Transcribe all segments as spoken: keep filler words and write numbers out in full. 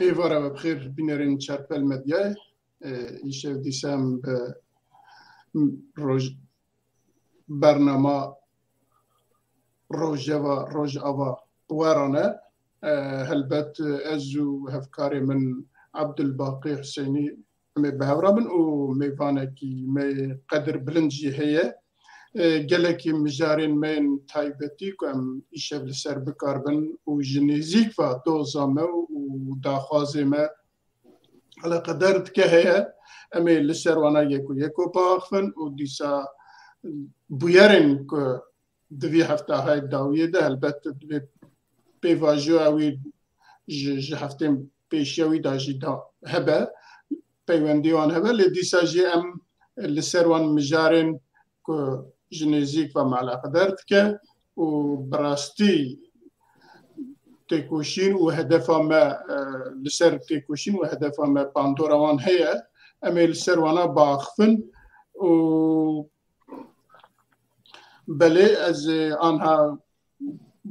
Êvara we bi xêr bînerên Çarpel Medyayê. Îşev dîsa em bi roj-, bernama Rojeva, Rojava we re ne. Helbet ez û hevkarê min Abdulbaqî Huseynî em ê bi hev re bin û mêvanekî me yê qedirbilind jî heye. Gelekî mijarên me yên taybetî ku em îşev li ser bikaribin û ji nêzîk ve doza me û daxwazê me eleqeder dike heye, em ê li ser wana yek û yeko biaxivin û dîsa bûyerên ku di vî heftahayê dawiyê de helbet divê pêvajoya wî ji, ji heftên pêşiya wî de jî da hebe, peywendî wan hebe, lê dîsa jî em li ser wan mijarên ku ji nêzîk ve me eleqeder dike û bi rastî têkoşîn û hedefa me, e, li ser têkoşîn û hedefa me bandora wan heye. Em ê li ser wana biaxivin û belê ez, e, anha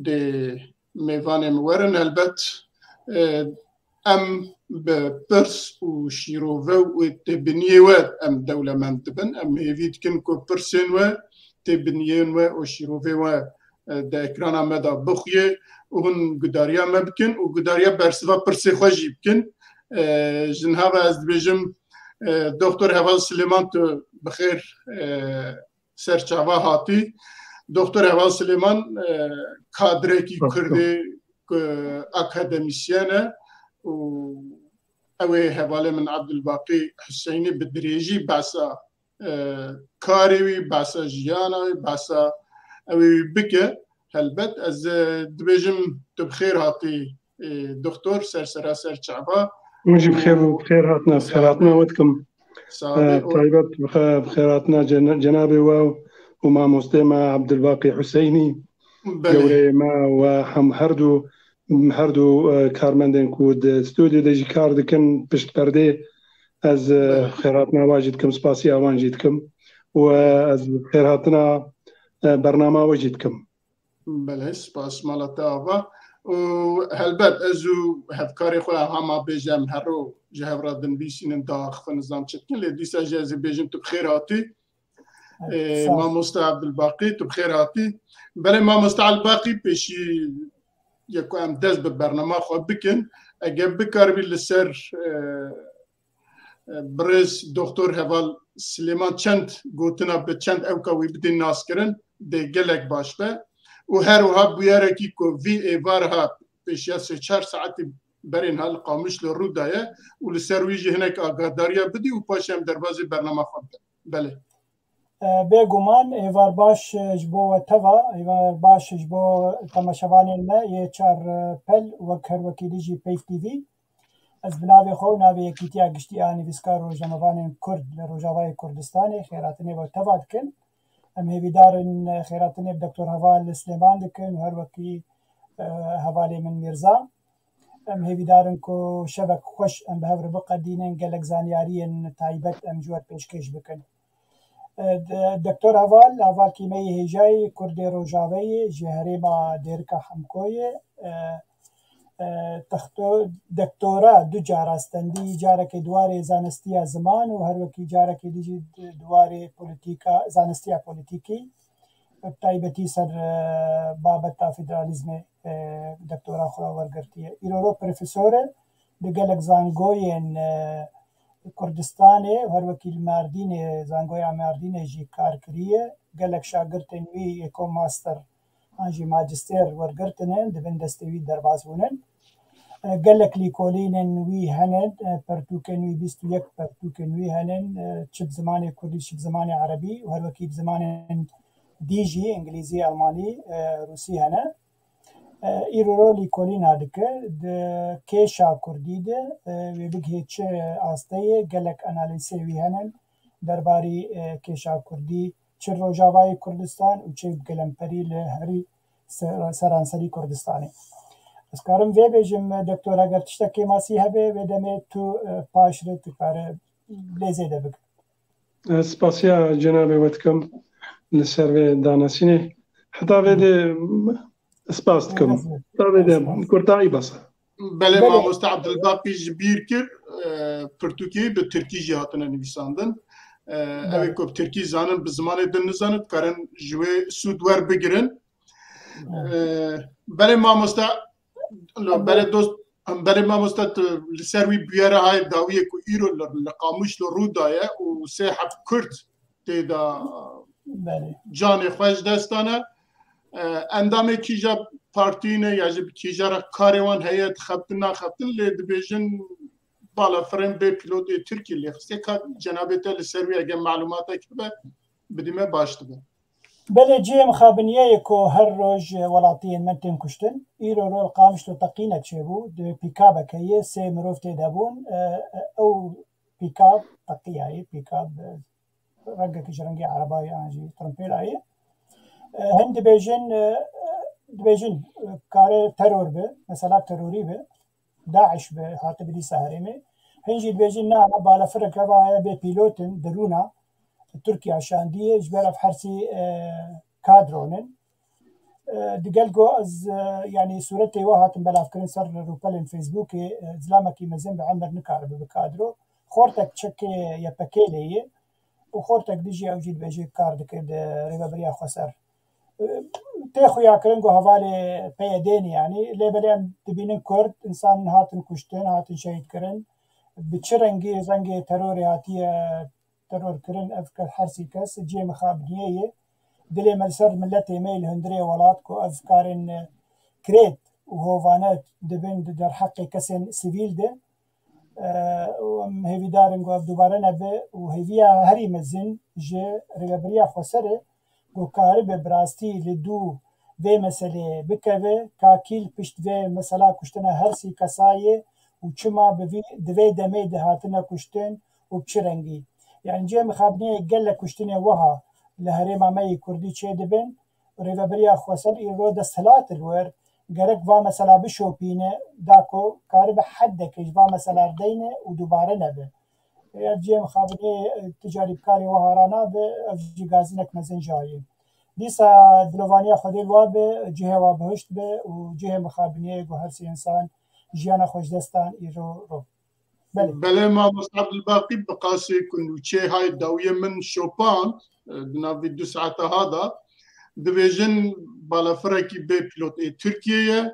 dê mêvanê min werin. Helbet, e, em bi pirs û şîrove û têbiniyê we em dewlemend dibin. Em hêvî dikin ku pirsên we, têbiniyên we û şîrovê we, e, di ekrana me de bixuye û hûn gudariya me bikin û gudariya bersiva pirsê xwe jî bikin. E, ji niha ve ez dibêjim, e, Doktor Heval Silêman, tu bi xêr, e, ser çava hatî. Doktor Heval Silêman, e, kadrekî Kurdê, e, akademîsyen e û ew ê hevalê min Abdulbaqî Huseynî bi dirêjî behsa, e, karê wî, behsa jiyana wî, behsa ew ê wî bike. Helbet ez, e, dibêjim tu bi xêr hatî, e, doktor, ser sera ser çava. Hûn jî bi xêr û bi xêr hatina, bi xêr hatina we dikim. E, taybet bi xe-, bi xêr hatina cena-, cenabê we û mamostê me Abdulbaqî Huseynî, gewreyê me, we hem her du, her du, e, karmendên ku di stûdyo de jî kar dikin pişt perdê, ez, e, xêr hatina wan jî dikim, spasiya wan jî dikim û, e, ez xêr hatina, e, bernama we jî dikim. Belê, spas, mala te ava. Û helbet ez û hevkarê xwe hema bêje em her ro ji hev re dinivîsînin, diaxivin, nizam çi dikin, lê dîsa jî ez ê bêjim tu bi xêr hatî. Ê, mamoste Abdulbaqî, tu bi xêr hatî. Belê mamoste Elbaqî, pêşî ye ku em dest bi bernama xwe bikin, eger bikaribî li ser, e, e, birêz Doktor Heval Silêman çend gotina bi çend ewka wî bidî naskirin, dê gelek baş be. Û her wiha bûyerekî ku vî êvar ha pêşiya sê çar saetî berên ha li Qamişlo rû daye û li ser wî jî hinek agahdariya bidî û paşê em derbazî bernama xwe bidin. Belê. E, bêguman êvar baş, e, ji bo we teva, êvar baş ji bo temaşevanên me yê çar, e, pel, wek her wekî dî jî Peyv T V. Ez bi navê xwe û navê Yekîtiya Giştî a Nivîskar û Rojnamevanên Kurd li Rojavayê Kurdistanê xêratinê we teva dikin. Em hêvîdar in, e, xêratinê bi Doktor Heval Silêman dikin û her wekî, e, hevalê min Mîrza. Em hêvîdar in ku şevek xweş em bi hev re biqedînin, gelek zanyariyên taybet em ji we re pêşkêş bikin. E, d-, Doktor Heval, hevalkî me yê hêjayî, Kurdê Rojaveyê, ji herêma Dêrika Hemkoyê, e, e, texto-, doktora du cara stendî, carekê di warê zanistiya ziman û her wekî carekê dî jî di, di warê polîtîka, zanistiya polîtîkî, bi taybetî ser, e, babeta federalîzmê, e, doktora xwe wergirtiye. Îro ro profesor e, di gelek zangoyên, e, Kurdistanê, her wekî li Mardînê, zangoya Mardînê jî kar kiriye. Gelek şagirtên wî yê ku master an jî majistêr wergirtine, di bin destê wî derbas bûnin. E, gelek lîkolînên wî hene, e, pertûkên wî, bîst û yek pertûkên wî hene, e, çi bi zimanê kurdî, çi bi zimanê erebî û her wekî bi zimanên dî jî, îngilîzî, elmanî, e, rûsî hene. E, îro ro lîkolîna dike, di kêşa kurdî de, e, wê bigihê çi asteyê, gelek analîzê wî hene derbarî, e, kêşa kurdî, çi Rojavayê Kurdistan û çi gelemperî li herî se-, seranserî Kurdistanê. Ez karim vê bêjim, Doktor, eger tiştek kêmasî hebe, vê demê tu, e, paşre tu kare lê zêde bike. Ez spasiya cenabê we dikim li ser vê danasînê. Heta vê de spas dikim. Heta vê de kurtayî bes e. Belê, mamoste Abdulbaqî ji bîr kir, e, pirtûkê bi tirkî jî hatine nivîsandin. E, ew ê ku bi tirkî zanin, bi zimanê din nizanin, dikarin ji wê sûd werbigirin. E, belê mamoste, lo, belê dost, belê mamoste, tu li ser wî bûyera hayê dawiyê ku îro li, li Qamişlo rû daye û sê heb Kurd tê de canê xwe ji dest dane. E, endamê kîja partî ne ya jî bi kîja re karê wan heye, dixebtin naxebtin, lê dibêjin balafirên bê pîlotê Tirkî lê xistê. Ka cenabê te li ser wî eger malumatek hebe, bidî me baş dibe. Belê, cihê mixabiniyê ye ku her roj welatiyên me tên kuştin. Îro rol Qamişlo teqînek çêbû, di pîkabek heye, sê mirov tê de bûn. E, e, ew pîkab teqî ye, pîkab, e, rengekî ji rengê erebayê an jî trumpêla ye. E, hin dibêjin, e, dibêjin, e, kare teror bi, mesela terorî bi, DAIŞ bi, hatibi dîsa herêmê. Hin jî dibêjin na, balafirek heva ye bê pîlotin, dirûna Tirkiye şandiye, ji ber ev hersî, e, kadronin. E, digel ku ez, e, yanî sûretê we hatin belavkirin ser rûpelên Facebookê, e, zilamekî mezin bi emir nikaribe bi kadro. Xortek çekê Y P G lê ye û xortek dijî ew jî dibêje kar dike di rêveberiya xweser. E, tê xuyakirin ku hevalê P Y D ne yanî, lê belê em dibînin Kurd, însan hatin kuştin, hatin şehîd kirin. Bi çi rengî, rengê terorê hatiye teror kirin, ev ke-, hersî kes cihê mixabiniyê ye. Dilê me li ser miletê me yê li hundirê welat ku ev karên, e, kirêt û hovane dibin di derheqê kesên sivîl de. E, û em hêvîdar in ku ev dubare nebe û hêviya herî mezin ji Rêveberiya Xweser e ku karibe bi rastî li dû vê meseleyê bikeve, ka kî li pişt vê mesela kuştina hersî kesa ye û çima bi vî, di vê demê de hatine kuştin û bi çi rengî. Yanî cihê mixabiniyê gelek kuştinê wiha li herêma me yê Kurdî çêdibin. Rêveberiya Xweser îro desthilat li wir gerek va mesela bişopîne, da ku karibe heddekê ji va mesela rdeyne û dubare nebe. Ev cihê mixabiniyê, e, tu carî bi karê wiha ranabe, ev jî gazinek mezin jayê. Dîsa dilovaniya Xwedê li wa be, cihê wa bihişt be û cihê mixabiniyê ku her sê însan jiyana xwe ji dest dan îro ro. Belê. Belê, mamoste Abdulbaqî, bi qasê ku nûçeyê hay dawiyê min şopand, e, di nav vî du saeta ha de, dibêjin balafirekî bê pîlot ê Tirkiyê ye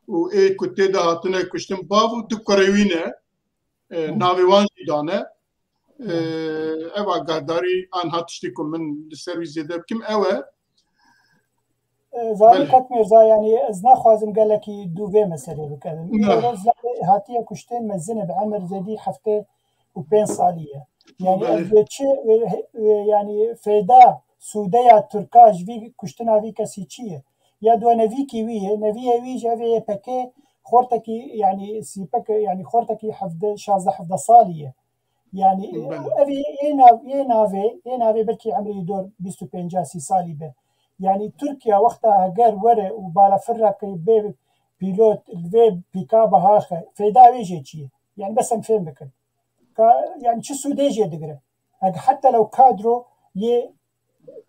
û ê ku tê de hatine kuştin bav û du kurê wî ne, e, navê wan jî dane. E, ev agahdarî anha tiştê ku min li ser wî zêde bikim ew e. E, Zarî Belê. Kak Mirza, yanî ez naxwazim gelekî dû vê meselê bikevim. Ne. Îro zilamê hatiye kuştin mezin e, bi emir zêdî heftê û pênc salî ye. Yanî Belê. Ev çi, e, e, yanî fêda, sûdeya Tirka ji vî kuştina vî kesî çi ye? Ya dua nevîkî wî ye, neviyê wî ji ev ê Y P G xortekî, yanî sîpek, yanî xortekî hevdeh, şazdeh hevdeh salî ye. Yanî, Belê. Ev ê, ê nav-, ê navê, ê navê belkî emrê dor bîst û pênc sî salî be. Yanî Tirkiye wexta heger were û balafireke bê pîlot li vê pîka bihaxe, feyda wê jê çi ye? Yanî bes em fêm bikin. Ka, yanî çi sûdê jê digire? Heg heta lew kadro yê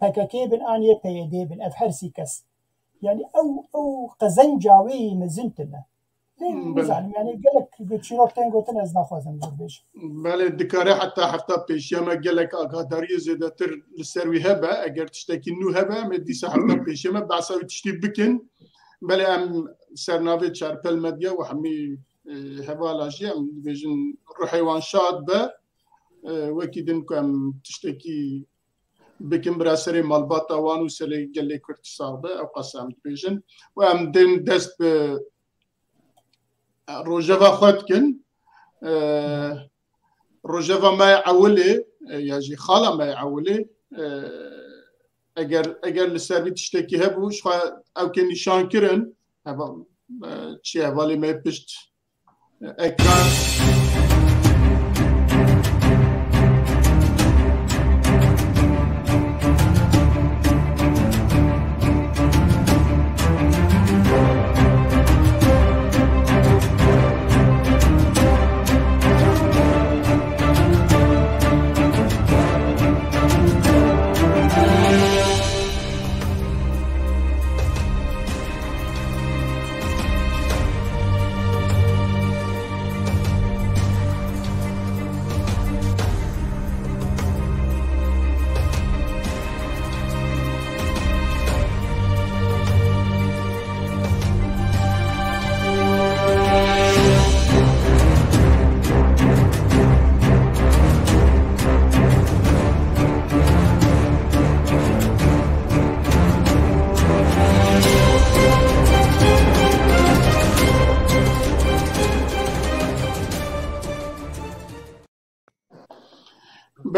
P K K bin an yê P Y D bin, ev her sî kes. Yanî ew, ew qezenca wê yî mezin tine. Lê Hmm, belê. Nizanim, yanî gelek çîrok tên gotin, ez naxwazim zor bêjim. Belê, dikare heta hefta pêşiya me gelek agadariyê zêdetir li ser wî hebe. Eger tiştekî nû hebe, em ê dîsa hefta pêşiya me behsa wî tiştî bikin. Belê em ser navê Çarpel Medya û hemî, e, hevala jî em dibêjin ruhê wan şad be. E, wekî din ku em tiştekî bikin bira serê malbata wan û serê gelê Kurd sax be, ew qas em dibêjin. Û em dên dest bi rojeva xwe dikin. E, rojeva me ya ewilê, e, ya jî xala me ya ewilê, e, eger, eger li ser vî tiştekî hebû, ji xwe ew kê nîşan kirin, heva-, e, çi hevalê me pişt ekran.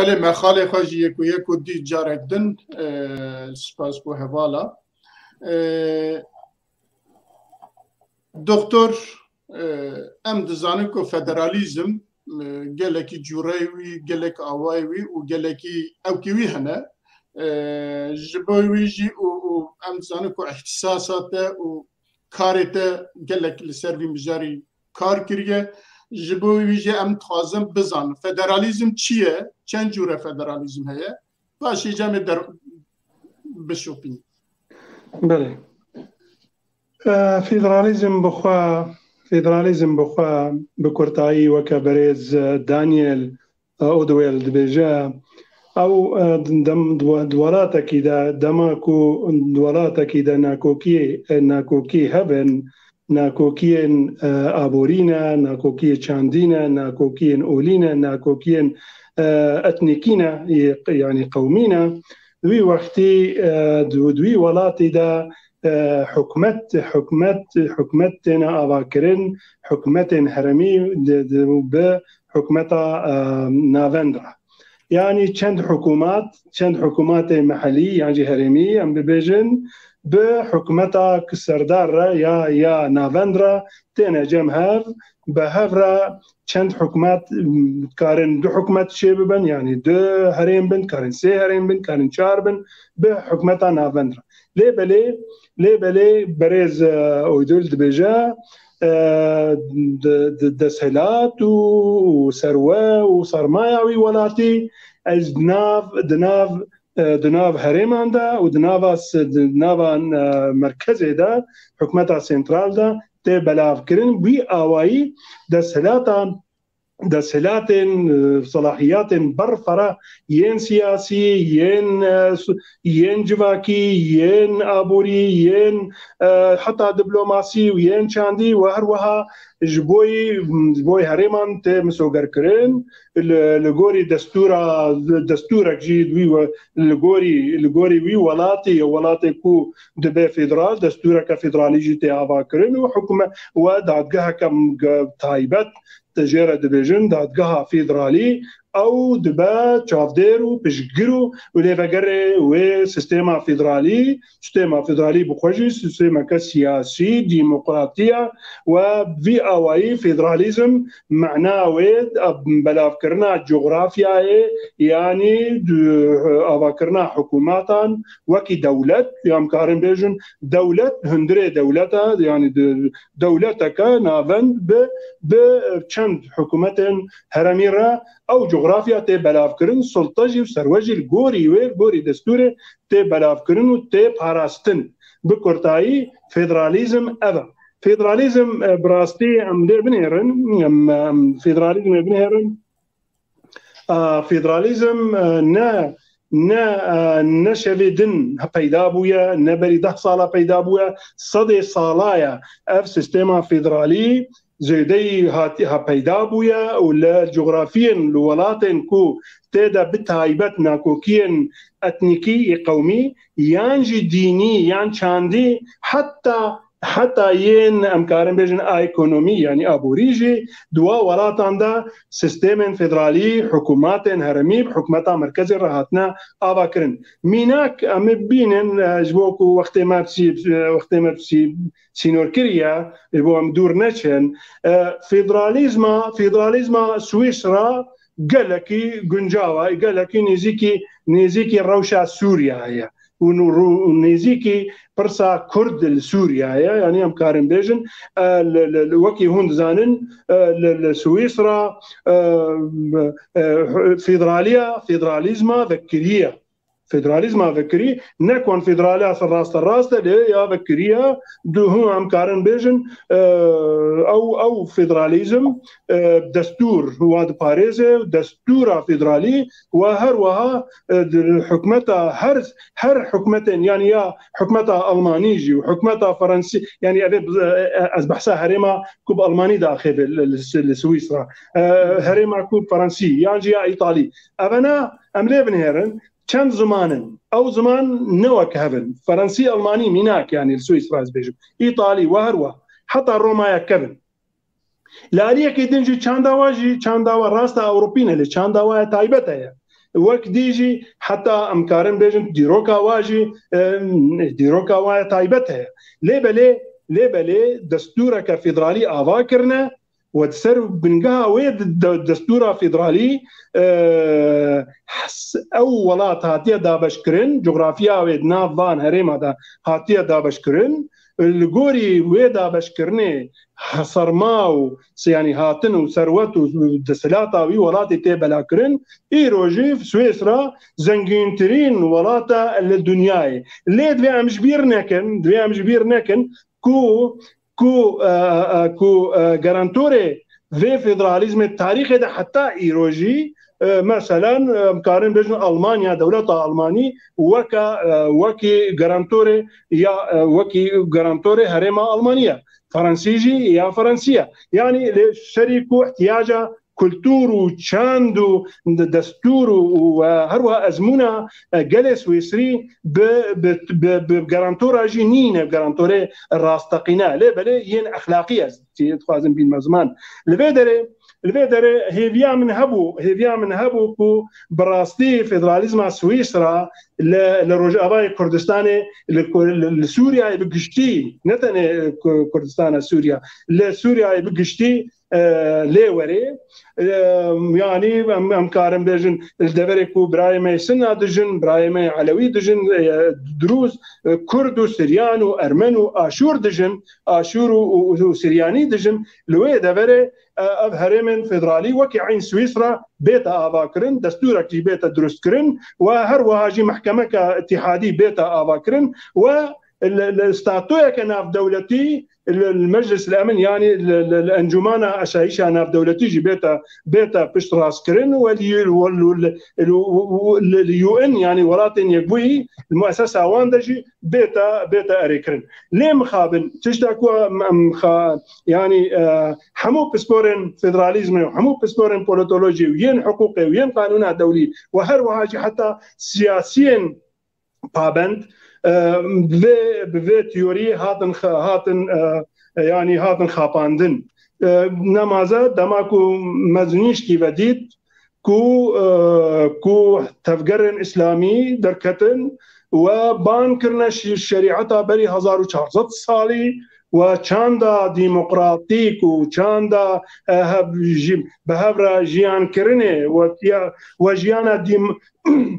Belê, me xalê xwe jî yek û yek û dî carek din, e, spas bo hevala. E, Doktor, e, em dizanin ku federalîzm, e, gelekî cûreyê wî, gelek awayê wî û gelekî ewkî wî hene. E, ji bo wî jî û, û em dizanin ku îhtîsasa te û karê te gelek li ser vî mijarî kar kiriye. Ji bo wî jî em dixwazin bizanin federalîzm çi ye, çend cûre federalîzm heye? Paşê cem ê der bişopînin. Belê. E, federalîzm bi xwe, federalîzm bi xwe bi kurtayî weke berêz, e, Daniel, e, Odwell dibêje, ew, e, dem, di welatekî de, dema ku di welatekî de nakokiyê, e, nakokî hebin, nakokiyên, e, aborî ne, nakokiyê çandî ne, nakokiyên olî ne, nakokiyên, e, etnîkî ne, yê, yanî qewmî ne. Di wî wextî, e, di, di wî welatî de, e, hikûmet, hikûmet, hikûmet têne avakirin, hikûmetên herêmî di, di, bi hikûmeta, e, navend re. Yanî çend hikûmat, çend hikûmatê mehelî yan jî herêmî, em bibêjin, bi hikûmeta serdar re ya, ya navend re têne cem hev, bi hev re çend hikûmet, m, dikarin du hikûmet çê bibin, yanî du herêm bin, dikarin sê herêm bin, dikarin çar bin, bi hikûmeta navend re. Lê belê, lê belê berêz, e, Oydol dibêje, e, di, di desthilat û, û serwe û sermaya wî welatî, ez di nav, di nav, e, di nav herêman de û di nava s-, di nava, e, merkezê de, hikûmeta sentral de tê belavkirin. Wî awayî desthilata, desthilatên, e, selahiyatên berfireh yên siyasî, yên, e, su-, yên civakî, yên aborî, yên, e, heta diplomasî û yên çandî û her wiha ji bo yî, ji bo yî herêman tê misogerkirin. Li, li gorî destûra, destûrek jî wî we-, li gorî, li gorî wî welatî, welatê ku dibe federal, destûreke federalî jî tê avakirin û hikûme-, we dadgeheke m-, ge-, taybet te jê re dibêjin dadgeha federalî, ew dibe çavdêr û piştgir û, û lêvegerê wê sîstema federalî. Sîstema federalî bi xwe jî sîstemeke siyasî, demokratî ye we vî awayî federalîzm mana wê belavkirina cografyayê, yanî du-, avakirina hikûmatan wekî dewlet, ya em karin bêjin dewlet hundirê dewlet e, yanî di-, dewleteke navend bi, bi çend hikûmetên herêmî re ew cografya tê belavkirin, sulte jî û serwe jî li gorî wê, li gorî destûrê tê belavkirin û tê parastin. Bi kurtayî, federalîzm ev e. Federalîzm, e, bi rastî em lê binêrin, em, em federalîzmê binêrin. A, federalîzm, e, ne, ne, e, ne şevê din peyda bûye, ne berî deh sala peyda bûye, sedê sala ye ev sîstema federalî zêdeyî hatî, ha peyda bûye û li cografiyên, li welatên ku tê de bi taybet nakokiyên etnîkî, qewmî yan jî dînî yan çandî, heta, heta yên em karin bêjin a ekonomî, yanî aborî jî di wa welatan de sîstemên federalî, hikûmatên herêmî bi hikûmeta merkezê re hatine avakirin. Mînak, em ê bînin, e, ji bo ku wextê me bi sî-, e, wextê me bi sî-, sînorkirî ye, ji bo em dûr neçin. E, federalîzma, federalîzma Swîsra gelekî guncav e, gelekî nêzîkî, nêzîkî rewşa Sûriya ye. Û nû-, û nêzîkî pirsa Kurd li Sûriya ye. Yanî em karin bêjin, e, li, li, li, wekî hûn dizanin, e, li, li Swîsra, e, e, federaliya, federalîzma vekirî ye. Federalîzma vekirî ne konfederaliya ser raste rast e, lê ya vekirî ye. Du hûn em karin bêjin, e, ew, ew federalîzm, e, destûr wa diparêze, destûra federalî wa her wiha, e, di hikûmeta her, her hikûmetên, yanî ya hikûmeta Almanî jî û hikûmeta Fransî, yanî ev ê, e, e, ez behsa herêma ku bi Almanî diaxivin li, li, li Swîsra, e, herêma ku Fransî, yan jî ya Îtalî. Evena em lê binêrin, çend ziman in. Ew ziman ne wek hev in. Fransî, Almanî mînak, yanî li Swîsra ez bêjim. Îtalî, we her we. Heta Romaya kevin. Li aliyekê din jî çanda we jî, çanda we rasta Ewropî ne, lê çanda we taybet heye. Wek dî jî heta em karin bêjin dîroka wa jî, e, dîroka wa taybet heye. Lê belê, lê belê destûreke federalî ava kirine, we di ser bingeha wê de-, de-, destûra federalî, e, hes-, ew welat hatiye dabeşkirin, cografiya wê di nav van herêma de hatiye dabeşkirin. Li gorî wê dabeşkirinê serma û se-, yanî hatin û serwet û desthilata wî welatê tê belakirin. Îro jî Swîsra zengîntirîn welata li dinyayê. Lê divê em ji bîr nekin, divê em ji bîr nekin ku, ku, e, e, ku, e, garantorê vê federalîzmê tarîxê de heta îro jî, e, meselen, e, em karin bêjin Almanya, dewleta Almanî weke, e, wekî garantorê ya, e, wekî garantorê herêma Almaniya. Fransî jî ya Fransî ye. Yanî lê serî ku ihtiyaca kultur û çand û de-, destûr û, û, e, her wiha ezmûna, e, gelê Swîsrî bi, bi, bi, bi garantora jî nîne, garantorê rasteqîne. Lê belê yên exlaqî ez dixwazim bînme ziman. Li vê derê, li vê derê hêviya min hebû, hêviya min hebû ku bi rastî federalîzma Swîsra li, li Rojavayê Kurdistanê, li, li, li Sûriyeyê bi giştî, ne tenê Ku-, Kurdistana Sûriya, li Sûriyeyê bi giştî, e, lê werê. E, yanî em, em karin bêjin, li deverê ku birayê me Sinna dijin, birayê me Elewî dijin, e, Drûz, e, Kurd û Siryan û Ermen û Aşûr dijin, Aşûr û, û, û Siryanî dijin, li wê deverê, e, ev herêmên federalî wekî eyn Swîsra bête avakirin, destûrekî bête dirustkirin û her wiha jî mehkemeke îtîhadî bête avakirin û li, li statoyeke navdewletî, li, li Meclis el-Emin, yanî li, li, li Encûmana Aşayîşa Navdewletî jî bête, bête piştrastkirin û li, li, li, li, li U N, yanî Welatên Yekbûyî, li muesesa wan de jî bête, bête erêkirin. Lê mixabin, tişta ku em, em xa-, yanî, e, hemû pisporên federalîzmê û hemû pisporên polîtolojî û yên hiqûqê û yên qanûna dewlî û her wiha jî heta siyasiyên pabend, e, bi vê, bi vê teorî hatin xe-, hatin, e, e, yanî hatin xapandin. E, nemaze dema ku me zinîşkî vedît ku, e, ku tevgerên îslamî derketin we ban kirine şî-, şerîeta berî hezar û çar sed salî we çanda demokratîk û çanda, e, hev-, jî-, bi hev re jiyankirinê we ya, we jiyana dîm-,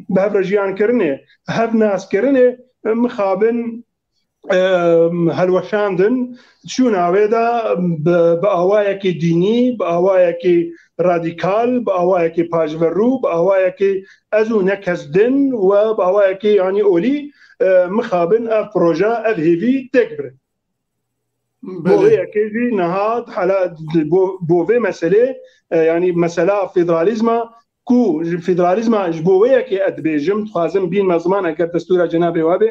bi hev re jiyankirinê, hevnaskirinê, e, mixabin, e, helweşandin. Çûna wê de bi, bi awayekî dînî, bi awayekî radîkal, bi awayekî paşverû, bi awayekî ez û ne kes din we bi awayekî, yanî olî, e, mixabin ev proje, ev hêvî têk birin. Bo Belê. Vê yekê jî niha hala bo, bo vê meselê, e, yanî mesela federalîzma, ku ji federalîzma ji bo wê yekê ez dibêjim, dixwazim bînme ziman eger destûra cenabê we be,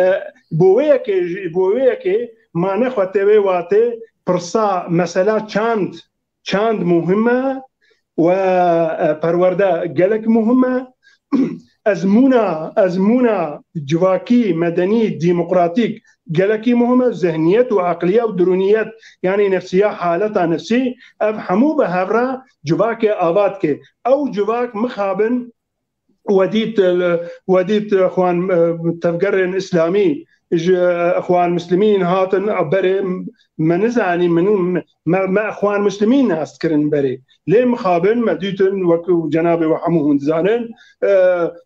e, bo wê yekê jî, bo wê yekê ma nexwe tê wê watê pirsa mesela çand, çand muhim e we, e, perwerde gelek muhim e. Ezmûna, ezmûna civakî, medenî, demokratîk gelekî muhim e. Zihniyet û eqliye û dirûniyet, yanî nefsiya, haleta nefsî, ev hemû bi hev re civakê ava dike. Ew civak mixabin we dît, e, we dît, e, xwan, e, tevgerên îslamî ji, e, xwan muslimîn hatin berê, me nizanî min, me, me xwan muslimîn nas kirin berê. Lê mixabin me dîtin, wek cenabê we hemû hûn dizanin, e,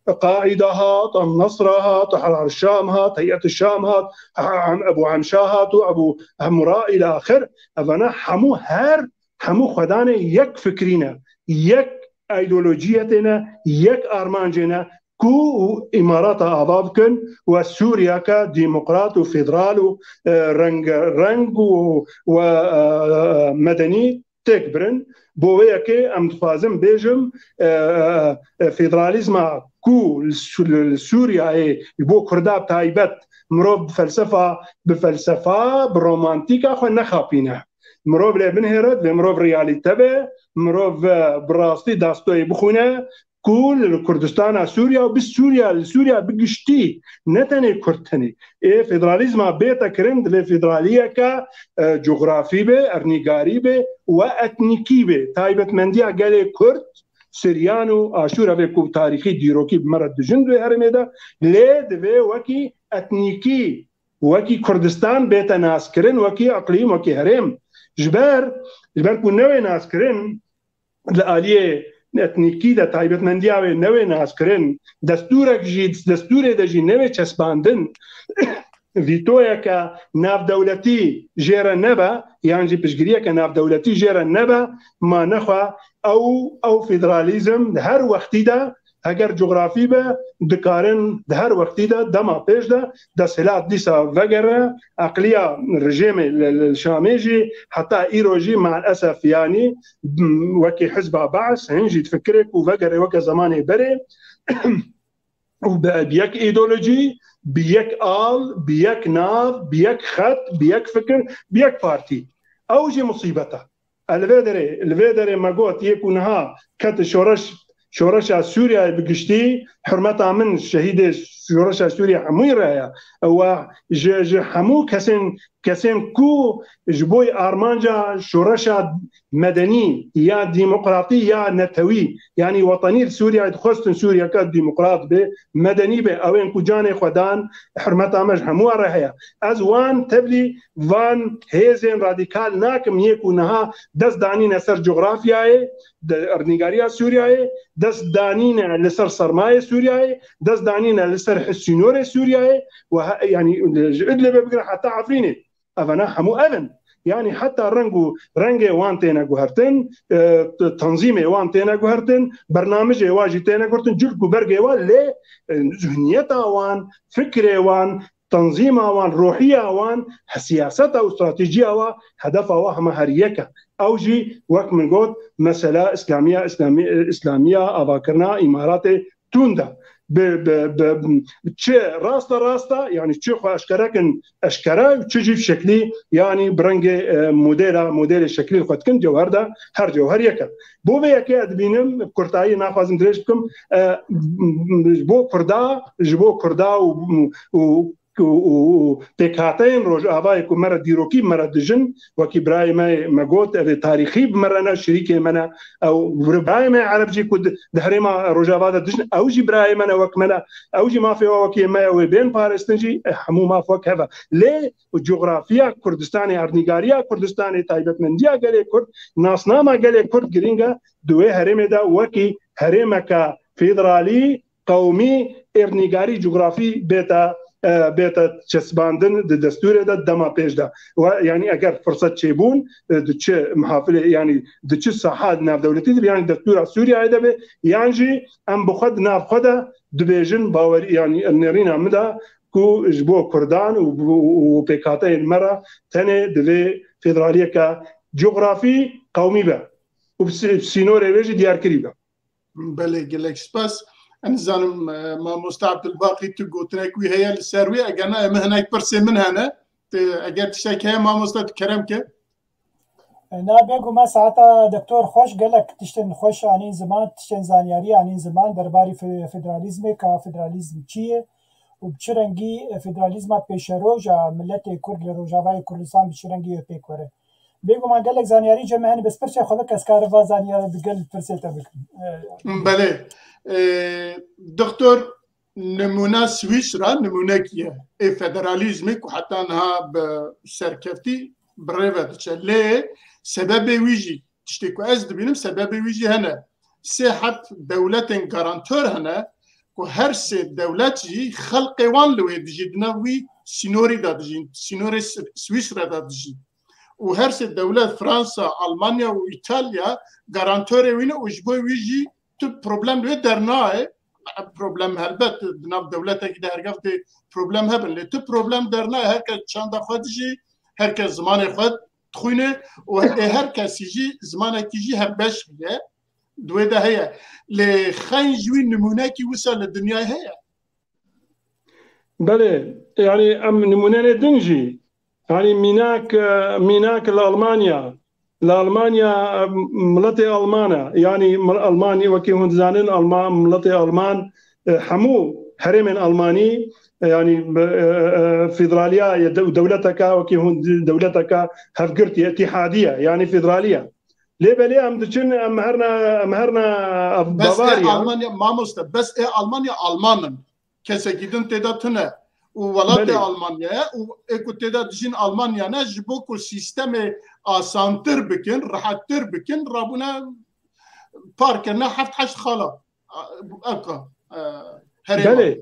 Qaîda hat, Nasra hat, Herar Şam hat, Heyet Şam hat, Em-, Ebu Emşa hat û Ebu Hemura îla axir. Evana hemû her, hemû xwedanê yek fikrî ne, yek îdeolojiyetê ne, yek armancê ne, ku îmarata ava bikin we Sûriyeke demokrat û federal û, e, rengereng û we, e, medenî têk birin. Bo vê yekê em dixwazim bêjim, e, e, federalîzma ku li Sû-, li Sûriyeyê ji bo Kurda taybet mirov bi felsefa, bi felsefa, bi romantîka xwe nexapîne. Mirov lê binihêre, divê mirov realîte be, mirov, e, bi rastî dastoyê bixwîne, ku li Kurdistana Sûriya û bi Sûriya, li Sûriya bi giştî, ne tenê Kurd tenê. Ê federalîzma bête kirin, divê federaliyeke, e, cografî be, ernîgarî be û etnîkî be. Taybetmendiya gelê Kurd, Siryan û Aşûr, ev ê ku tarîxî dîrokî bi me re dijin di wê herêmê de, lê divê wekî etnîkî, wekî Kurdistan bête naskirin, wekî eqlîm, wekî herêm. Ji ber, ji ber ku newê naskirin, li aliyê etnîkî de taybetmendiya wê newê naskirin, destûrek jî, destûrê de jî newê çespandin, vîtoyeke navdewletî jê re nebe, yan jî piştgiriyeke navdewletî jê re nebe, ma nexwe ew, ew federalîzm di her wextî de, heger cografî be, dikarin di her wextî de, dema pêş de, desthilat dîsa vegere, eqliya rejêmê li, li Şamê jî, heta îro jî, maalesef, yanî, m, wekî hizba Baas, hin jî difikire ku vegere weke zemanê berê, û bi, bi yek îdeolojî, bi yek al, bi yek nav, bi yek xet, bi yek fikir, bi yek partî. Ew jî musîbet e. E, li vê derê, li vê derê me got, yê ku niha ket şoreş, şoreşa Sûriyeyê bi giştî, hurmeta min şehîdê şoreşa Sûriyê hemûyê re heye. Ew ji, ji hemû kesên, kesên ku ji bo armanca şoreşa medenî ya demokratî ya netewî, yanî wetenî li Sûriyeyê dixwestin Sûriyeke demokrat be, medenî be, ew ên ku canê xwe dan, hurmeta me ji hemû re heye. Ez wan tevlî van hêzên radîkal nakim, yê ku niha dest danîne ser cografyayê, de, erdnîgariya Sûriyeyê, dest danîne li ser sermayê Sûriyeyê, dest danîne li ser sînorê Sûriyeyê, we he, yanî ji Idlibê bigire heta Efrînê. Evana hemû ev in. Yanî heta reng û rengê wan têne guhertin, e, t-, tanzîmê wan têne guhertin, bernamijê wan jî têne guhertin, cilk û bergê wan, lê, e, zihniyeta wan, fikrê wan, tanzîma wan, ruhiya wan, he, siyaseta û stratejiya wan, hedefa wan hema her yek e. Ew jî, wek min got, mesela Îslamiya, Îslami-, Îslamiya avakirina Îmaratê tund e. Bi, bi, bi, çi rasta rasta, yanî çi xwe eşkere kin eşkere, çi jî şeklî, yanî bi rengê, e, modela, modelê şeklî xwe dikin, cewher de her cewher yek e. Bo vê yekê ez dibînim, kurtayî naxwazim dirêj bikim, e, ji bo Kurda, ji bo Kurda û, û, û, û, û pêkhateyên Rojavayê ku me re dîrokî me re dijin, wekî birayê me, me got, ev ê tarîxî bi me re ne, şirîkê me ne, ew birayê me Ereb jî ku di, di herêma Rojava de dijin, ew jî birayê me ne, wek me ne, ew jî mafê we wekî me ye, wê bên parêstin jî, e, hemû maf wek hev e. Lê cografiya Kurdistanê, erdnîgariya Kurdistanê, taybetmendiya gelê Kurd, nasnama gelê Kurd girîng e, di wê herêmê de wekî herêmeke federalî, qewmî, erdnîgarî, cografî bête, e, bête çespandin di destûrê de dema pêş de. We, yanî eger firset çêbûn, e, di çi mihafilê, yanî di çi saha navdewletî de, yanî destûra Sûriyeyê de be, yan jî em bi xwe di nav xwe de dibêjin, bawerî, yanî nêrîna min de ku ji bo Kurdan û, û, û pêkhateyên me re tenê divê federaliyeke cografî, qewmî be û bi sî-, bi sînorê wê jî diyarkirî be. Belê, gelek spas. Ez nizanim, e, mamoste Abdulbaqî, tu gotinek wî heye li ser wî, eger na, em hinek pirsê min hene. Tu, eger tiştek heye, mamoste, tu kerem ke. Na, bêgû me saeta doktor xweş, gelek tiştên xweş anîn ziman, tiştên zanyarî anîn ziman derbarî fe-, federalîzmê, ka federalîzm çi ye û bi çi rengî federalîzma pêşeroja miletê Kurd li Rojavayê Kurdistan bi çi rengî wê pêk were. Bêguman gelek zanyarî cem hene, bes pirsê xwe bike, ez karim va zanyarî bi gel pirsê te bikim. Ee, Belê. Ee, Doktor, nimûna Swîsra nimûnekî ye. Ê federalîzmê ku heta niha bi serkeftî bi rê ve diçe. Lê sebebê wî jî, tiştê ku ez dibînim, sebebê wî jî hene. Sê heb dewletên garantor hene ku her sê dewlet jî xelqê wan li wê dijî, di nav wî sînorî de dijîn, sînorê S-, Swîsre de dijîn. Û her sê dewlet, Fransa, Almanya û Îtalya garantorê wî ne û ji bo wî jî tu problem li wê dernayê. Problem helbet di nav dewletekî de hergev dê problem hebin. Lê tu problem dernayê, her kes çanda xwe dijî, her kes zimanê xwe dixwîne û ê her kesî jî zimanekî jî hevbeş heye, di wê de heye. Lê xeyn ji wî nimûnekî wisa li dinyayê heye? Belê, yanî em nimûnenê din jî, yanî mînak, e, mînak li Almanya, li Almanya, e, miletê Alman e, yanî mil-, Almanî wekî hûn dizanin, Alman, miletê Alman, e, hemû herêmên Almanî, e, yanî, e, e, e, federaliya ye, dew-, dewleteke, wekî hûn di-, dewleteke hevgirtî, îtîhadî ye, yanî federalî ye. Lê belê em diçin, em herna, em herna ev Bes ê Bavarya. Almanya, mamoste, bes ê Almanya Alman in. Kesekî din tê de tune. Û welatê Belê. Almanya ye û ê ku tê de dijîn Almanya ne, ji bo ku sîstemê asantir bikin, rehettir bikin, rabûne par kirine heft heşt xala. A, ev ka, e, herêma. Belê.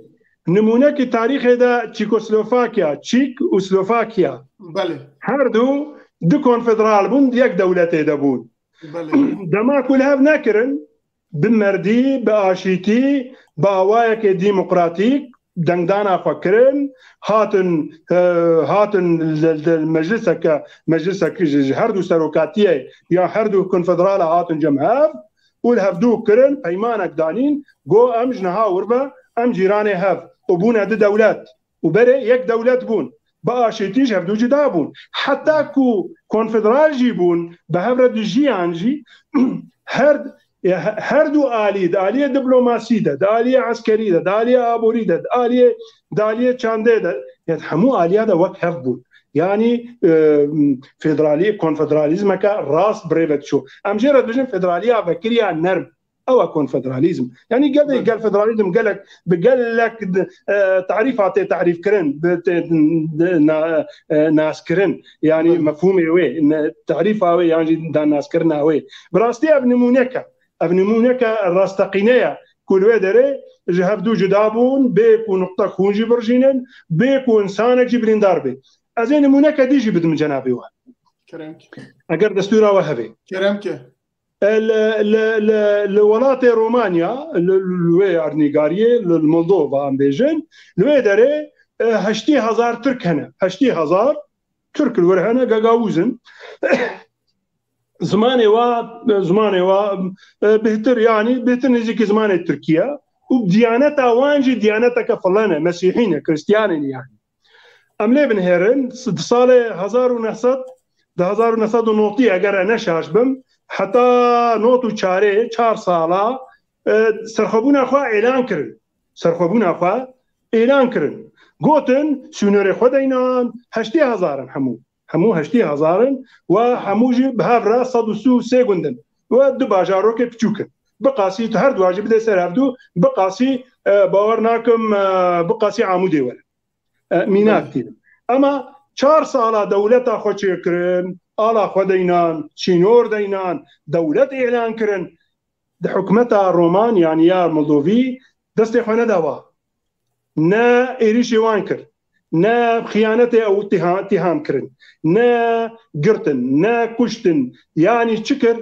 Nimûnekî tarîxê de Çîkoslovakya, Çîk û Slovakya. Belê. Her du du konfederal bûn, yek dewletê de bûn. Belê. Dema ku li hev nekirin, bi merdî, bi aşîtî, bi awayekê demokratîk dengdana xwe kirin, hatin, e, hatin li, li mecliseke, meclisek ji, ji her du serokatiyê ya her du konfederala hatin cem hev û li hevdû kirin, peymanek danîn, got, em ji niha wir ve, em cîranê hev û bûne du dewlet û berê yek dewlet bûn. Bi aşêtî ji hevdû cuda bûn. Heta ku konfederal jî bûn, bi hev re dijiyan jî, her, her du alî, di aliyê diplomasî de, di aliyê eskerî de, di aliyê aborî de, di aliyê, di aliyê çandê de, ya hemû aliya de wek hev bûn. Yanî, e, federalî, konfederalîzmeke rast bi rê ve diçû. Em jê re dibêjin federaliya vekirî ya nerm. Ew e konfederalîzm. Yanî gel, Belê. Gel federalîzm gelek, bi gelek, e, tarîfa tê tarîfkirin, bi tê, de, na, e, naskirin. Yanî Belê. Mefhûmê wê, ne, tarîfa wê yan jî danaskirina wê. Bi rastî ev nimûnek e. Ev nimûneke rasteqîne ye ku li wê derê ji hevdû cuda bûn, bê ku nuqtek xûn jî birjînin, bê ku însanek jî birîndar bê. Ez ê nimûneke dî jî bidim cenabê we. Kerem ke. Eger destûra we hebe. Kerem ke. E, li, li, li, li welatê Romanya, li, li wê erdnîgariyê, li, li Moldova em bêjin, li wê derê, e, heştê hezar Tirk hene. Heştê hezar Tirk li wir hene, Gagawûz in. Zimanê wa, zimanê wa, e, bêhtir, yanî bêhtir nêzîkî zimanê Tirkî ye. Û diyaneta wan jî diyaneteke filan e, mesîhî ne, Kristiyanê ne yanî. Em lê binêrin, di salê hezar û neh sed, di hezar û neh sed û notî eger e ne şaş bim, heta not û çarê, çar sala, e, serxwebûna xwe êlan kirin. Serxwebûna xwe êlan kirin. Gotin, sînorê xwe deynan, heştê hezar in hemû. Hemû heştê hezar in, we hemû jî bi hev re sed û sî û sê gund in. We du bajarokê piçûk in. Biqasî tu her duwa jî bidê ser hevdû, biqasî, e, bawer nakim, e, biqasî Amûdê were. E, mînak Belê. Tînim. Ema çar sala dewleta xwe çêkirin, ala xwe deynan, sînor deynan, dewlet îlan kirin. Di hikûmeta Roman, yanî ya Moldovî, destê xwe neda wa. Ne êrîşê wan kir, ne xiyanetê ew tîha-, tîham kirin, ne girtin, ne kuştin. Yanî çi kir?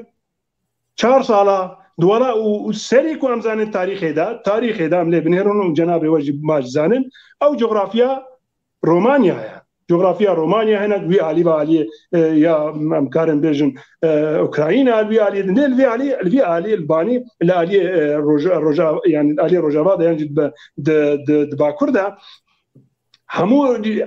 Çar sala, di wela û, û serî ku em zanin tarîxê de, tarîxê de em lê binêrin û cenabê we jî baş zanin, ew coxrafya Romanya ye. Coxrafya Romanya hene, wî alî ve aliyê, e, ya em karin bêjin, e, Ukrayna, li vî aliyê din, lê li vî alî, li vî alî, li banî, li aliyê, e, roja, roja, yanî aliyê rojava de, yan jî di, di, di, di bakur de, hemû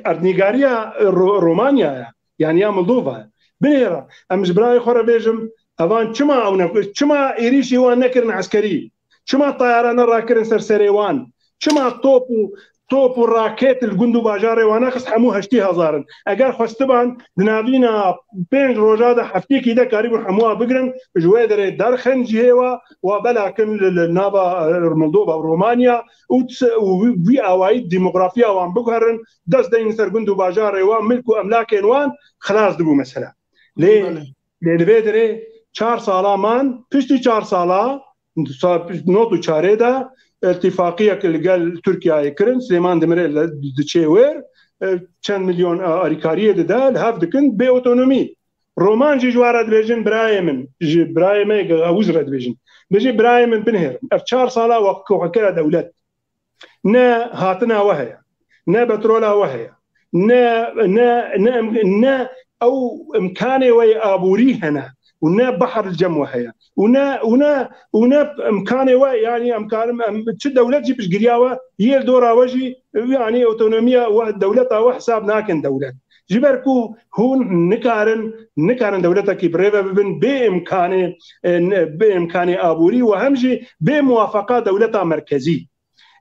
erdnîgariya Ro-, Romanya ye. Yanî ya Moldova ye. Binêre, em ji birayê xwe re bêjim, evan çima ew ne, çima êrîşî wan nekirin eskerî? Çima tayara nerakirin ser serê wan? Çima top û, top û raket li gund û bajarê wan nexist? Hemû heştê hezar in. Eger xwestiban di navîna pênc roja de heftêkî de karîbûn hemû wan bigirin, ji wê derê derxin cihê wa, wa belakin li, li nava, e, Moldova û Romanya û, û wî, wî awayî demografiya wan biguherin, dest deynin ser gund û bajarê wan, milk û emlakên wan, xilas dibû mesela. Lê, Belê. Lê li vê derê çar sala man, piştî çar sala, sa-, not û çarê de îtîfaqiyek li gel Tirkiyeyê kirin, Silêman Demirel diçê wêr, e, çend milyon, e, alîkariyê dide, li hev dikin bê otonomî. Roman jî ji wan re dibêjin, birayê min, ji birayê me Gagawûz re dibêjin. Dibêjin, birayê min binêrin. Ev çar sala we xwe kire dewlet. Ne hatina we heye, ne petrola we heye, ne, ne, ne, em-, ne ew imkanê we yê aborî hene û ne behr li cem we heye. Û ne, û ne, û ne imkanê we, yanî em karin, em, çi dewlet jî piştgiriya we yê li dora we jî, yanî otonomiya we, dewleta we hesab nakin dewlet. Ji ber ku hûn nikarin, nikarin dewletekî bi rê ve bibin bê imkanê, e, ne, bê imkanê aborî û hem jî bê muwafeqa dewleta merkezî.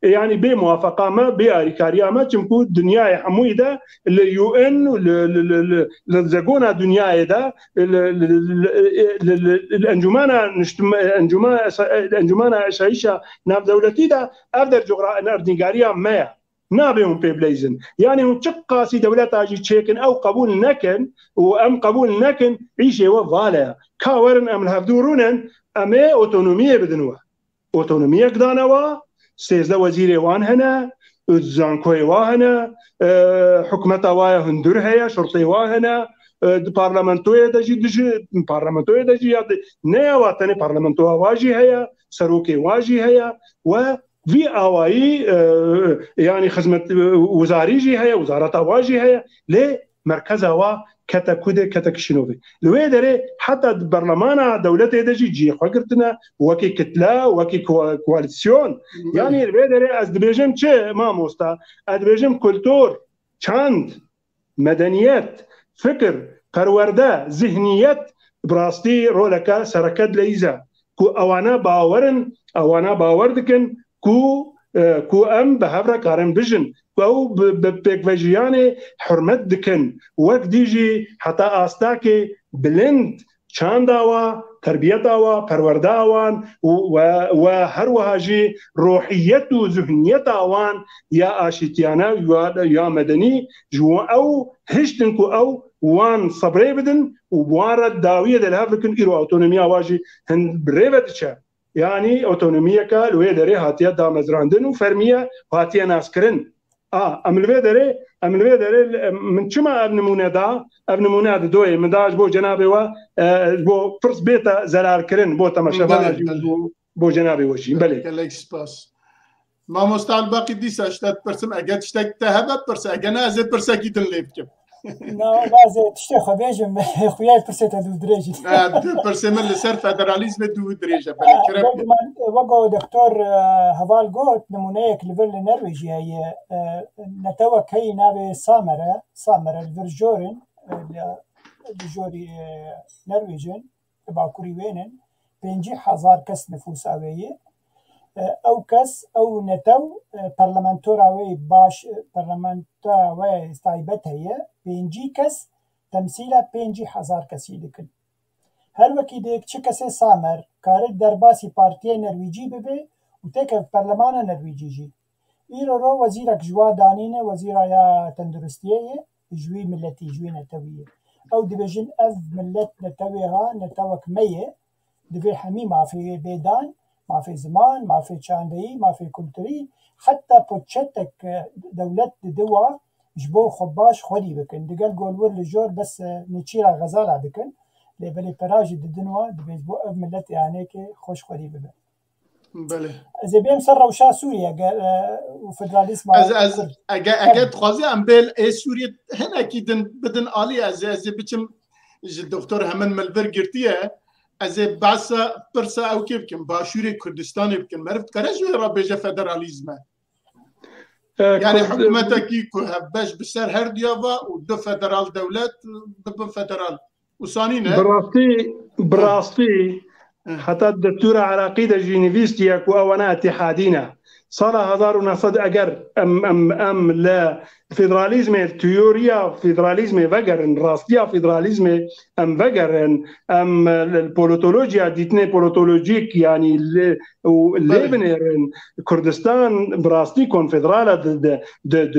E, yanî bê muwafeqa me, bê arîkariya me, çimku dinyayê hemûyî de li U N û li, li, li, li, li zegona dinyayê de, li, li, li, li, li, li, li Encûmena Niştim-, Encûmena Esa-, Encûmena Aşayîşa Navdewletî de ev der coğra-, erdnîgariya me ye. Nabe hûn pê bileyzin. Yanî hûn çiqasî dewleta jî çêkin, ew qebûl nekin û em qebûl nekin, îşê we vale ye. Ka werin em li hevdû rûnin, em ê otonomiyê bidin we. Otonomiyek dane wa, sêzdeh wezîrê wan hene, zankoyê wa hene, e, hikûmeta wa ya hundir heye, şurtê wa hene, e, di parlamentoyê de jî dijî, parlamentoyê de jî ya di-, ne ya wa tenê parlamentoya wa jî heye, serokê wa jî heye we vî awayî, e, yanî xizmet, e, wizarî jî heye, wizareta wa jî heye, lê merkeza wa kete ku de, kete kişînovê. Li wê derê heta di berlemana dewletê de jî cihê xwe girtine, wekî kitle, wekî ko-, koalîsyon. Yanî li wê derê ez dibêjim çi, mamosta? Ez dibêjim kultur, çand, medeniyet, fikir, perwerde, zihniyet bi rastî roleke sereke dileyîze. Ku ewana bawer in, ewana bawer dikin ku, e, ku em bi hev re karin bijin. Ku ew bi, bi pêkvejiyanê hurmet dikin. Wek dî jî heta astakê bilind çanda wa, terbiyeta wa, perwerda wan û we, we her wiha jî ruhiyet û zihniyeta wan ya aşîtiyane ya, ya medenî ji wan ew hiştin ku ew wan sebrê bidin û bi wan re dawiyê de li hev bikin, îro otonomiya wa jî hin bi rê ve diçe. Yanî otonomiyeke li wê derê hatiye damezrandin û fermiye hatiye naskirin. A, em li vê derê, em li vê derê, em, min çima ev nimûne da? Ev nimûne di doyê min da ji bo cenabê we, e, ji bo pirs bête zerarkirin, bo temaşevana Belê, jî, belê. bo, bo cenabê we jî. Belê. Gelek spas. Mamosta Elbaqî, dîsa ji te dipirsim, eger tiştek te hebe pirse, eger ne ez ê pirsekî din lê bikim. Na, ez ê tiştê xwe bêjim, xuya pirsê te dû dirêj in. E, di pirsê min li ser federalîzmê dû dirêj e, belê, Ha, kerem. Wek man, wek o doktor, e, Heval got, nimûneyek li vir li Norwêjî heye. E, netewek heyî navê Samer e, Samer e, li vir jor in, e, li, li jorî, e, Norwêj in, li bakurî wê ne. Pêncî hezar kes nifûsa wê ye. E, ew kes, ew netew, e, parlamentora wê baş, e, parlamentoya wê taybet heye. Pêncî kes temsîla pêncî hezar kesî dikin. Her wekî dê çi kesê Samer kare derbasî partiyê Nerwîcî bibe û têkeve perlemana Nerwîcî jî. Îro ro wezîrek ji wa danîne, wezîra ya tenduristiyê ye, ji wî miletî, ji wî netewî ye. Ew dibêjin ev milet netewê ha, netewek me ye, divê hemî mafê wê bê dan, mafê ziman, mafê çandeyî, mafê kulturî, heta poçetek, e, dewlet dide wa ji bo xwe baş xwedî bikin. Digel golwir li jor bes, e, nêçîra xezala dikin. Lê belê pera jî didin wa, divê ji bo ev milet ê hanekê xweş xwedî bibe. Belê. Ez ê bêm ser rewşa Sûriye, ge-, e, û federalîzma Ez, ez, Kurd. ege, ege Tabii. dixwazî em bê ê Sûriyê hinekî din bidin alî, ez, ez ê biçim ji doktor Hemin Milvir girtiye, ez ê behsa pirsa ew kê bikim, Başûrê Kurdistanê bikim. Meriv dikare ji wê re bêje federalîzm e? E, Yani Kurd- hikûmetekî ku hevbeş bi ser her diya ve û du federal dewlet bibin federal. Wisa nîne? Bi rastî, bi rastî, Hı. heta destûra Iraqî de jî nivîstiye ku ewana îtîhadî ne. Sala hezar û neh sed eger em, em, em li federalîzmê, teoriya federalîzmê vegerin, rastiya federalîzmê em vegerin, em li politolojiya, dîtinê politolojîk, yanî li, û lê Belê. binêrin, Kurdistan bi rastî konfederal e di, di,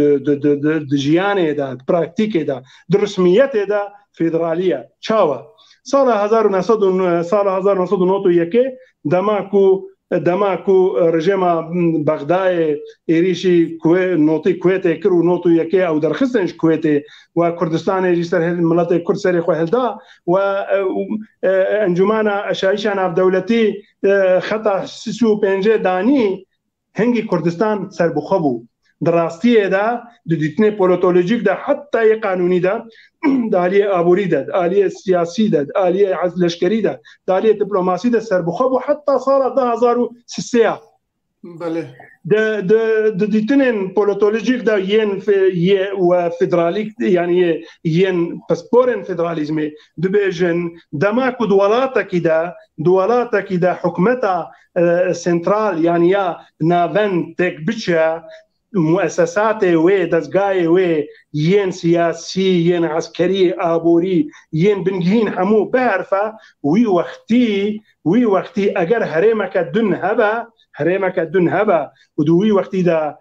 di jiyanê de, di praktîkê de, di resmiyetê de federalî ye. Çawa? Sala hezar û neh sed û, sala hezar û neh sed û nod û yekê, dema ku, dema ku rejêma Bexdayê êrîşî Kuwê-, notî Kuwêtê kir û nod û yekê ew derxistin ji Kuwêtê we Kurdistanê jî ser hil-, miletê Kurd serê xwe hilda we, e, û, e, Encûmena Aşayîşa Navdewletî, e, xeta sî û pêncê danî, hingî Kurdistan serbixwe bû. Di rastiyê de, di dîtinê politolojîk de, heta yê qanûnî de, di aliyê aborî de, di aliyê siyasî de, di aliyê ez-, leşkerî de, di aliyê diplomasî de serbixwe bû, heta sala du hezar û sê ya. Belê. Di, di, di dîtinên politolojîk de yên fe-, yê we federalîk, yanî yê, yên pisporên federalîzmê dibêjin, dema ku di welatekî de, di welatekî de hikûmeta, e, sentral, yanî ya navend têk biçe, muesesatê wê, dezgayê wê yên siyasî, yên eskerî, aborî, yên bingehîn hemû biherife, wî wextî, wî wextî eger herêmeke din hebe, herêmeke din hebe û di wî wextî de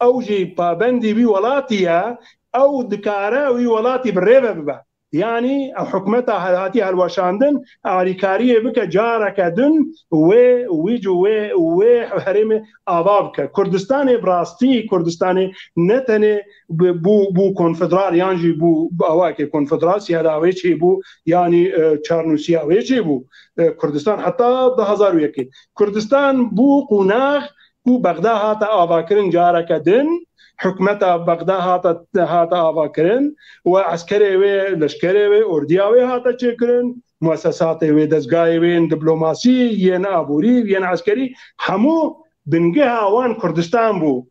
ew jî pabendî wî welatî ye, ew dikare wî welatî bi rê ve bibe. Yanî ew hikûmeta hatiye hilweşandin, alîkariyê bike careke din wê, wî cû wê, wê herêmê ava bike. Kurdistanê bi rastî, Kurdistanê ne tenê bi, bû, bû konfederal yan jî bû bi awakê konfederal, siyada wê çêbû, yanî, e, çarnûsiya wê çêbû. E, Kurdistan heta du hazar û yekê. Kurdistan bû qonax ku Bexda hate avakirin careke din, hikûmeta Bexda hate, hate avakirin û eskerê wê, leşkerê wê, ordiya wê hate çêkirin, muesesatê wê, dezgayê wê yên diplomasî, yên aborî, yên eskerî, hemû bingeha wan Kurdistan bû.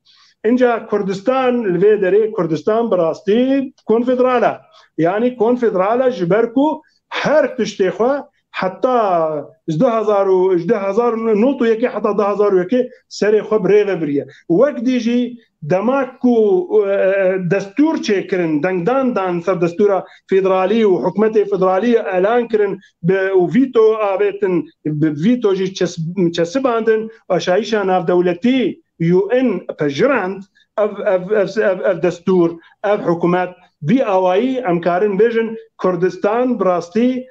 Înca Kurdistan, li vê derê Kurdistan bi rastî konfederal e. Yanî konfederal e ji ber ku her tiştê xwe heta ji du hazar û, ji du hazar û nod û yekê heta du hazar û yekê serê xwe bi rê ve biriye. Wek dî jî dema ku, e, destûr çêkirin, dengdan dan ser destûra federalî û hikûmetê federalî elan kirin bi, û vîto avêtin, bi vîto jî çes-, çesibandin, aşayîşa navdewletî, U N pejirand ev, ev, ev, ev, ev destûr, ev hikûmet, vî awayî em karin bêjin Kurdistan bi rastî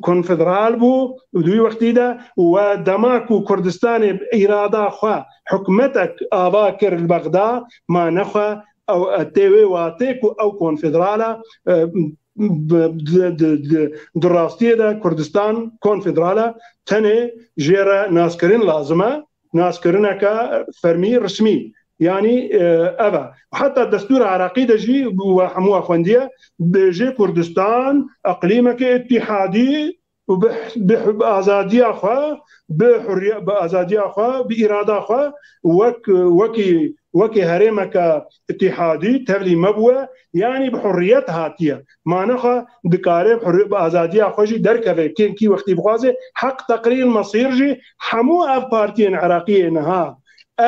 konfederal bû û di wî wextî de we dema ku Kurdistanê îrada xwe hikûmetek ava kir li Bexda, ma nexwe ew, tê wê watê ku ew konfederal e, e, bi, di, di, di, di rastiyê de Kurdistan konfederal e, tenê jê re naskirin lazim e, naskirineke fermî, resmî. Yanî, e, ev e. Heta destûra Iraqî de jî we hemû xwendiye, dibêje Kurdistan eqlîmeke îtîhadî û bi, bi, bi azadiya xwe, bi hurriye-, bi azadiya xwe, bi îrada xwe wek, wekî, wekî herêmeke îtîhadî tevlî me bûye, yanî bi hurriyet hatiye. Mane xwe dikare bi hurri-, bi azadiya xwe jî derkeve. Kê kî wextî bixwaze heq teqrîr mesîr jî hemû ev partiyên Iraqiyê niha,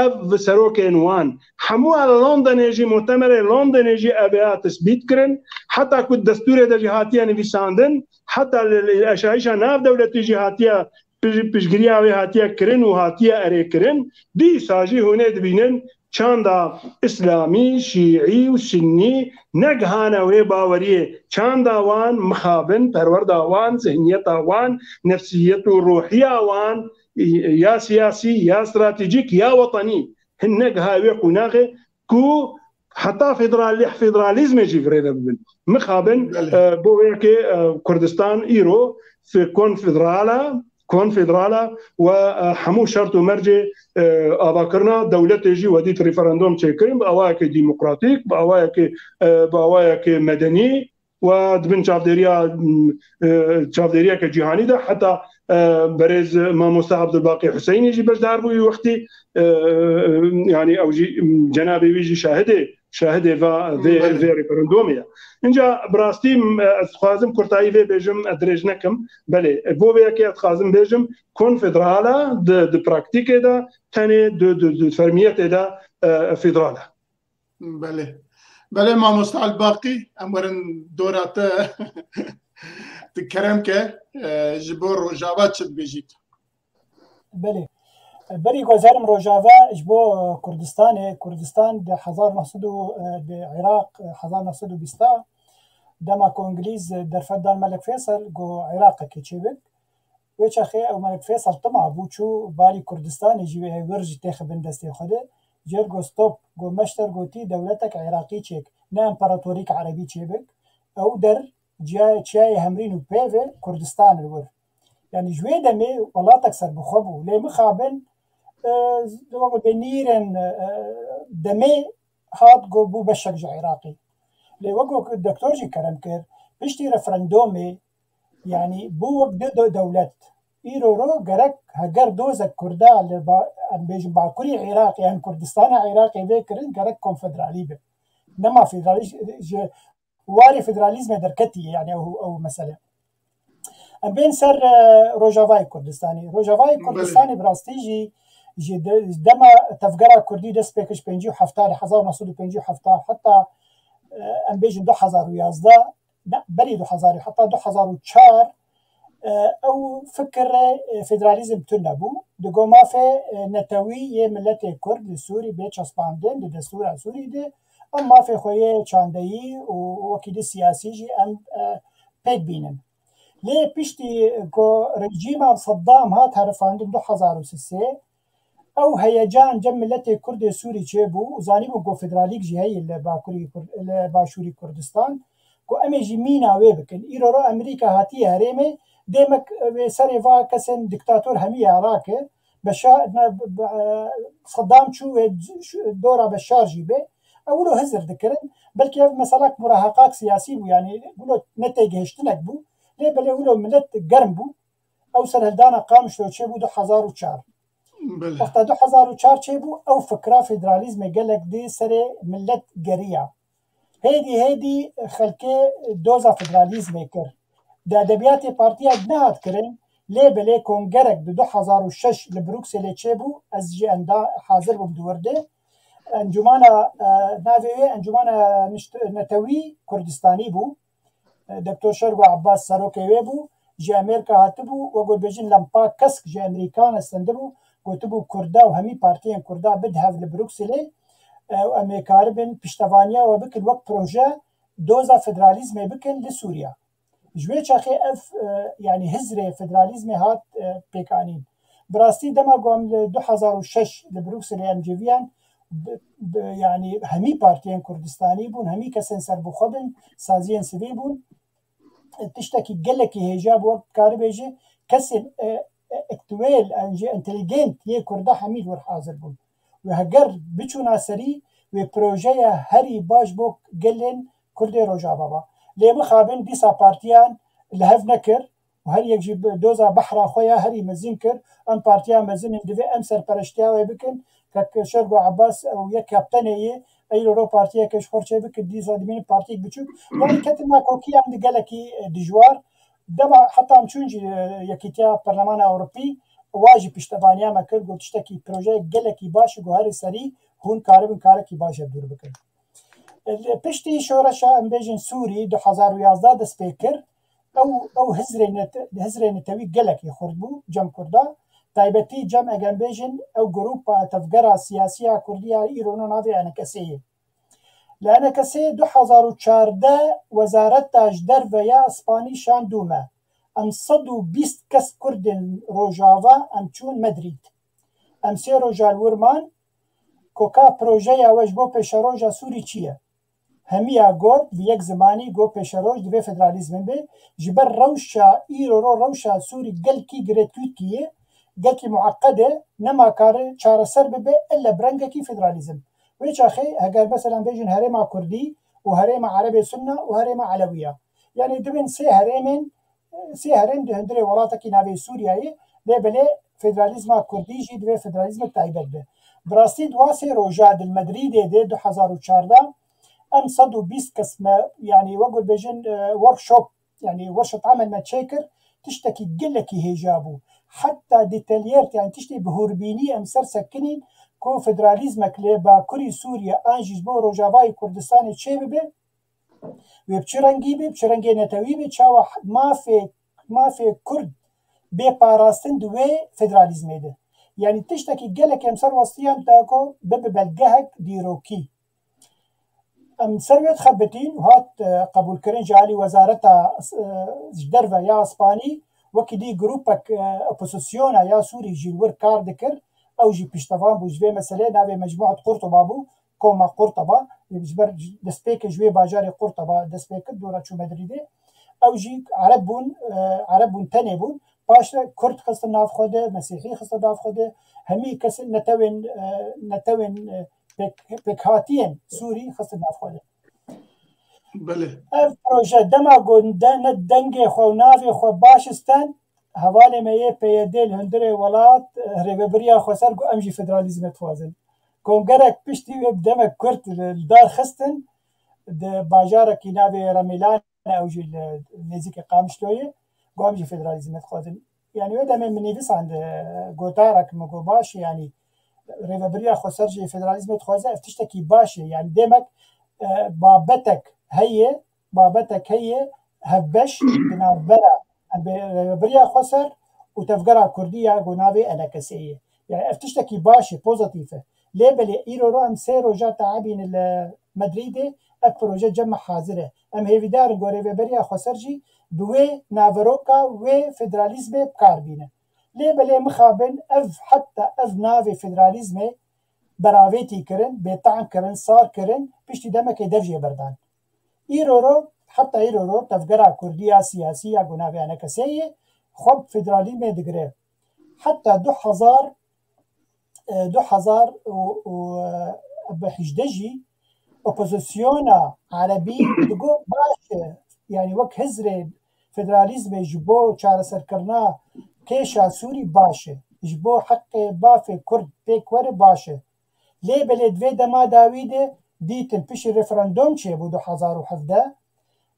ev serokên wan, hemû ev Londonê jî, mutemerê Londonê jî ev ya tesbît kirin. Heta ku destûrê de jî hatiye nivîsandin, heta li, li aşayîşa navdewletî jî hatiye pij-, piştgiriya wê hatiye kirin û hatiye erê kirin. Dîsa jî hûn ê dibînin çanda îslamî, şîî û sinnî negihane wê baweriyê. Çanda wan mixabin, perwerda wan, zihniyeta wan, nefsiyet û ruhiya wan, ya siyasî, ya stratejîk, ya wetenî, hin negiha wê qonaxê ku heta federal-, federalîzmê jî virêve bibin. Mixabin, Belê. e, bo wê yekê, e, Kurdistan îro fi-, konfederal e, konfederal e we, e, hemû şert û mercê, e, avakirina dewletê jî we dît referandum çêkirin bi awayekê demokratîk, bi awayekê, e, bi awayekê medenî, we di bin çavdêriya, e, çavdêriyeke cîhanî de heta, e, berêz mamoste Abdulbaqî Huseynî jî beşdar bû wî wextî, e, yanî ew jî, cenabê wî jî şahidê, şahidê va vê, Belê. vê referandumê ye. Înca bi rastî, e, ez dixwazim kurtayî vê bêjim, ez dirêj nekim. Belê, e, bo vê yekê ez dixwazim bêjim, konfederal e di, di praktîkê de tenê di, di, di fermiyetê de, e, federal e. Belê. Belê, mamoste Elbaqî, em werin dora te. Tu kerem ke, e, ji bo Rojava çi dibêjî tu? Belê. Berî guzerim Rojava ji bo Kurdistanê, Kurdistan di hezar neh sed û, e, di Iraq, e, hezar neh sed û bîst, dema ku Îngilîz derfet dan Melek Feysel, got Iraqekê çêbik. Wê çaxê ew Melek Feysel tima bû, çû balî Kurdistanê jî wê wir jî têxibin destê xwe de. Jêr got stop, got meşter, gotî dewletek Iraqî çêk, ne împaratorîk Erebî çêbik. Ew der ciya-, çiyayê Hemrîn û pê ve Kurdistan li wir. Yanî ji wê demê welatek serbixwe bû. Lê mixabin, e, wek bê nîrên, e, demê hat got bû beşek ji Iraqê. Lê wek ku doktor jî kerem kir, piştî referandumê, yanî bû wek du de-, dewlet. Îro ro gerek heger dozek Kurda li ba, em bêjin Bakurî Iraqê, yan Kurdistana Iraqê vê kirin, gerek konfederalî be. Nema federalî ji, ji warê federalîzmê derketî, yani ew, ew mesele. Em bên ser, e, Rojavayê Kurdistanê. Rojavayê Belê. Kurdistanê bi rastî jî, jî de, dema tevgera Kurdî dest pê kir ji pêncî û hefta, hezar û neh sed û pêncî û hefta heta, e, em bêjin du hezar û yazdeh, ne, berî du hezar, heta du hezar û çar, e, ew fikir, e, federalîzm tune bû. Digo mafê, e, netewî yê miletê Kurd li Sûrî bê çespandin di destûra Sûrî de, em mafê xwe yê çandeyî û wekî di siyasî jî em, e, pêk bînin. Lê piştî ku rejîma Seddam hat herifandin du hezar û sisê, ew heyecan cem miletê Kurdê Sûrî çêbû û zanîbûn ku federalîk jî heye li Bakurî Kur-, li Başûrî Kurdistan, ku em ê jî mîna wê bikin. Îro ro Amerîka hatiye herêmê, dê me k-, wê serê va kesên diktator hemiya rake, Beşar, ne, be-, e, Seddam çû wê c-, ş-, dora Beşar jî bê. Ew wilo hizir dikirin. Belkî ev meselek murahaqak siyasî bû, yani wilo ne têgihiştinek bû. Lê belê wilo milet germ bû. Ew serhildana Qamişlo çêbû du hezar û çar. Belê. Wexta du hezar û çar çêbû, ew fikra federalîzmê gelek di serê milet geriya. Hêdî hêdî xelkê doza federalîzmê kir. Di edebiyatê partiya nehat kirin, lê belê kongerek di du hezar û şeş li Brukselê çêbû, ez jî enda hazir bûm di wir de. Encûmana, e, navê wê Encûmana Nişt-, Netewî Kurdistanî bû. E, Doktor Şergo Abbas serokê wê bû, ji Amerîka hatibû, wek got bêjin lempa kesk ji Amerîkan estendibû, gotibû Kurda û hemî partiyên Kurda bid hev li Brukselê, e, û em ê karibin piştevaniya we bikin wek proje doza federalîzmê bikin li Sûriya. Ji wê çaxê ev, e, yani hizrê federalîzmê hat, e, pêkanîn. Bi rastî dema ku em li du hezar û şeş li Brukselê em civiyan, bi, bi, yani hemî partiyên Kurdistanî bûn, hemî kesên serbixwe bin, saziyên sivîl bûn. Tiştekî gelekî hêja bû, wek dikarî bêjî, kesên, e, e, intelektuel, an jî inteligent yê Kurda hemî li wir hazir bûn. Û heger biçûna serî, wê projeya herî baş bo gelên Kurdê Rojava ba. Lê mixabin dîsa partiyan li hev nekir û her yek jî bi doza behra xwe ya herî mezin kir. Em partiya mezin in, divê em serpereştiya wê bikin. Kek Şergo Abbas ew yek kaptenê yê, Eyro ro partiyeke ji xwe çê bikir, dîsa dimînin partiyek biçûk. Yani ketin nakokiyan di gelekî, e, dijwar. Dema heta em çûn jî, e, Yekîtiya Perlemana Ewropî, wa jî piştevaniya me kir, got tiştekî projeyek gelekî baş e, got herî serî hûn karibin karekî baş ev dûr bikin. E, piştî şoreşa, em bêjin, Sûrî du hezar û yazdeh dest pê kir, ew, ew hizrê nete-, hizrê netewî gelekî xurt bû cem Kurda. Taybetî cem, eger em bêjin, ew grupa tevgera siyasî ya Kurdî ya îro no navê E N K S'ê ye. Li E N K S'ê du hezar û çardeh wezareta ji derve ya Spanî şandû me. Em sed û bîst kes Kurdên Rojava em çûn Medrîd. Em sê roja li wir man, ku ka projeya we ji bo pêşeroja Sûrî çi ye? Hemiya got bi yek zimanî, got pêşeroj divê federalîzmin be. Ji ber rewşa îro ro rewşa Sûrî gelkî girêdayî ye, gelkî mueqed e, nema kare çareser bibe ille bi rengekî federalîzm. Wê çaxê heger mesela bêjin herêma Kurdî û herêma Erebê Sunna û herêma Elewiya. Yani divên sê herêmên, sê herêm di hundirê welatekî navê Sûriyeyê, lê belê federalîzma Kurdî jî divê federalîzmek taybet be. Bi rastî di wa sê roja di Medrîdê de du hezar û çardeh em sed û bîst kes me, yani wek bêjin, e, workshop, yani werşet amel me çêkir, tiştekî gelekî hêja bû. Heta detalyert, yani tiştê bi hûrbînî em ser sekinîn ku federalîzmek li Bakurî Sûriye an jî ji bo Rojavayê Kurdistanê çêbibe, wê bi çi rengî be, bi çi rengê netewî be, çawa mafê, mafê Kurd bê parastin di wê federalîzmê de. Yani tiştekî gelek em ser westiyan da ku bibe belgehek dîrokî. Em ser wê dixebitîn û hat, e, qebûlkirin ji alî wezareta, e, ji derve ya Spanî, wekî dî grûpek, e, opozisyona ya Sûrî jî li wir kar dikir. Ew jî piştevan bû ji vê meselê, navê Mecmuet Qurtuba bû, Koma Qurtuba. Ji ber destpêkê ji wê bajarê Qurtuba dest pê kir, dora çû Medrîdê. Ew jî Ereb bûn, e, Ereb bûn, tenê bûn. Paş de Kurd xistin nav xwe de, Mesîhî xistin nav xwe de. Hemî kesên netewên, e, netewên, e, pêk, pêkhatiyên Sûrî xistin nav xwe de. Belê. Ev proje dema ku de-, ne dengê xwe û navê xwe baş isten, Hevalê me yê P Y D li hundirê welat, e, rêvebiriya xweser got, em jî federalîzmê dixwazin. Kongerek piştî wê bi demek kurt li, li dar xistin, di bajarekî navê Remêlan e, ew jî li nêzîkê Qamişloyê, got, em jî federalîzmê dixwazin. Yanî wê demê min nivîsand, e, gotarek, min got, baş e, yanî rêvebiriya xweser jî federalîzmê dixwaze, ev tiştekî baş e. Yanî demek, e, babetek heye, babetek heye hevbeş di navbera, em bê rêvebiriya xweser û tevgera kurdî ya ku navê E N K S'ê ye. Yani ev tiştekî baş e, pozitîf e. Lê belê îro ro em sê roja teebîn li Madrîdê, ev proje cem me hazir e. Em hêvîdar in ku rêveberiya xweser jî bi wê naveroka wê federalîzmê bi kar bîne. Lê belê mixabin ev, heta ev navê federalîzmê beravêtî kirin, bêtehm kirin, sar kirin, piştî demekê dev jê berdan. Îro ro, heta îro ro tevgera kurdî ya siyasî ya ku navê E N K S'ê ye, xwe bi federalîzmê digire. Heta du hezar, e, du hezar û, û, e, bi hejdeh jî opozisyona erebî digot baş e, yani wek hizrê federalîzmê ji bo çareserkirina kêşa Sûrî baş e, ji bo heqê bavê kurd pêk were baş e. Lê belê di vê dema dawî de dîtin piştî referandum çêbû du hezar û hevdeh,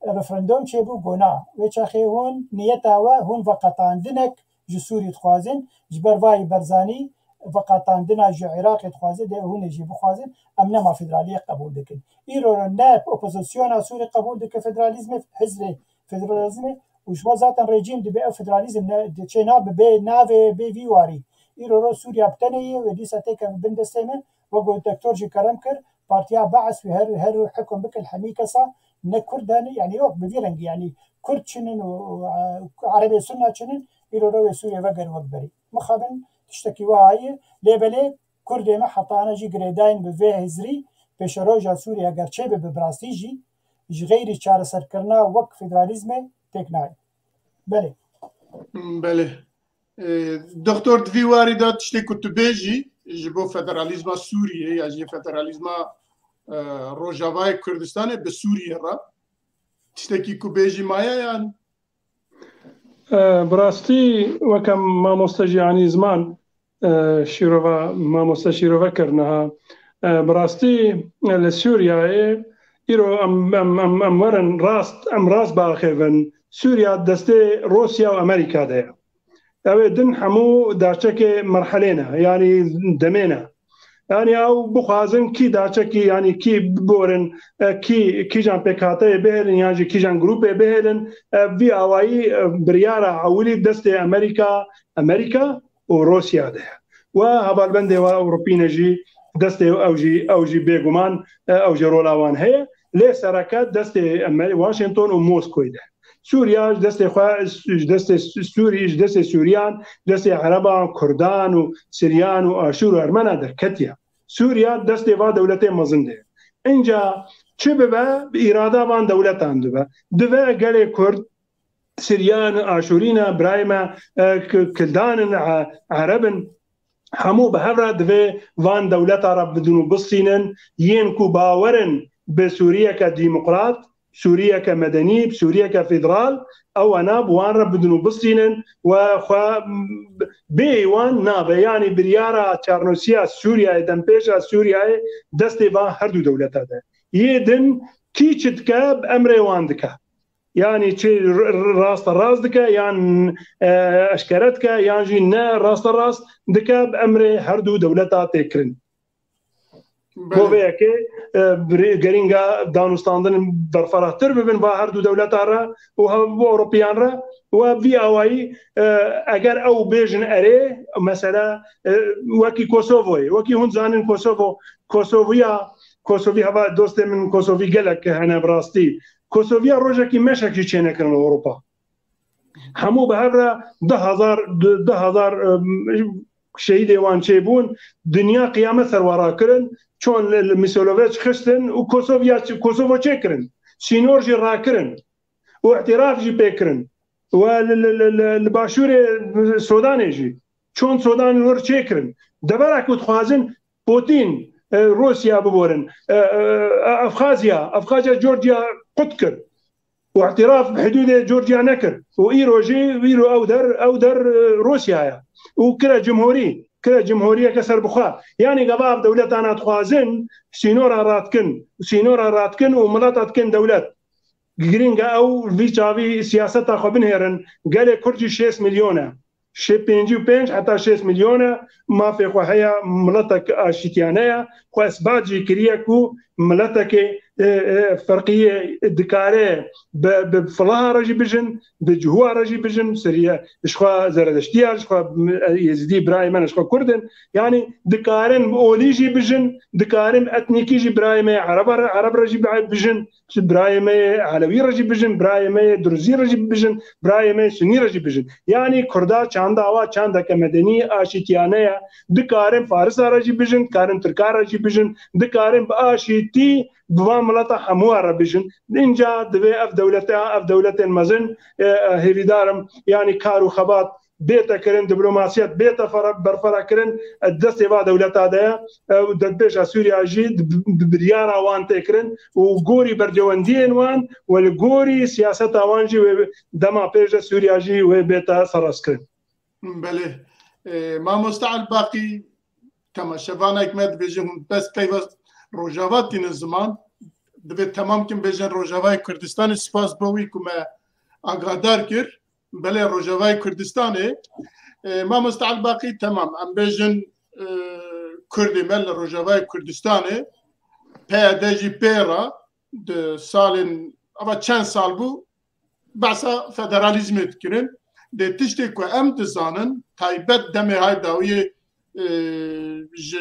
referandum çêbû, got na. Wê çaxê hûn niyeta we, hûn veqetandinek ji Sûrî dixwazin, ji ber vayî Berzanî veqetandina ji Iraqê dixwaze, dê hûn ê jî bixwazin, em nema federaliyê qebûl dikin. Îro ne opozisyona Sûrî qebûl dike federalîzmê, hizrê federalîzmê û ji we zaten rejîm dibe ew federalîzm ne, çê nabe bê navê, bê vî warî. Îro ro Sûriya bi tenê ye, wê dîsa têkeve bin destê me. Wek ku doktor jî kerem kir, partiya Bees wî her, her hukm bike li hemî kesa, ne Kurd hene, yani yok, bi vî rengî, yani Kurd çinin û, û, e, Erebê Sunna çinin, îro ro wê Sûriye vegerin wek berî. Mixabin tiştekî wiha ye, lê belê Kurdê me heta ana jî girêdayîn bi vê hizrî, pêşeroja Sûriye eger çêbe bi bi rastî jî, ji xeyrî çareserkirina wek federalîzmê pêk nayê. Belê. Belê. E, Doktor, di vî warî de tiştê ku tu bêjî ji bo federalîzma Sûriyê ya jî federalîzma, e, Rojavayê Kurdistanê bi Sûriyê re tiştekî ku bêjî maye yan? E, bi rastî weke mamoste jî anî ziman, e, şîrova, mamoste şîrove kir niha. E, bi rastî, e, li Sûriyeyê îro em, em, em, em werin rast, em rast biaxivin. Sûriya destê Rûsya û Amerîka de ye. Ew ê din hemû daçekê merhelê ne, yanî demê ne. Yanî ew bixwazin kî daçekî, yanî kî biborin, e, kî, kîjan pêkhateyê bihêlin yan jî kîjan grûpê bihêlin, e, vî awayî, e, biryara ewilî destê Amerîka, Amerîka û Rûsya de ye. Û hevalbendê we Ewropî ne jî destê ew jî, ew jî bêguman, e, ew jî rola wan heye. Lê sereke destê Amer-, Washington û Moskoyê de. Sûriya ji destê xwe, ji destê Sûrî, ji destê Sûriyan, ji destê Ereban, Kurdan û Siryan û Aşûr û Ermena derketiye. Sûriya destê va dewletê mezin de. Înca çi bibe, bi îrada van dewletan dibe. Dibe gelê Kurd, Siryan, Aşûrî ne, birayê me, e, K-, Kildan in, e, Ereb in. Hemû bi hev re divê van dewleta re bidin û bistînin, yên ku bawer in bi Sûriyeke demokrat, Sûriyeke medenî, Sûriyeke federal, ewana bi wan re bidin û bistînin we xwe bê wan nabe. Yanî biryara çarnosiya Sûriyeyê, dempêşa Sûriyeyê destê van her du dewleta de. Yê din kî çi dike, bi emrê wan dike. Yanî çi r-, r-, rasta rast dike, yan, e, eşkere dike, yan jî ne rasta rast dike, bi emrê her du dewleta tê kirin. Belê. Bo vê yekê, e, birê-, gerînga danûstandin berfirehtir bibin va her du dewleta re û ha bo Ewropiyan re. Û vî awayî, e, eger ew bêjin erê, mesela, e, wekî Kosovoyê, wekî hûn zanin Kosovo, Kosoviya, Kosovî heva dostê min Kosovî gelek hene bi rastî. Kosoviya rojekî meşek jî çênekirin li Ewropa. Hemû bi hev re du hezar, du, du hezar, em, şehîdê wan çêbûn, dinya qiyamet ser wan rakirin, çon li, li Misoloveç xistin û Kosoviya, Kosovo çêkirin. Sînor jî rakirin û îtiraf jî pê kirin. We li, li, li, li, li başûrê Sodanê jî, çond Sodan wir çêkirin. Devera ku dixwazin Putin, e, Rûsya biborin, e, e, Efxaziya, Efxaziya, Georgia qut kir. û îtiraf bi hidûdê Georgia nekir. Û îro jî, îro ew der, ew der, e, Rûsya ye. Û kire cumhurî, kire cumhuriyeke serbixwe. Yanî gava ev dewletana dixwazin sînora radikin, sînora radikin û mileta dikin dewlet. Girîng e ew vî çavî siyaseta xwe binihêrin. Gelê Kurd jî şêst milyon e. Şê pêncî û pênc heta şêst milyon e, mafê xwe heye, miletek aşîtiyane ye. Xwe isbat jî kiriye ku miletekê, e, e, ferqiyê dikare bi, bi filaha re jî bijin, bi cihuwa re jî bijin, siriye, ji xwe zeredeştiya, ji xwe, e, yezîdî birayê me ne, ji xwe kurd in. Yanî dikarin bi olî jî bijin, dikarin etnîkî jî birayê me ereba re, ereb re jî bijin. Ji birayê me yê Elewî re jî bijin, birayê me yê Duruzî re jî bijin, birayê me yê Sunî re jî bijin. Yanî Kurda çanda wa çandeke medenî aşîtiyane ye. Dikarin Farisa re jî bijin, dikarin Tirka re jî bijin, dikarin bi aşîtî bi van mileta hemûya re bijin. Înca divê ev dewlete, ev dewletên mezin, e, e, hêvîdar im, yanî kar û xebat bête kirin, diplomasiyet bête fere-, berfere kirin, e, destê va dewleta de ye. Ew destpêşa Sûriya jî di, di biryara wan tê kirin û gorî bercewendiyên wan û li gorî siyaseta wan jî wê dema pêş de Sûriya jî wê bête serrastkirin. Belê. E, mamoste Elbaqî, temaşevanek me dibêje hûn bes peyva Rojava tînin ziman. Divê temam kim bêjin Rojavayê Kurdistanê, spas bo wî ku me agadar kir. Belê Rojavayê Kurdistanê, e, mamoste Elbaqî, temam. Em bêjin, e, Kurdê me li Rojavayê Kurdistanê, P Y D jî pê re di salên, ava çend sal bû, behsa federalîzmê dikirin. Lê tiştê ku em dizanin, taybet demê hay dawiyê, e, ji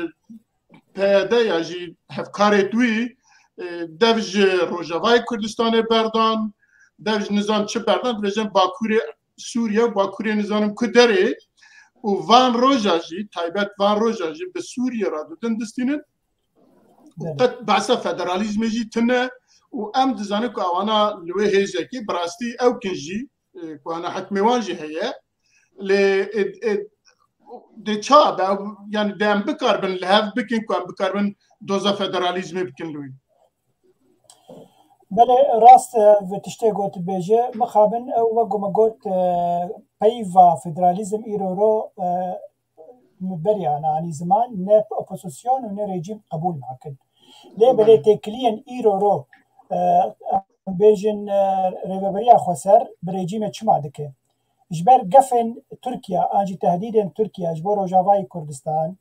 P Y D ya jî hevkarê wî, e, dev ji Rojavayê Kurdistanê berdan, dev ji nizan çi berdan, dibêjin Bakurê Sûriye, Bakurê nizanim ku derê û van roja jî, taybet van roja jî bi Sûriye re didin distînin. Û Belê. Qet behsa federalîzmê jî tune û em dizanin ku ewana li wê hêzekî bi rastî ew kin jî, e, ku ana hikmê wan jî heye. Lê, e, e, dê ça be, yani dê em bikaribin li hev bikin ku em bikaribin doza federalîzmê bikin li wî. Belê, rast e, vê tiştê got bêje. Mixabin ew wek ku me got, e, peyva federalîzm îro ro, e, berî ana anî ziman, ne opozîsyon û ne rejîm qebûl nakin. Lê belê Belê. têkiliyên îro ro, e, em bêjin, e, rêveberiya xweser bi rejîmê çima dike? Ji ber gefên Tirkiye, an jî tehdîdên Tirkiye ji bo Rojavayê Kurdistan,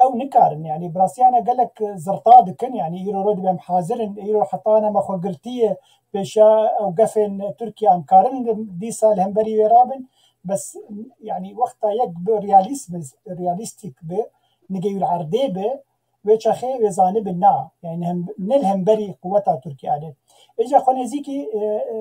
ew nikarin, yanî bi rastiyane gelek zirta dikin, yanî îro ro dibem hazir in, îro heta ne me xwe girtiye, pêşa ew gefên Tirkiye em karin dîsa li hemberî wê rabin, bes, yanî wexta yek bi realîst bi, realîstîk bi, nigeyûl erdê bi, wê çaxê wê zanibin na, yanî hem, ne li hemberî quweta Tirkiye de. Êca xwe nêzîkî, e, e,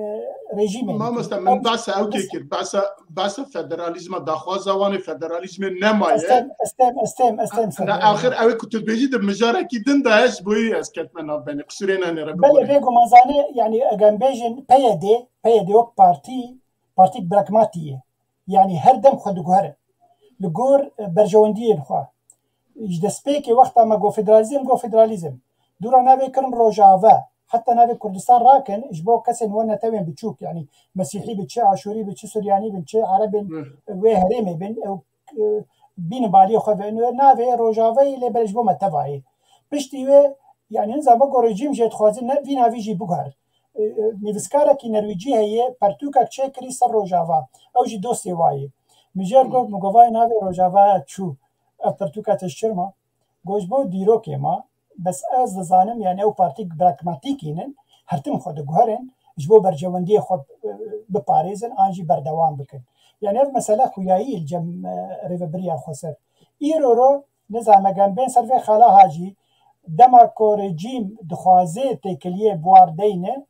rejîmê dikin. Mamoste, min behsa ew kê kir, behsa, behsa federalîzma, daxwaza wan ê federalîzmê nemaye. Estem, estem, estem, estem, Na, axir ew ê ku tu dibêjî di mijarekî din de ye, ji bo wî ez ketime navbenê. Qisûrê nenêre, Belê, biborê. Bêguman zanê, yanî eger em bêjin P Y D, P Y D wek partî, partîk pragmatî ye. Yanî her dem xwe diguhere. Li gor, e, berjewendiyên xwe. Ji destpêkê wexta me got federalîzm, got federalîzm. Dûra navê kirin Rojave. Heta navê Kurdistan rakin, ji bo kesên we netewên biçûk, yanî Mesîhî bin, çi Aşûrî bin, çi Suryanî bin, çi Erebên Hı. wê herêmê bin, ew, e, bînin baliyê xwe ve. Navê Rojaveyê lê belê ji bo me tevayê. Piştî wê, yanî niza me got rejîm jê dixwazin, ne, vî navî jî biguher. E, e, nivîskarekî Nerwîcî heye, pertûkek çêkirî ser Rojava. Ew jî dostê wa ye. Min jê re got, min got, vay navê Rojava çû. Ev pertûka te ji çi re ma? Got, ji bo dîrokê ma. Bes ez dizanim, yani ew partîk pragmatîkî ne, her tim xwe diguherin, ji bo berjewendiyê xwe, e, biparêzin, an jî berdewam bikin. Yani ev mesele xuyayî li cem, e, rêvebiriya xweser. Îro ro, nizam, eger em bên ser vê xala ha jî, dema ku rejîm dixwaze têkiliyê bi war deyne,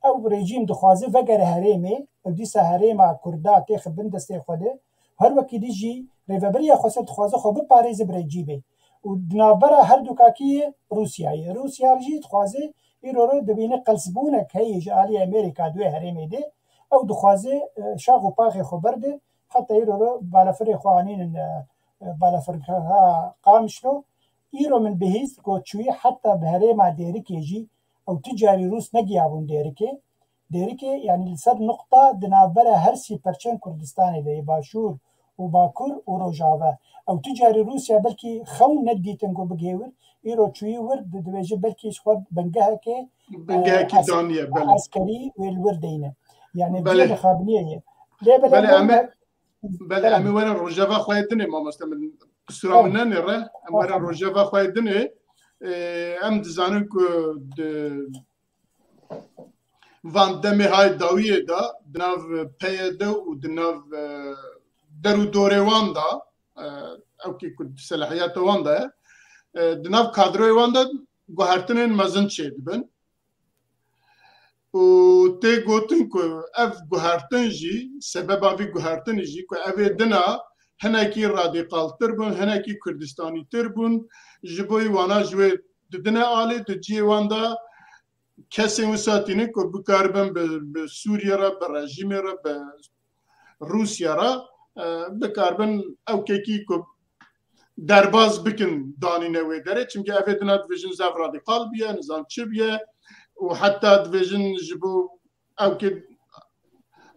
ew rejîm dixwaze vegere herêmê, ew dîsa herêma Kurda têxe bin destê xwe de. Her wekî dî jî rêvebiriya xweser dixwaze xwe biparêze bi rejîmê. Û di navbera her du kakî yê Rûsyayê. Rûsya jî dixwaze îro ro dibîne qelsbûnek heye ji alî Amerîka di wê herêmê de. Ew dixwaze, e, şax û paxê xwe berde, heta îro ro balafirê xwe anînin, e, e, balafirgeha Qamişlo. Îro min bihîst ku çûyî heta bi herêma Dêrikê jî ew tu carî Rûs negiyabûn Dêrikê. Dêrikê, yanî li ser nuqta di navbera her sî perçên Kurdistanê de yê Başûr û Bakur û Rojava. Ew tu carî Rûsya belkî xewn nedîtin ku bigihê wir, îro çûyî wir, di-, dibêje belkî ji xwe bingehekê, Bingehekî e, es-, daniye, belê. eskerî wê li wir deyne. Yanî Belê. cihê mixabiniyê ye. Lê belê Belê, em ê, belê, em ê werin rojeva xwe yê dinê, mamoste min qisura min Tamam. nenêre, em werin Tamam. rojeva xwe yê dinê. E, em dizanin ku di van demê hay dawiyê de, di nav P Y D û di nav, e, der û dorê wan de, e, ew kê ku di selahiyeta wan de ye, e, di nav kadroyê wan de guhertinên mezin çêdibin. Û tê gotin ku ev guhertin jî, sebeba vî guhertinê jî ku ev ê dina hinekî radîkaltir bûn, hinekî kurdistanîtir bûn, ji bo wana ji wê didine alî, di cihê wan de kesên wisa tînin ku bikaribin bi, bi Sûriye re, bi rejîmê re, bi Rûsya re, e, bikaribin ew kekî ku derbaz bikin danîne wê derê. Çimkî ev ê dina dibêjin zaf radîkal bûye, nizam çi bûye û heta dibêjin ji bo ew kê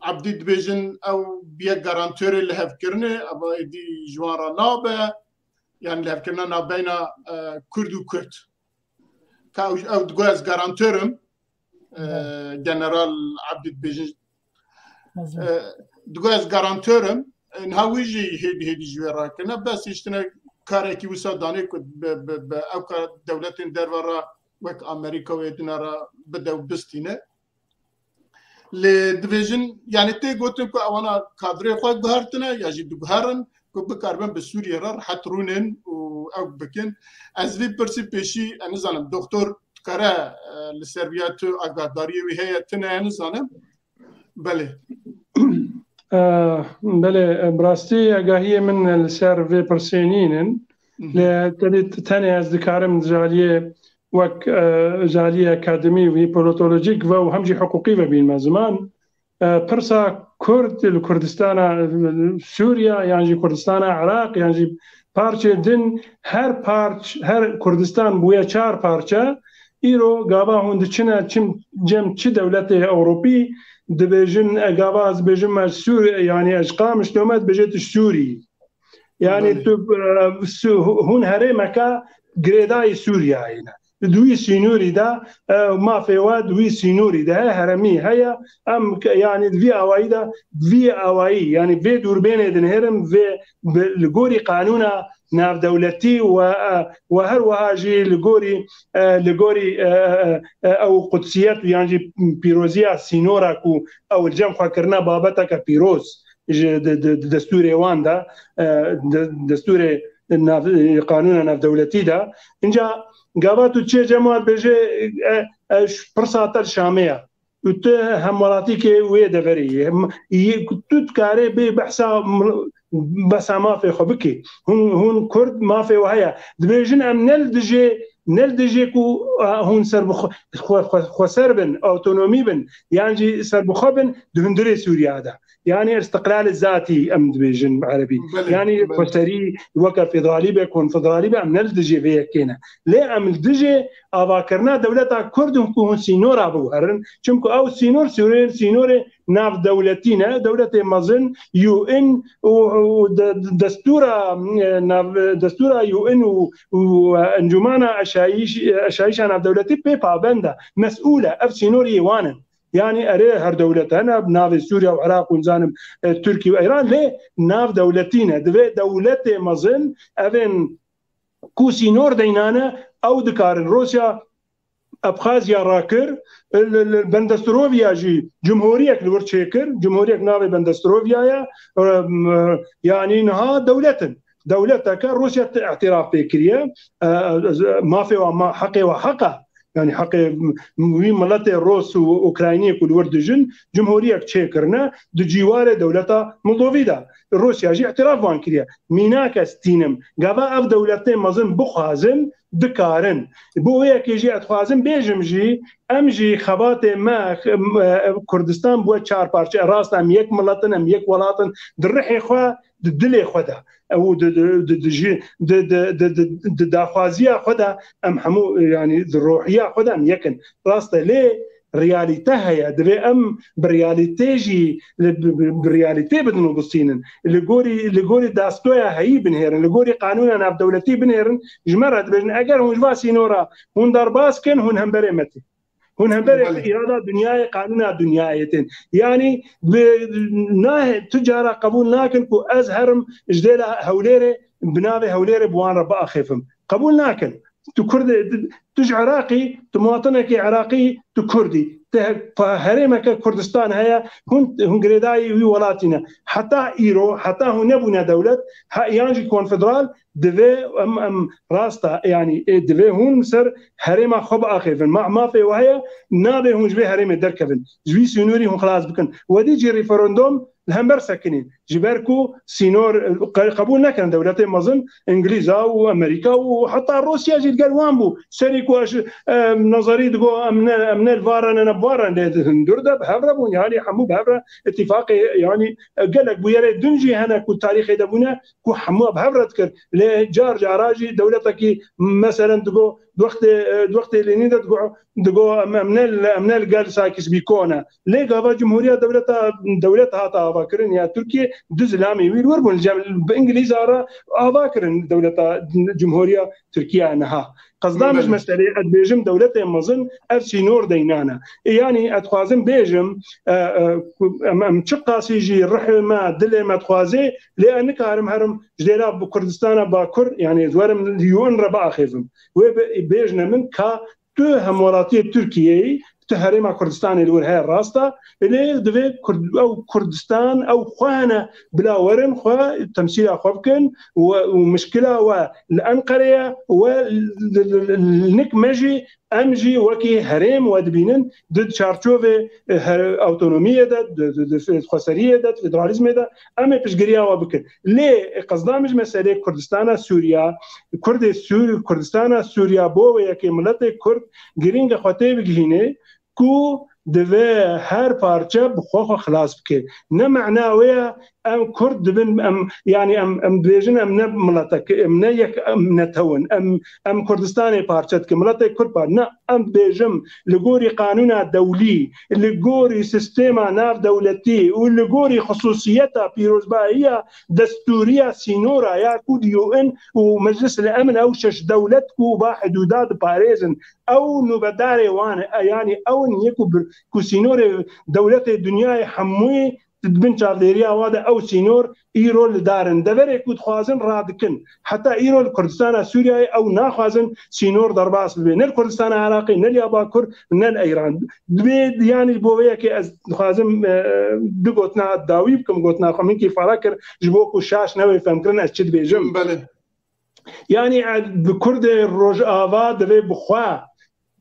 Ebdî dibêjin ew bûye garantorê lihevkirinê, eva êdî ji wan re nabe. Yani lihevkirina navbeyna, e, Kurd û Kurd. Ka ew, ew digo ez garantor im, e, Evet. General Ebdî dibêjin, Mezin. e, digo ez garantor im. E, niha wî jî hêdî hêdî ji wê rakirine. Bes hiştine karekî wisa danê ku bi, bi, bi ew ka dewletên derve re wek Amerîka wê dine re bide û bistîne. Lê dibêjin, yani tê gotin ku ewana kadrê xwe guhertine ya jî diguherin ku bikaribin bi Sûriye re rehet rûnin û ew bikin. Ez vî pirsî pêşî, ez nizanim, doktor dikare, e, li ser viya tu agahdariyê wî heye, tune, ez nizanim. Belê. Eh, belê, bi rastî agahiyê min li ser vê pirsê nînin. Mhm. Lê tenê, tenê ez dikarim ji aliyê wek, eh, ji aliyê akademî û politolojîk ve û hem jî hiqûqî ve bînme ziman. Eh, pirsa Kurd li Kurdistana, eh, Sûriya yan jî Kurdistana Iraq yan jî parçê din, her parç, her Kurdistan bûye çar parçe. Îro gava hûn diçine çim, cem çi dewletê Ewropî, dibêjin, e, gava ez dibêjim ez Sûr-, yani ez Qamişlo me, dibêje tu Sûrî. Yani Belê. tu, e, Sû-, hûn herêmeke girêdayî Sûriyayê ne. Di wî sînorî de, e, mafê we di wî sînorî de he, heremî heye. Em ke-, yani di vî awayî de, vî awayî, yani vê dûrbênê dinihêrim, vê bi, li gorî qanûna navdewletî û, e, û her wiha jî li gorî, e, li gorî, e, e, e, ew qudsiyet û yan jî pîroziya sînora ku ew li cem xwe kirine babeteke pîroz ji di, di, di destûrê wan de, e, di, destûrê nav, qanûna navdewletî de. Înca gava tu çê cem wan dibêje, e, e, ş-, pirsa te li Şamê ye. û tu hemwelatîkê wê deverê yî. Hem, yê ku tu dikarê bê behsa mil-, behsa mafê xwe bikê. Hûn, hûn Kurd mafê we heye. Dibêjin em ne li dijê, ne li dijê ku, a, hûn ser bi xwe, xwe, xwe, xweser bin, awtonomî bin, yan jî ser bi xwe bin di hundirê Sûriya de. Yani îstiqlalê zatî em dibêjin bi erebî. Belê, Yani belê. xweserî weke federalî be, konfederalî be, em ne li dijê vê yekê ne. Lê em li dijê avakirina dewleta Kurd in ku hûn sînora biguherin. Çimku ew sînor, sînor, sînorê navdewletî ne, dewletê mezin, U N û, û de, destûra, e, nav, destûra U N û, û, e, Encûmana Aşayîş, Aşayîşa Navdewletî pê pabend e, mesûl e, ev sînorê wan in. Yani erê her dewlet hene, bi navê Sûriye û Iraq û nizanim, e, Tirkî û Îran, lê navdewletî ne. Divê dewletê mezin evên ku sînor deynane, ew dikarin. Rûsya Abxazya rakir, li, li Bendestrovya jî cumhuriyek li wir çêkir, cumhuriyek navê Bendestrovya ye, em, yanî niha dewlet in. Dewleteke Rûsya îtiraf pê kiriye, e, e, mafê wa ma, heqê wa heq e. Yani heqê wî miletê Rûs û Ukrayniyê ku li wir dijin, cumhuriyek çêkirine di cîwarê dewleta Moldovî de. Rûsya jî îtiraf van kiriye. Mînak ez tînim. Gava ev dewletê mezin bixwazin, dikarin. Bo wê yekê jî ez dixwazim bêjim jî, em jî xebatê me, em, e, Kurdistan bûye çar parçe. Rast em yek milet in, em yek welat in. Di rihê xwe, di dilê xwe de. Ew di, di, di, di, jî, di, di, di, di, di daxwaziya xwe de em hemû, yani di rohiya xwe de em yek in. Rast e, lê realîte heye. Divê em bi realîtê jî, bi, bi, bi realîtê bidin û bistînin. Li gorî, li gorî dastoya heyî binihêrin, li gorî qanûna navdewletî binihêrin, ji me re dibêjin, eger hûn ji va sînora hûn derbas kin, hûn hemberê me tên. Hûn hemberê Belê. Îrada dinyayê, qanûna dinyayê tên. Yanî bi, nahê, tu cara qebûl nakin ku ez herim ji dêla Hewlêrê, bi navê Hewlêrê bi wan re biaxêfim. Qebûl nakin. Tu Kurd, tu ji Iraqî, tu muwatinekî Iraqî, tu Kurdî. Te he-, pa-, herêmeke Kurdistan heye, hûn, hûn girêdayî wî welatî ne. Heta îro, heta hûn nebûne dewlet, he, yan jî konfederal, divê em, em rasta, yanî, ê, divê hûn ser herêma xwe biaxêvin. Ma mafê we heye, nabê hûn ji vê herêmê derkevin. Ji vî sînorî hûn xilas bikin. Wedî jî referandum li hember sekinîn. Ji ber ku sînor, e, qe-, qebûl nekirin dewletê mezin, Îngilîza û Amerîka û heta Rûsya jî li gel wan bû. Serî ku eş, e, nazarî digo, em ne, em ne li van re ne, ne bi wan re ne, hundir de bi hev re bûn. Yanî hemû bi hev re îtîfaqê, yanî, e, gelek bûyerê din jî hene ku tarîxê de bûne ku hemû bi hev re dikir. Lê car cara jî dewletekî, meselen, digo, di wextê, e, di wextê Lênîn de digo, digo, em, em ne, em ne li gel Sykes-Picot ne. Lê gava cumhuriya dewleta, dewlet hate avakirin ya Tirkiye, du zilamê wî li wir bûn. Cem, bi Îngilîza re ava kirin dewleta, cumhuriya Tirkiye niha. Qezdan ji Belê. Meselê, ez dibêjim dewletê mezin ev sînor deynane. Ê, yanî ez dixwazim bêjim, e, e, ku em, em çiqasî jî rihê me, dilê me dixwazê, lê ez nikarim herim ji dêla bi Kurdistana Bakur, yanî ez werim li U N re biaxêvim. Wê bi-, bêjne min ka tu hemwelatiyê Tirkiyeyê, tu herêma Kurdistanê li wir heye, rast e, lê divê Kurd-, ew Kurdistan, ew xwe hene bila werin xwe temsîla xwe bikin û, û mişkila we li Enqerê ye, we li, li, li, li nik me jî, em jî wekî herêm we dibînin, di çarçovê, e, her-, awtonomiyê de, di, di, di xweseriyê de, di federalîzmê de, em ê piştgiriya we bikin. Lê qezda min ji meselê Kurdistana Sûriya, Kurdê Sûr-, Kurdistana Sûriya bo wê yekê miletê Kurd girîng e xwe tê bigihînê ku divê her parçe bi xwe xwe xilas bike. Ne mena wê ye em Kurd dibin, em, yanî em, em dibêjin em ne miletek, em ne yek, em ne tewin, em, em Kurdistanê parçe dikin, miletê Kurd par-, ne, em dibêjim li gorî qanûna dewlî, li gorî sîstema navdewletî û li gorî xisûsiyeta pîrozbahiya destûriya sînora ya ku di U N û Meclis li Emin ew şeş dewlet ku va hidûda diparêzin, ew nûbedarê wan e, yanî ew in yê ku bir-, ku sînorê dewletê dinyayê hemûyê di bin çavdêriya wa de ew sînor îro li dar in. Deverê ku dixwazin radikin. Heta îro li Kurdistana Sûriyeyê ew naxwazin sînor derbas bibe. Ne li Kurdistana Iraqê, ne li ya Bakur, ne li Îran. Dibê, yanî bo vê yekê ez dixwazim, e, du gotina dawî bikim, gotina xwe min kî fara kir, ji bo ku şaş newê fehmkirin ez çi dibêjim. Belê. Yanî, e, bi Kurdê Rojava divê bi xwe,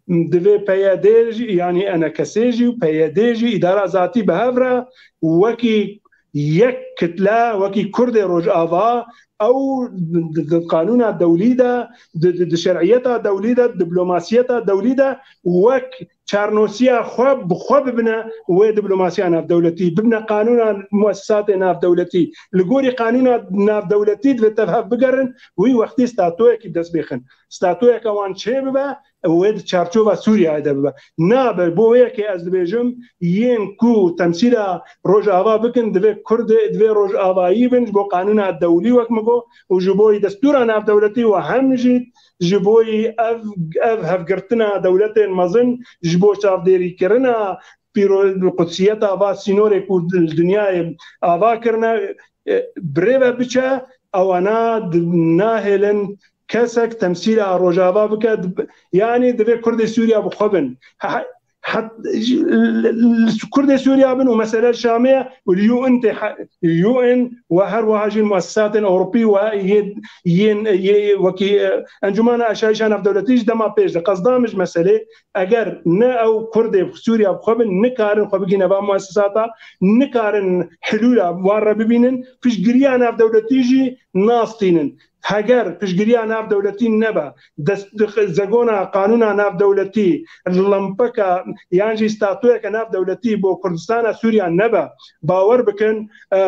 divê P Y D jî, yanî E N K S jî û P Y D jî, îdara zatî bi hev re wekî yek kitle, wekî Kurdê Rojava, ew di, di, di qanûna dewlî de, di, di, di şer'iyeta dewlî de, di diplomasiyeta dewlî de wek çarnosiya xwe bi xwe bibine wê diplomasiya navdewletî, bibine qanûna muesesatê navdewletî. Li gorî qanûna navdewletî divê tev hev bigerin, wî wextî statoyekî dest bêxin. Statoyeke wan çê bibe, wê di çarçova Sûriyeyê de bibe. Nabe, bo wê yekê ez dibêjim, yên ku temsîla Rojava bikin, divê Kurdê, divê Rojavayî bin, ji bo qanûna dewlî wek min got, û ji bo destûra navdewletî û hem jî ji bo ev, ev hevgirtina dewletên mezin ji bo çavdêrîkirina pîro-, qudsiyeta va sînorê ku di-, dinyayê ava kirine, e, birêve biçe, ewana di-, nahêlin kesek temsîla Rojava bike, di-, yanî divê Kurdê Sûriya bi xwe bin. Ha-, het-, ji-, li, li, li Kurdê Sûriya bin û mesele Şamê ye û li U N tê he-, U N û her wiha jî muesesatên Ewropî û yê, yên, yê wekî, e, Encûmena Aşayîşa Navdewletî ji dema pêş de qezda min ji meselê, eger ne ew Kurdê Sûriya bi xwe bin, nikarin xwe bigihîne va muesesata, nikarin hilûla wan re bibînin, piştgiriya navdewletî jî nastînin. Heger piştgiriya navdewletî nebe, dest-, zegona qanûna navdewletî, limpeke yan jî statuyeke navdewletî bo Kurdistana Sûriya nebe, bawer bikin, e,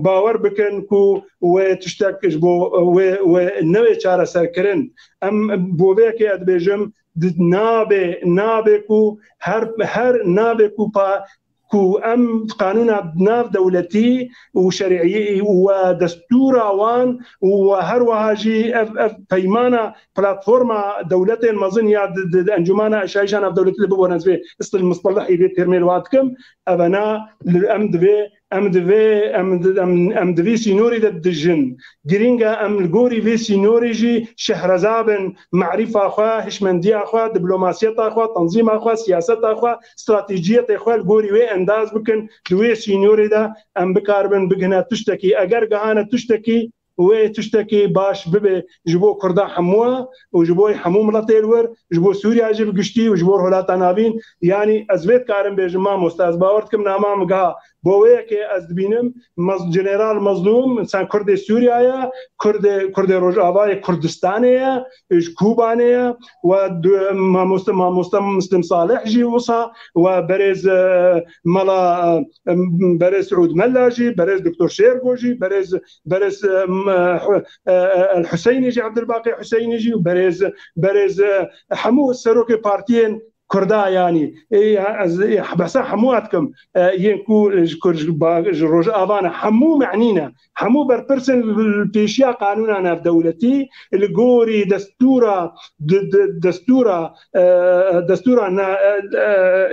bawer bikin ku wê tiştek ji bo wê, wê newê çareserkirin. Em bo vê yekê ez dibêjim, di-, nabe, nabe ku her, her nabe ku pa, ku em qanûna navdewletî û şerî û destûra wan û her wiha jî ev, ev peymana platforma dewletên mezin ya di, di, di Encûmana Aşayîşa Navdewletî de bibûne, ez vê istil mistelehî vê termê li wan dikim, evena li, em divê, em divê, em di, em, em di vî sînorî de dijin. Girîng e em li gorî vê sînorê jî şehreza bin, marîfa xwe, hişmendiya xwe, diplomasiyeta xwe, tenzîma xwe, siyaseta xwe, stratejiyetê xwe li gorî wê endaz bikin, di wê sînorê de em bikaribin bigihine tiştekî. Eger gihane tiştekî, wê tiştekî baş bibe ji bo Kurda hemû û ji bo hemû miletê li wir, ji bo Sûriya jî bi giştî û ji bo Rojhilata Navîn. Yanî ez vê dikarim bêjim, mamoste, ez bawer dikim nama min giha bo wê yekê ez dibînim, Mez-, General Mezlûm, sen Kurdê Sûriya ye, Kurdê, Kurdê Rojavayê Kurdistanê ye, ji Kûbanê ye, we du-, mamoste, mamoste Muslim Salih jî wisa, we berêz, e, Mela, e, berêz Siûd Mela jî, berêz Doktor Şêrgo jî, berêz, berêz, e, m-, e, e, El Huseynî jî, Ebdulbaqî Huseynî jî, berêz, berêz, e, hemû serokê partiyên Kurda, yanî, ê, ez, ê, behsa hemû dikim, e, yên ku ji Kur-, ji ba-, ji Rojava ne, hemû menî ne, hemû berpirsên li pêşiya qanûna navdewletî, li gorî destûra, di, di, destûra, e, destûra na-, e,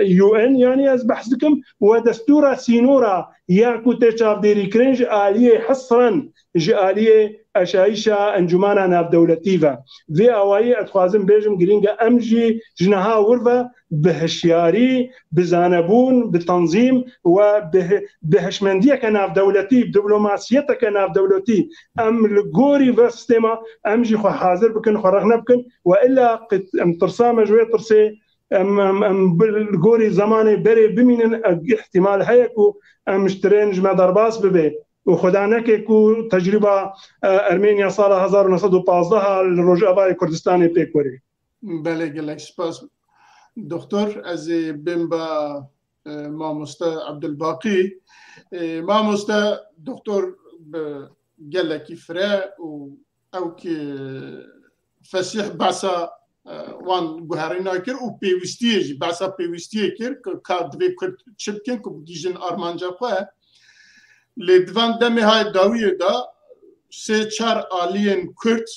e, U N, yanî ez behs dikim, we destûra sînora ya ku tê çavdêrîkirin ji aliyê hesren ji aliyê aşayîşa Encûmana Navdewletî ve. Vê awayî ez dixwazim bêjim, girîng e em jî ji niha wir ve bi hişyarî, bi zanebûn, bi tanzîm we bi hi-, bi hişmendiyeke navdewletî, bi diplomasiyeteke navdewletî em li gorî ve sîstema em jî xwe hazir bikin, xwe rexne bikin we illa qit-, em tirsa me ji wê tirsê, em, em, em bi, li gorî zemanê berê bimînin, e, îhtîmal heye ku em ji tirên ji me derbas bibe. Û Xweda neke ku tecrîba, e, Ermêniya sala hezar û neh sed û pazdeh a li Rojavayê Kurdistanê pêk were. Belê, gelek spas. Doktor, ez ê bêm be, e, mamoste Ebdulbaqî. E, mamoste doktor bi gelekî fire û ew ki fesîh behsa, e, wan guherîna kir û pêwîstiyê jî, behsa pêwîstiyê kir ku ka divê Kurd çi bikin ku bigihîjin armanca xwe. Lê di van demê hay dawiyê de sê çar aliyên Kurd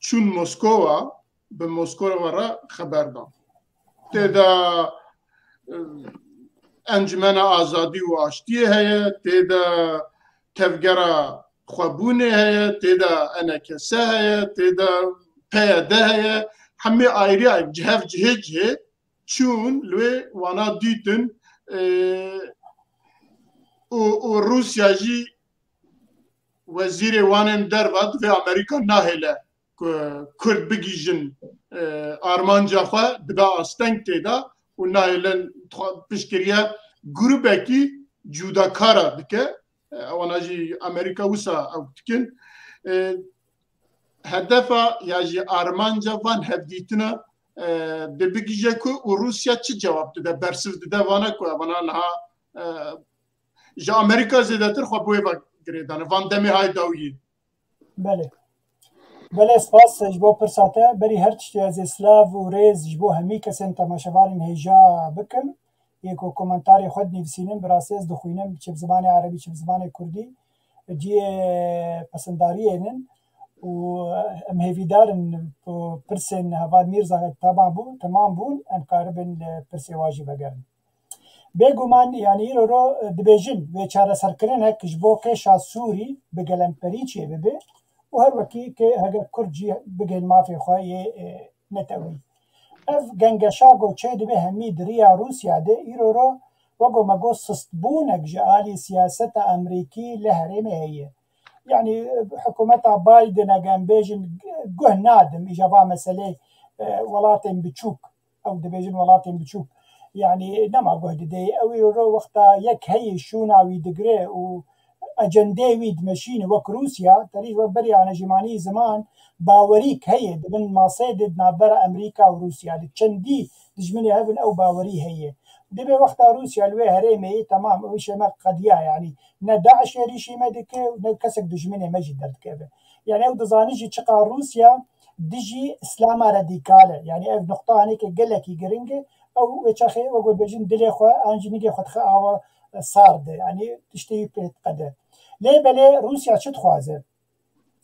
çûn Moskova, bi Moskova re xeber dan. Tê de, e, Encûmena Azadî û Aştiyê heye, tê de Tevgera Xwebûnê heye, tê de E N K S heye, tê de P Y D heye. Hemî ayrî ayrî, cihev cihê cihê çûn, li wê wana dîtin, e, û, û Rûsya jî wezîrê wanên derve divê Amerîka nahêle ku Kurd bigihîjin, e, armanca xwe, dibe asteng tê de û nahêlin xwe piştgiriye grûbekî cûdakara dike. E, ewana jî Amerîka wisa ew dikin. E, hedefa ya jî armanca van hevdîtina, e, dê bigihîje ku û Rûsya çi cewab dide, bersiv dide vana ku evana niha, e, ji Amerîka zêdetir xwe bi wê ve girêdane, van demê hay dawiyê. Belê. Belê, spas ji bo pirsa te. Berî her tiştî ez ê silav û rêz ji bo hemî kesên temaşevanên hêja bikim. Yê ku komentarê xwe dinivîsînin, bi rastî ez dixwînim, çi bi zimanê erebî, çi bi zimanê kurdî, cihê pesindariyê nin û em hêvîdar in ku pirsên heval Mîrza temam bû, temam bûn, em karibin li pirsê wa jî vegerin. Bêguman, yanî îro ro, e, dibêjin, wê çareserkirinek ji bo kêşa Sûrî bi gelemperî çêbibe û her wekî kê heger Kurd jî bigihên mafê xwe yê, e, netewî. Ev gengeşa ku çêdibe hemî di riya Rûsya de îro ro wego me got sistbûnek ji alî siyaseta Amerîkî li herêmê heye. Yanî, e, hikûmeta Biden, eger em bêjin, guh nadim îja va meselê, e, welatên biçûk. Ew dibêjin welatên biçûk. Yanî nema guh didê. Ew îro wexta yek heyî şûna wî digire û ecendeyê wî dimeşîne wek Rûsya, terî wek berî anejîmanî ziman bawerîk heye di bin maseyê de di navbera Amerîka û Rûsya de çendî dijminê hebin ew bawerî heye. Dibê wexta Rûsya li wê herêmê yê temam ew îşê me qediya, yanî ne DAIŞ êrîşî me dike û ne kesek dijminê me jî derdikeve. Yani ew dizanî jî çiqa Rûsya dijî Îslama radîkal e. Yani ev nuqta haneke gelekî giring e. Ew wê çaxê wek dibêjin dilê xwe an jî nigê xwe dixe ava sar de. Yani tiştê wî pê diqede. Lê belê Rûsya çi dixwaze?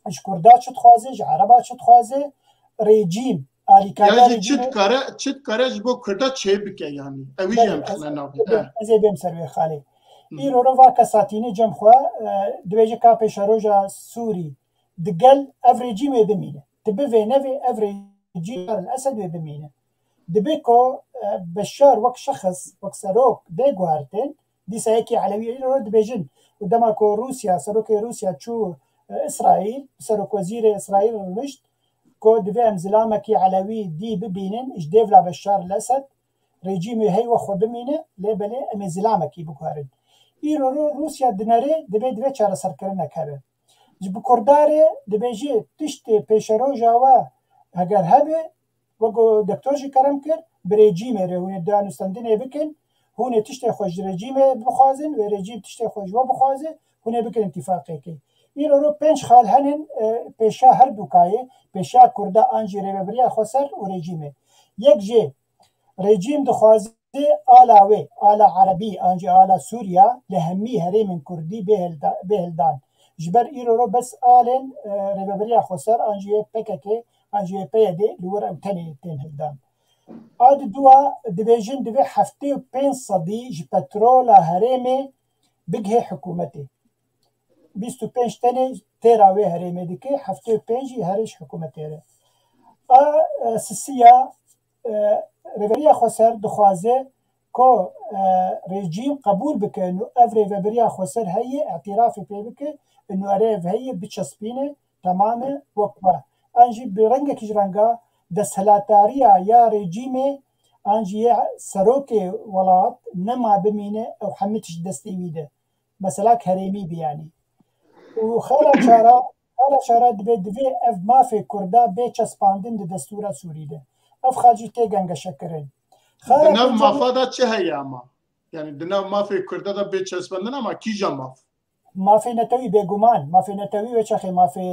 Ji Kurda çi dixwaze? Ji Ereba çi dixwaze? Rejîm, alîkariya Ya jî çi rejîmê dikare, çi dikare ji bo Kurda çê bike yani? Ew jî Belê, em ez, xine navê. ez ê, ez ê bêm ser wê xalê. Hı. Îro ro va kesatînê cem xwe, e, dibêje ka pêşeroja Sûrî digel ev rejîmê bimîne. Dibe vê nevê ev rejîm Beşar el Esed wê bimîne. Dibe ku, e, Beşar wek şexs, wek serok bê guhertin, dîsa yekî Elewî îro ro dibêjin. Û dema ku Rûsya, serokê Rûsya çû, e, Îsraîl, serokwezîrê Îsraîl rûnişt, ku divê em zilamekî Elewî dî bibînin, ji dêvla Beşar el Esed, rejîmê hey we xwe bimîne, lê belê em ê zilamekî biguherin. Îro ro Rûsya dinere, divê, divê çareserkirinek hebe. Ji bi Kurda re dibêje tiştê pêşeroja we heger hebe, wek ku doktor jî kerem kir, bi rejîmê re hûn ê danûstendinê bikin, hûn ê tiştê xwe ji rejîmê bixwazin, wê rejîm tiştê xwe ji we bixwaze, hûn ê bikin îtîfaqekê. Îro ro pênc xal henin, e, pêşa her dûkayê, pêşa Kurda an jî Rêvebiriya Xweser û rejîmê. Yek jê rejîm dixwaze ala wê, ala Erebî an jî ala Sûriya li hemî herêmên Kurdî bê hilda-, bê hildan. Ji ber îro ro bes alên, e, Rêvebiriya Xweser an jî yê P K K an jî yê P Y D li wir ew tenê tên hildan. A di dua dibêjin divê heftê û pênc sedî ji petrola herêmê bigihê hikûmetê. Bîst û pênc tenê têra wê herêmê dike, heftê û pênc jî herê ji hikûmetê re. A, e, sisiya, e, Rêveberiya Xweser dixwaze ku, e, rejîm qebûl bike û ev Rêveberiya Xweser heye, îtirafê pê bike, û erê ev heye biçespîne, temam e, wek we. An jî bi rengekî ji renga desthilatdariya ya rejîmê, an jî yê serokê welat nema bimîne, ew hemî tişt destê wî de. Meselak herêmî be yanî. Û xala çara, xala çara dibe, divê ev mafê Kurda bê çespandin di destûra Sûrî de. Ev xal jî tê gengeşekirin. Xala Di nav pêncem mafa de çi heye ama? Yani di nav mafê Kurda de bê çespandin ama kîja maf? Mafê netewî bêguman, mafê netewî wê çaxê mafê,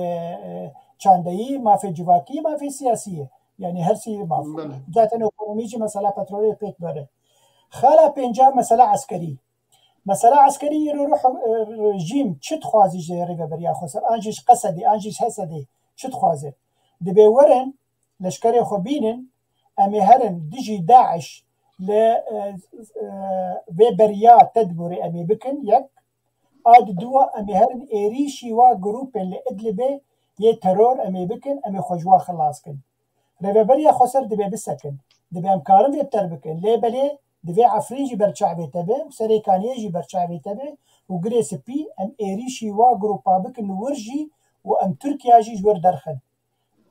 e, çandeyî, mafê civakî, mafê siyasî ye. Yani her sî maf. Belê. Zaten ekonomî jî mesela petrolê pêk bere. Xala pênca mesela eskerî. Mesela eskerî îro ro, e, rejîm çi dixwaze ji Rêveberiya Xweser, an jî ji Qesedê, an jî ji Hesedê çi dixwaze? Dibê werin, leşkerê xwe bînin, em ê herin dijî DAIŞ li, e, e, vê beriya tedbûrê em ê bikin, yek. A di dua em ê herin êrîşî wa grûpên li Idlibê yê teror em ê bikin, em ê xwe ji wa xilas kin. Rêveberiya Xweser dibê bisekin. Dibê em karin vê bi ter bikin. Lê belê divê Efrîn jî ber çavê te be û Serêkaniyê jî ber çavê te be û Girê Spî em êrîşî wa grûpa bikin li wir jî û em Tirkiya jî ji wir derxin.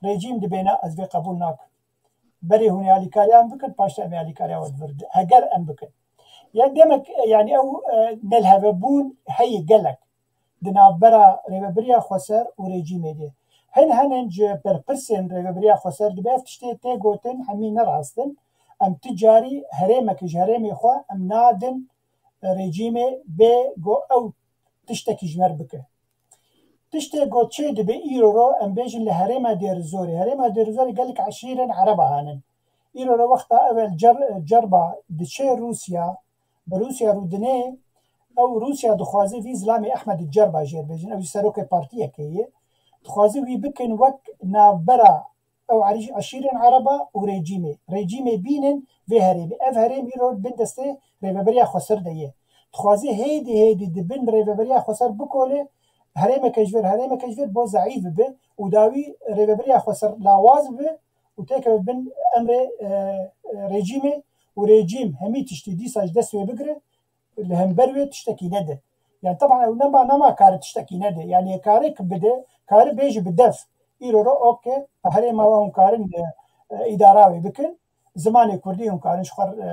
Rejîm dibê na, ez vê qebûl nakim. Berê hûn ê alîkariya min bikin, paşta em ê alîkariya we di vir de. Heger em bikin. Ya demek, yani ew, e, nelhevebûn heye gelek. Di navbera Rêveberiya Xweser û rejîmê de. Hin henin ji berpirsên Rêveberiya Xweser dibe ev tiştê tê gotin, hemî ne rast in. Em ti carî herêmekê ji herêmê xwe em nadin rejîmê bê go ew tiştekî ji me re bike. Tiştê go çê dibe îro ro em bêjin li herêma Dêrizorê. Herêma Dêrizorê gelek eşîrên Ereba henin. Îro ro wexta evel cer-, cerba diçe Rûsya, bi Rûsya rûdinê, ew Rûsya dixwaze vî zilamê Ehmed Cerba jê re bêjin, ew jî serokê partiyekê ye. Dixwaze wî bikin wek navbera ew erî-, eşîrên Ereba û rejîmê. Rejîmê bînin vê herêmê. Ev herêm îro bin destê Rêveberiya Xweser de ye. Dixwaze hêdî hêdî di bin Rêveberiya Xweser bikole, herêmeke ji vir, herêmeke ji vir bo zeîf bibe û dawî Rêveberiya Xweser lawaz bibe û têkeve bin emrê, e, e, rejîmê û rejîm hemî tiştî dîsa ji dest wê bigire, li hember wê tiştekî nede. Yani teban ew nema, nema kare tiştekî nede. Yani kare ki bide, kare bêje bi dev. Îro ro oke, herêma we hûn karin, e, e, îdara wê bikin. Zimanê kurdî hûn karin ji xwe, e,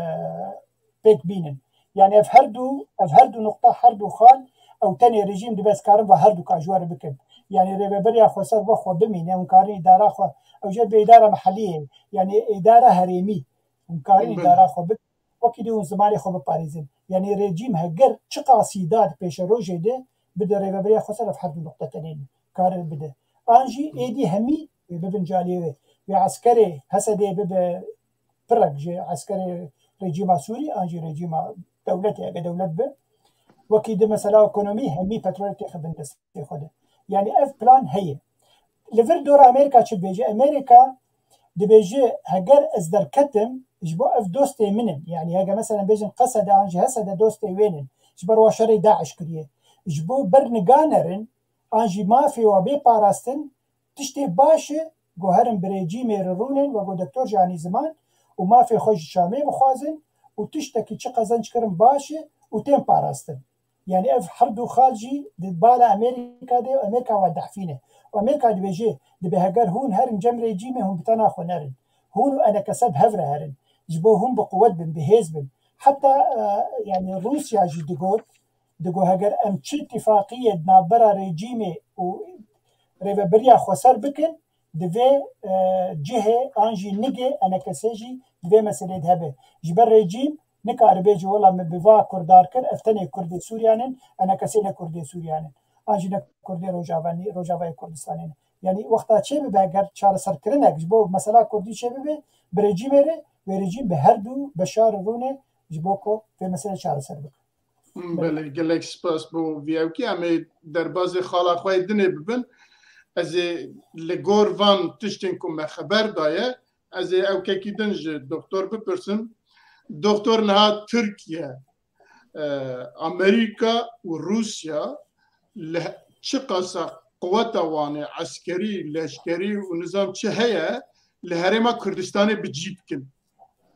pêk bînin. Yani ev her du, ev her du nuqta, her du xal, Ew tenê rejîm dibe ez karim va her du ka ji we re bikim. Yanî rêveberiya xweser we xwe bimîne, hûn karin îdara xwe, ew jê dibe îdara mehellî ye, yanî îdara herêmî, hûn karin Belê. îdara xwe bikin, wekî dî hûn zimanê xwe biparêzin. Yanî rejîm heger çiqasî da di pêşerojê de bide rêveberiya xweser ev her du nuqte tenê karin bide. An jî êdî hemî bibin caliyê wê. Wê eskerê Hesedê bibe pirek ji eskerê rejîma Sûrî an jî rejîma dewletê, ege dewlet be, wekî di mesela ekonomî hemî petrolê têxibin destê xwe de. Yanî ev plan heye. Li vir dora Amerîka çi dibêje? Amerîka dibêje, heger ez derketim, ji bo ev dostê min in. Yanî hege mesela bêjin Qesede an jî Hesede dostê wê nin. Ji ber wa şerê DAIŞ kiriye. Ji bo ber niganerin, an jî mafê wa bê parastin, tiştê baş e, ku herin bi rejîmê re rûnin, wek ku Doktor jî anî ziman, û mafê xwe ji Şamê bixwazin û tiştekî çi qezenc kirin baş e û tên parastin. Yanî ev her du xal jî di bala Amerîka de, Amerîka wa dehfîne. Û Amerîka dibêje, dibe heger hûn herin cem rejîmê, hûn bi tena xwe nerin. Hûn û enekese bi hev re herin. Ji bo hûn bi quwet bin, bi hêz bin. Heta, e, yanî Rûsya jî digot, digot heger em çi îtîfaqiyê di navbera rejîmê û rêveberiya xweser bikin, di vê, e, cihê an jî nigê enekesê jî di vê meselê de hebe. Ji ber rejîm nikare bêje, wela min bi va Kurd dar kir, ev tenê Kurdê Sûriyan in, enekesê ne Kurdê Sûriyan in. An jî ne Kurdê Rojava, Rojavayê Kurdistanê ne. Yanî wexta çê bibe, eger çareserkirinek ji bo mesela Kurdî çê bibe, bi rejîmê re, wê rejîm bi her du beşar rûne ji bo ku vê meselê çareser bike. Belê, gelek spas bo vî ewkî. Em ê derbazê xala xwe yê dinê bibin. Ez ê li gor van tiştên ku me xeber daye, ez ê ewkekî din ji doktor bipirsim. Doktor, niha Tirkiye, e, Amerîka û Rûsya li çiqasa quweta wan ê eskerî, leşkerî û nizam çi heye, li Herêma Kurdistanê bi cî dikin.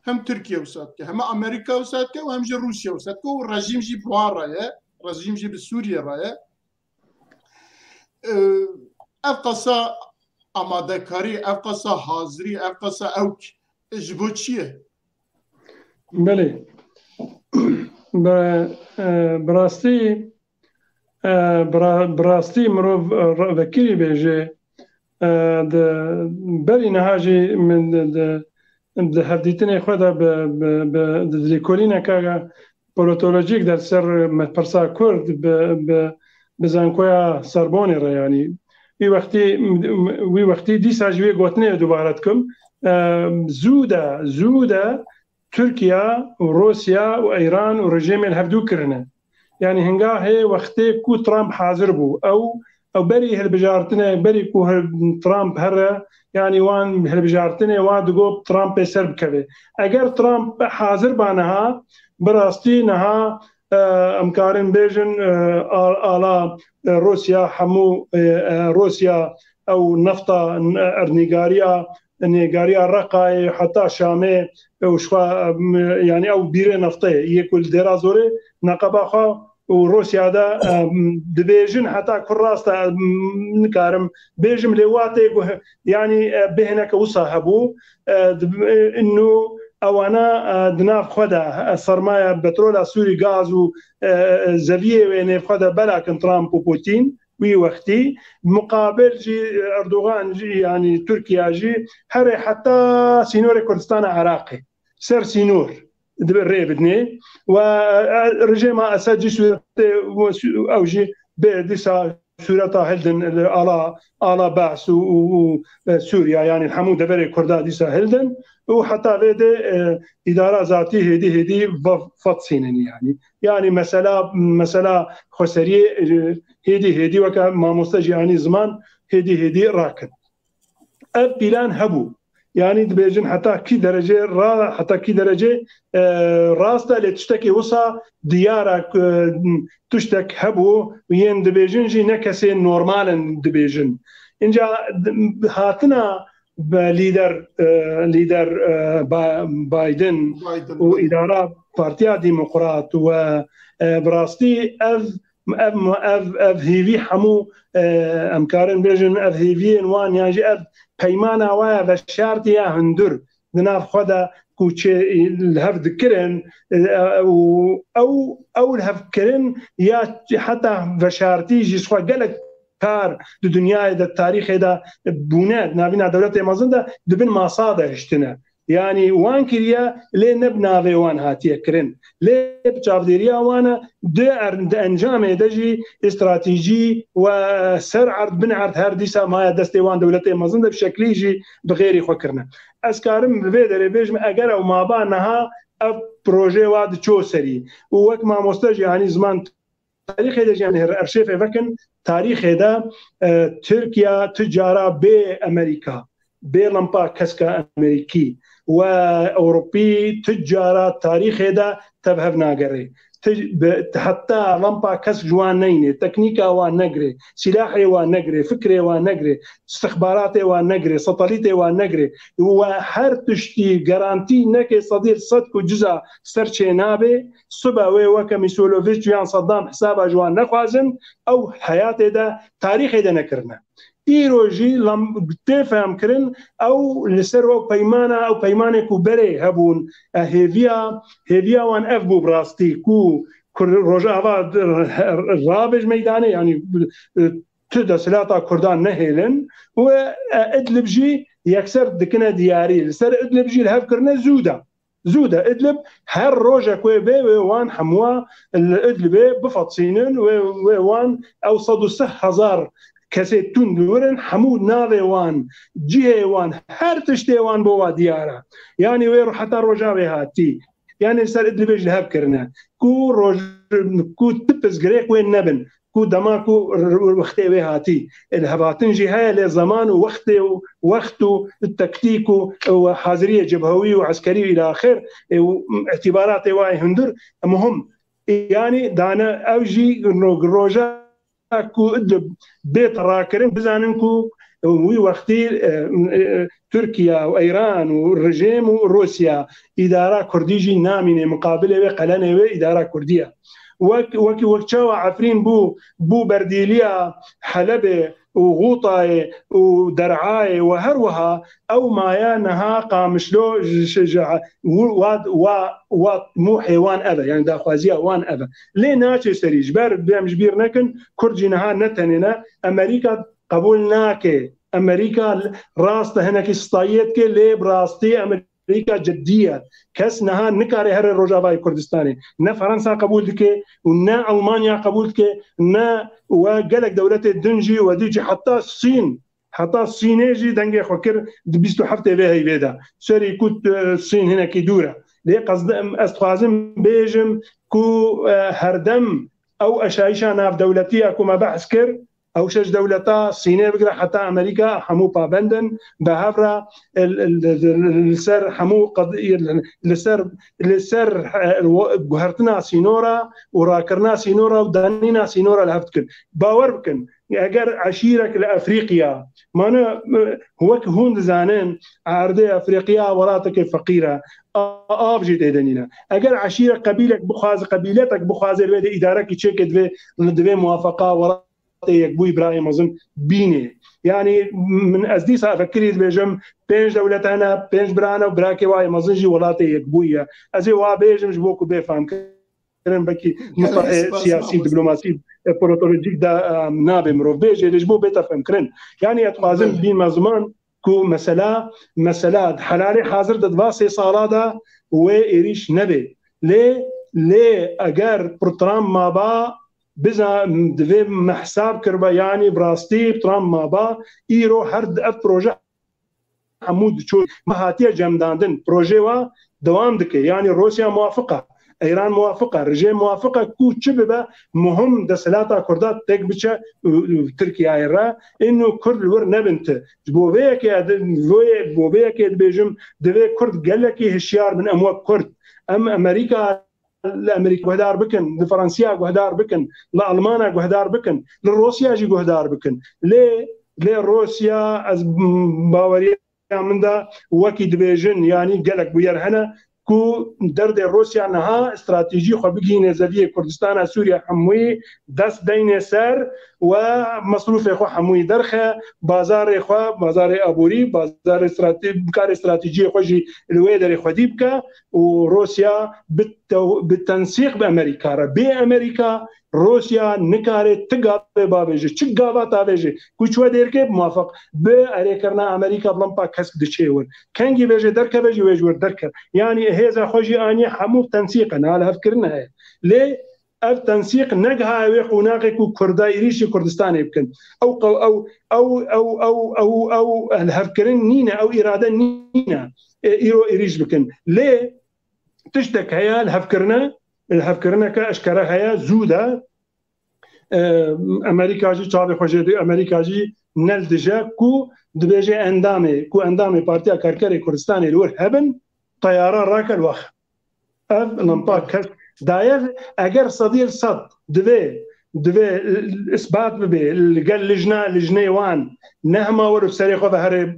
Hem Tirkiye wisa dike, hem Amerîka wisa dike û hem jî Rûsya wisa dike û rejîm jî bi wan re ye, rejîm jî bi Sûriye re ye. Ee, ev qasa amadekarî, ev qasa hazirî, ev qasa ewk ji bo çi ye? Belê. Bi, e, bi rastî E, bi ra-, bi rastî mirov, e, ra-, vekirî bêje, e, di berî niha jî min di, di, di hevdîtinê xwe de bi, bi, bi, di lêkolîneke politolojîk der ser me pirsa Kurd bi, bi, bi zankoya Sorbonê re, yanî wî wextî, wî wextî dîsa ji wê gotinê dubare dikim, e, zû de, zû de Tirkiye û Rûsya û Îran û rejîmên hevdû kirine. Yanî hingahê wextê ku Trump hazir bû, ew, ew berî hilbijartinê, berî ku hil-, Trump here, yanî wan hilbijartinê wan digot Trump pê ser bikeve. Eger Trump hazir ba niha, bi rastî niha, e, em karin bêjin, e, a-, ala, e, Rûsya hemû, e, e, Rûsya ew nefta, n-, ernîgariya, nêgariya Reqayê heta Şamê, û ji xwe, em, yanî ew bîrê neftê yê ku li Dêra Zorê neqeba xwe û Rûsya de, em, dibêjin heta ku rast e, em, nikarim bêjim lê watê ku he-, yanî, e, bêhneke wisa hebû, e, dib-, e, nû ewana, e, di nav xwe de, e, sermaya petrola Sûrî, gaz û, e, e, zeviyê wê nêv xwe de belakin Trump û Putin. Wî wextî, muqabil jî Erdogan jî, yanî Tirkiye jî herê heta sînorê Kurdistana Iraqê, ser sînor dibe rê bidinê. We, e, rejêma Esed jî sûretê, ew jî bê dîsa sûreta hildin li ala, ala Be's û, û, û, e, Sûriya, yanî hemû deverê Kurda dîsa hildin û heta vê de, e, îdara zatî hêdî hêdî va-, fatsînin yanî. Yanî mesela, mesela xweseriyê, e, hêdî hêdî weke mamoste jî anî ziman, hêdî hêdî rakin. Ev pîlan hebû. Yanî dibêjin heta kî derecê ra-, heta kî derecê, e, rast e, lê tiştekê wisa diyar e ku, e, tiştek hebû û yên dibêjin jî ne kesên normal in dibêjin. Înca d-, hatina be lîder, e, lîder, e, Ba-, Biden Biden, û belê. Îdara Partiya Demokrat we, e, bi rastî ev, ev, ev, ev hêvî hemû, e, em karin bêjin ev hêviyên wan yan jî ev peymana wa ya veşartî ya hundir di nav xwe de û çê li hev dikirin, e, û ew, ew li hev kirin ya heta veşartî jî xwe gelek kar di dinyayê de, tarîxê de bûne, di navîna dewletê mezin de di bin masa de hiştine. Yanî wan kiriye, lê ne bi navê wan hatiye kirin. Lê bi çavdêriya wan e, di er-, di encamê de jî stratejî we ser erd, bin erd her dîsa maye destê wan dewletê mezin de bi şeklî jî bi xêrî xwe kirine. Ez karim li vê derê bêjim, eger ew maba niha ev proje wa diço serî û wek mamoste jî, yanî ziman tarîxê de jî, yanî her-, erşêfê vekin, tarîxê de, e, Tirkiye tu cara bê Amerîka, bê lampa keska Amerîkî we Ewropî tu cara tarîxê de tev hev nagerê. Ti bi, ti heta lampa kesk ji wan neyne, teknîka wan negre, silahê wan negre, fikrê wan negre, istixbaratê wan negre, satelîtê wan negre. We her tiştî garantî neke sedî sed ku ciza ser çê nabe, sibe wê weke Misoloviç yan Saddam hesaba ji wan nexwazin, ew heyatê de, tarîxê de nekirine. Îro jî lam-, tê fehmkirin, ew li ser ew peymana, ew peymanê ku berê hebûn, e, hêviya, hêviya wan ev bû bi rastî, ku Kur-, Rojava d-, rabêj meydanê, yanî, e, tu desthilata Kurdan nehêlin û, e, Idlib jî yekser dikine diyarî. Li ser Idlib jî li hev kirine zû de. Zû de Idlib her rojek wê bê, wê wan hemûa li Idlibê bifetisînin, wê, wê wan ew sed û sih hezar kesê tund li wir in, hemû navê wan, cihê wan, her tiştê wan bo wa diyar e. Yanî wê ro-, heta Rojavê hatî. Yanî li ser Idlibê jî li hev kirine. Ku roj-, ku tu pirsgirêk wê nebin. Ku dema ku r-, r-, wextê wê hatî. Li hevatin jî heye, lê zeman û wextê û wext û tektîk û, û haziriyê cebhewî û eskerî û îlaxir, e, û îtîbaratê wayê hundir, e, muhim. Yanî dane ew jî ro-, roja ku Idlib bête rakirin, bizanin ku wî wextî, e, e, Tirkiye û Îran û rejîm û Rûsya, îdara Kurdî jî namîne, muqabilê wê, qelenê wê îdara Kurdî ye. Wek, wek, wek çawa Efrîn bû, bû berdîliya Helebê û Xûtayê û Derayê û her wiha ew maye niha Qamişlo ji, ji, ji, wa, wa, wa mûhê wan ev e, yanî daxwaziya wan ev e. Lê naçe serî, ji ber bêm ji bîr nekin, Kurd jî niha ne tenê ne, Amerîka qebûl nake. Amerîka rast e hinekî stayiyê dike, lê bi rastî Amerîka cidî ye. Kes niha nikare here Rojavayê Kurdistanê. Ne Fransa qebûl dike û ne Almanya qebûl dike, ne we gelek dewletê din jî, we dî jî heta Sîn, heta Sînê jî dengê xwe kir di bîst û heftê vê heyvê de. Serî ku, e, Sîn hinekî dûr e. Lê qezdim, ez dixwazim bêjim ku, e, herdem ew eşayîşa navdewletî ya ku me behs kir, ew şeş dewleta Sînê bigire heta Amerîka hemû pabend in, bi hev re, e, li, li, li, li ser hemû qed-, li ser, li ser, e, guhertina sînora û rakirina sînora û danîna sînora li hev dikin. Bawer bikin, eger eşîrek li Efrîqiya, mane, e, wek hûn dizanin, erdê Efrîqiya welateke feqîr e, a-, av jî tê de nîne. Eger eşîrek, qebîlek bixwaze, qebîletek bixwaze li wê de îdarekî çêke, divê, divê muwafeqa welatê yekbûyî birayê mezin bînê. Yanî min ez dîsa vekirî dibêjim, pênc dewlet hene, pênc bira hene û birakê wayê mezin jî welatê yekbûyî ye. Ez ê wa bêjim ji bo ku bê fam kirin, belkî mistehê spas, siyasî, spas, diplomasî, e, politolojîk de, e, nabe mirov bêje, lê ji bo bête fem kirin. Yanî ez dixwazim bînme ziman ku mesela, mesela di helalê hazir de di va sê sala de wê êrîş nebe. Lê, lê eger Trump maba, biza, divê me hesab kiriba, yanî bi rastî Trump maba, îro her di ev proje hemû diçûn. Me hatiye cemdandin. Proje wa dewam dike. Yanî Rûsya muwafiq e. Îran muwafiq e. Rejîm muwafiq e ku çi bibe, muhim desthilata Kurda têk biçe, û, û Tirkiyeyê re. Ino Kurd li wir nebin ti. Ji bo vê yekê ez, bo vê yekê dibêjim, divê Kurd gelekî hişyar bin. Em wek Kurd. Em Amerîka li Amerîka guhdar bikin, li Fransiya guhdar bikin, li Almana guhdar bikin, li Rûsya jî guhdar bikin. Lê, lê Rûsya, ez, m, baweriya min de wekî dibêjin, yanî gelek bûyer hene ku derdê Rûsya niha stratejî xwe bigihîne zeviyê Kurdistana Sûriye hemûyî dest deyne ser we mesrûfê xwe hemûyî derxe, bazarê xwe, bazarê aborî, bazarê strate-, karê stratejiyê xwe jî li wê derê xwedî bike û Rûsya bi tew-, bi tensîq bi Amerîka re. Bê Amerîka Rûsya nikare ti gavê bavêje, çi gava tavêje, ku çi we dêrkê bi muwafiq bi erêkirina Amerîka bi limpa kesk diçê wir. Kengî vêje derkeve jî wê ji wir derket. Yanî hêza xwe jî aniye hemû tensîqe, niha lihevkirin heye. Lê ev tensîq negihaye wê qonaxê ku Kurda êrîşî Kurdistanê bikin. Ew qew-, ew, ew, ew, ew, ew, ew lihevkirin nîne, ew îrade nîne, e, îro êrîş bikin. Lê tiştek heye, lihevkirine, lihevkirineke eşkere heye, zû de. E, Amerîka jî çavê xwe jê dê, Amerîka jî ne li dije ku dibêje endamê, ku endamê Partiya Karkerê Kurdistanê li wir hebin, teyara rake li wex. Ev limpa kesk daye, eger sedî li sed divê, divê, e, isbat bibe, li gel lijna, lijnê wan, ne hema were serê xwe ve here,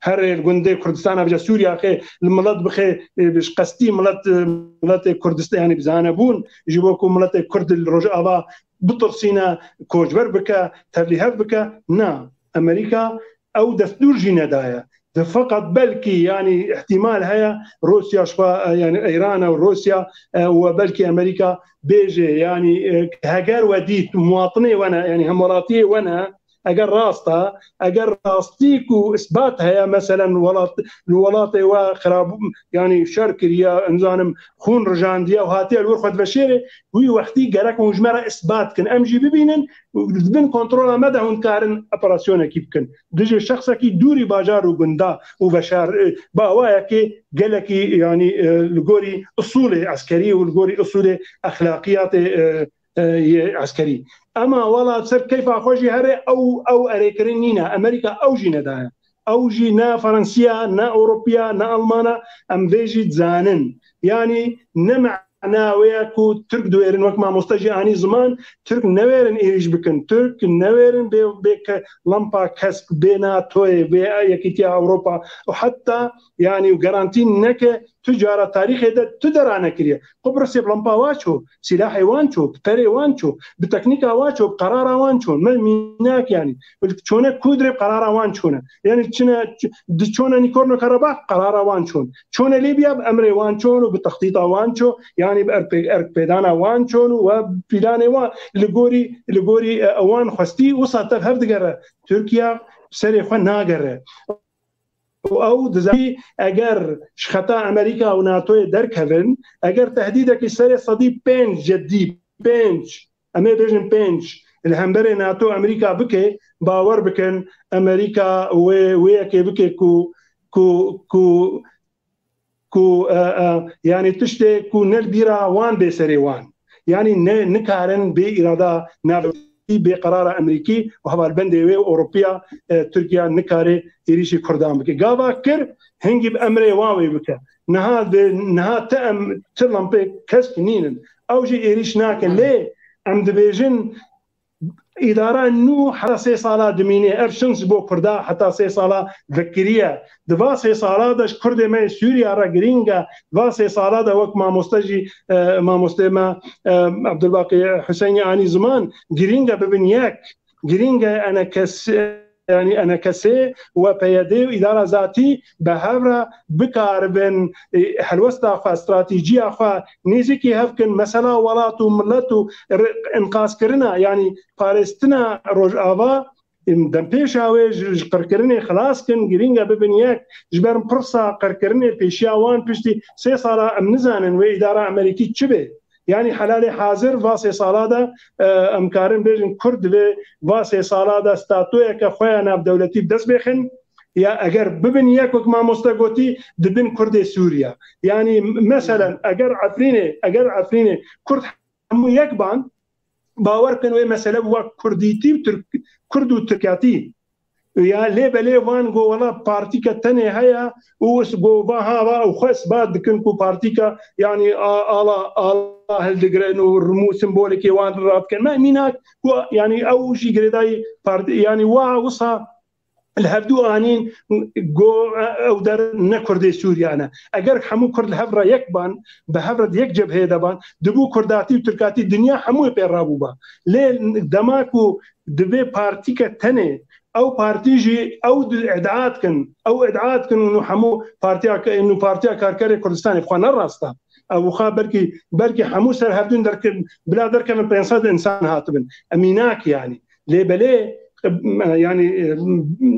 here li gundê Kurdistana bije Sûriya xê, li milet bixê, e, bi qestî milet, e, miletê Kurdistan, yanî bi zanebûn, ji bo ku miletê Kurd li Rojava bitirsîne, koçber bike, tevlîhev bike, na. Amerîka ew destûr jî nedaye. Di feqet belkî, yanî îhtimal heye Rûsya ji xwe, e, yanî Îran û Rûsya, e, û belkî Amerîka bêje, yanî, e, heger we dît muwatinê we ne, yanî hemwelatiyê we ne, eger rast e, eger rastî ku isbat heye, meselen welat, li welatê we xirab, yanî şer kiriye, em zanim xûn rijandiye û hatiye li wir xwe diveşêre, wî wextî gerek hûn ji me re isbat kin. Em jî bibînin, di bin kontrola me de hûn karin operasyonekî bikin. Dijî şexsekî dûrî bajar û gunda û veşar, e, bi awayekê gelekî, yanî, e, li gorî usulê eskerî û li gorî usulê exlaqiyatê, e, e, yê eskerî. Ema wela ser keyfa xwe jî here ew, ew erêkirin nîne. Amerîka ew jî nedaye. Ew jî ne Ferensiya, ne Ewropiya, ne Almana, em vê jî dizanin. Yanî ne mana wê ye ku Tirk diwêrin, wek mamoste jî anî ziman, Tirk newêrin êrîş bikin. Tirk newêrin bê, bê ke lampa kesk, bê NATOyê, bê Yekîtiya Ewropa û heta, yanî, garantî neke tu cara tarîxê de tu dera nekiriye. Qubrusê bi lampa wa ço, sîlahê wan ço, bi perê wan ço, bi teknîka wa ço, bi qerara wan ço. Me mînak, yanî, çone Kudrê bi qerara wan çone. Yanî çine, di çone Nagorno-Karabakh bi qerara wan çon. Çone Lîbya bi emrê wan çon û bi textîta wan ço, yanî bi erk-, erkpêdana wan çon û we pîlanê wan li gorî, li gorî, e, wan xwestî wisa tev hev digere. Tirkiye serê xwe nagere. Û ew dizanî eger ji xeta Amerîka û NATOyê derkevin, eger tehdîdekî serê sedî pênc cedî, pênc, em ê bêjin pênc, li hemberê NATO Amerîka bike, bawer bikin, Amerîka wê, wê yekê bike ku, ku, ku, ku, e, e, yanî tiştê ku ne li bîra wan bê serê wan. Yanî ne, nikarin bê îrada navdewletî, bê qerara Amerîkî û hevalbendê wê û Ewropiya, e, Tirkiye nikare êrîşî Kurdan bike. Gava kir, hingî bi emrê wan wê bike. Niha de, niha ti em, ti lampê kesk nînin. Ew jî êrîş nakin. Lê em dibêjin, îdara nû heta sê sala dimîne. Ev şins ji bo Kurda heta sê sala vekiriye. Di va sê sala de ji Kurdê me yê Sûriya re girîng e. Va sê sala de wek mamoste jî, e, mamostê me, e, Abdulbaqî Huseynî anî ziman, girîng e bibin yek. Girîng e enekes, yanî enekesê we P Y D û îdara zatî bi hev re bikaribin, e, helwesta xwe, stratîjiya xwe nêzîkî hev kin, mesela welat û milet û re-, enqazkirina, yanî parêstina Rojava, em, dempêşa wê ji, ji qirkirinê xilas kin, girîng e bibin yek, ji ber pirsa qirkirinê pêşiya wan piştî sê sala em nizanin wê îdara Amerîkî çi bê. Yanî helalê hazir va sê sala de, e, em karin bêjin Kurd divê va sê sala de statutoyeke xwe ya navdewletî bi dest bêxin. Ya eger bibin yek wek mamoste gotî, dibin Kurdê Sûriye. Yanî meselen eger Efrînê, eger Efrînê Kurd hemû yek ban, bawer kin wê mesele bi wek Kurdîtî û Tirk-, Kurd û Tirkiyatî. Ya lê belê van go wela partîke tenê heye û is-, go va ha va û xwe isbat dikin ku partîka, yanî a-, ala, ala hildigirin û rimû simbolekê wan radikin. Me mînak ku, yanî ew jî girêdayî partî, yanî wa wisa li hevdû anîn, got ew der ne Kurdê Sûriya ne. Eger hemû Kurd li hev re yek ban, bi hev re di yek cebheyê de ban, dibû Kurdatî û Tirkatî dinya hemûyê pê rabûba. Lê dema ku divê partîke tenê, ew partî jî ew di-, îdia dikin, ew îdia dikin û hemû partiya ke-, û Partiya Karkerê Kurdistanê, xwe ne rast e. Ew wiha belkî, belkî hemû ser hevdûn derkevin, bila derkevin pênc sed insan hatibin. Em mînak yanî. Lê belê, yanî,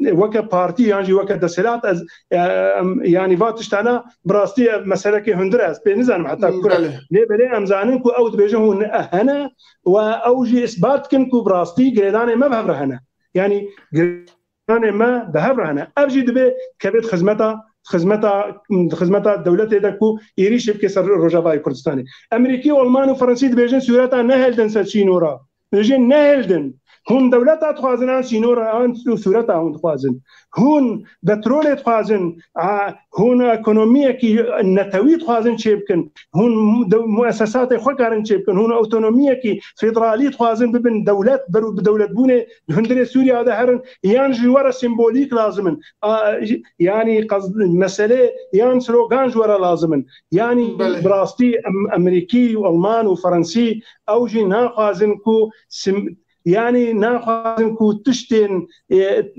weke partî yan jî weke desthilat ez, em, yanî va tiştana bi rastî ev meselekê hundir e, ez pê nizanim heta kur e. Belê. Lê belê em zanin ku ew dibêjin hûn hene û ew jî îsbat dikin ku bi rastî girêdanê me bi hev re hene. Yanî girêdanê me bi hev re hene. Ev jî divê kevê di xizmeta, xizmeta, xizmeta dewletê de ku êrîşê bike ser Rojavayê Kurdistanê. Emerîkî û Alman û Fransî dibêjin sûreta nehildin ser sînora. Dibêjin nehildin. Hûn dewleta dixwazin an sînora an sûreta hûn dixwazin. Hûn petrolê dixwazin, a, hûn ekonomiyekî netewî dixwazin çêbikin. Hûn de-, muesesatê xwe karin çêbikin. Hûn otonomiyekî federalî dixwazin bibin dewlet, ber û bi dewletbûnê di hundirê Sûriya de herin, yan ji we re sembolîk lazim in. A, yanî qaz-, meselê yan slogan ji we re lazim in. Yanî Belê. bi rastî em-, Emerîkî û Alman û Fransî ew jî naxwazin ku sim-, yanî naxwazin ku tiştên, e,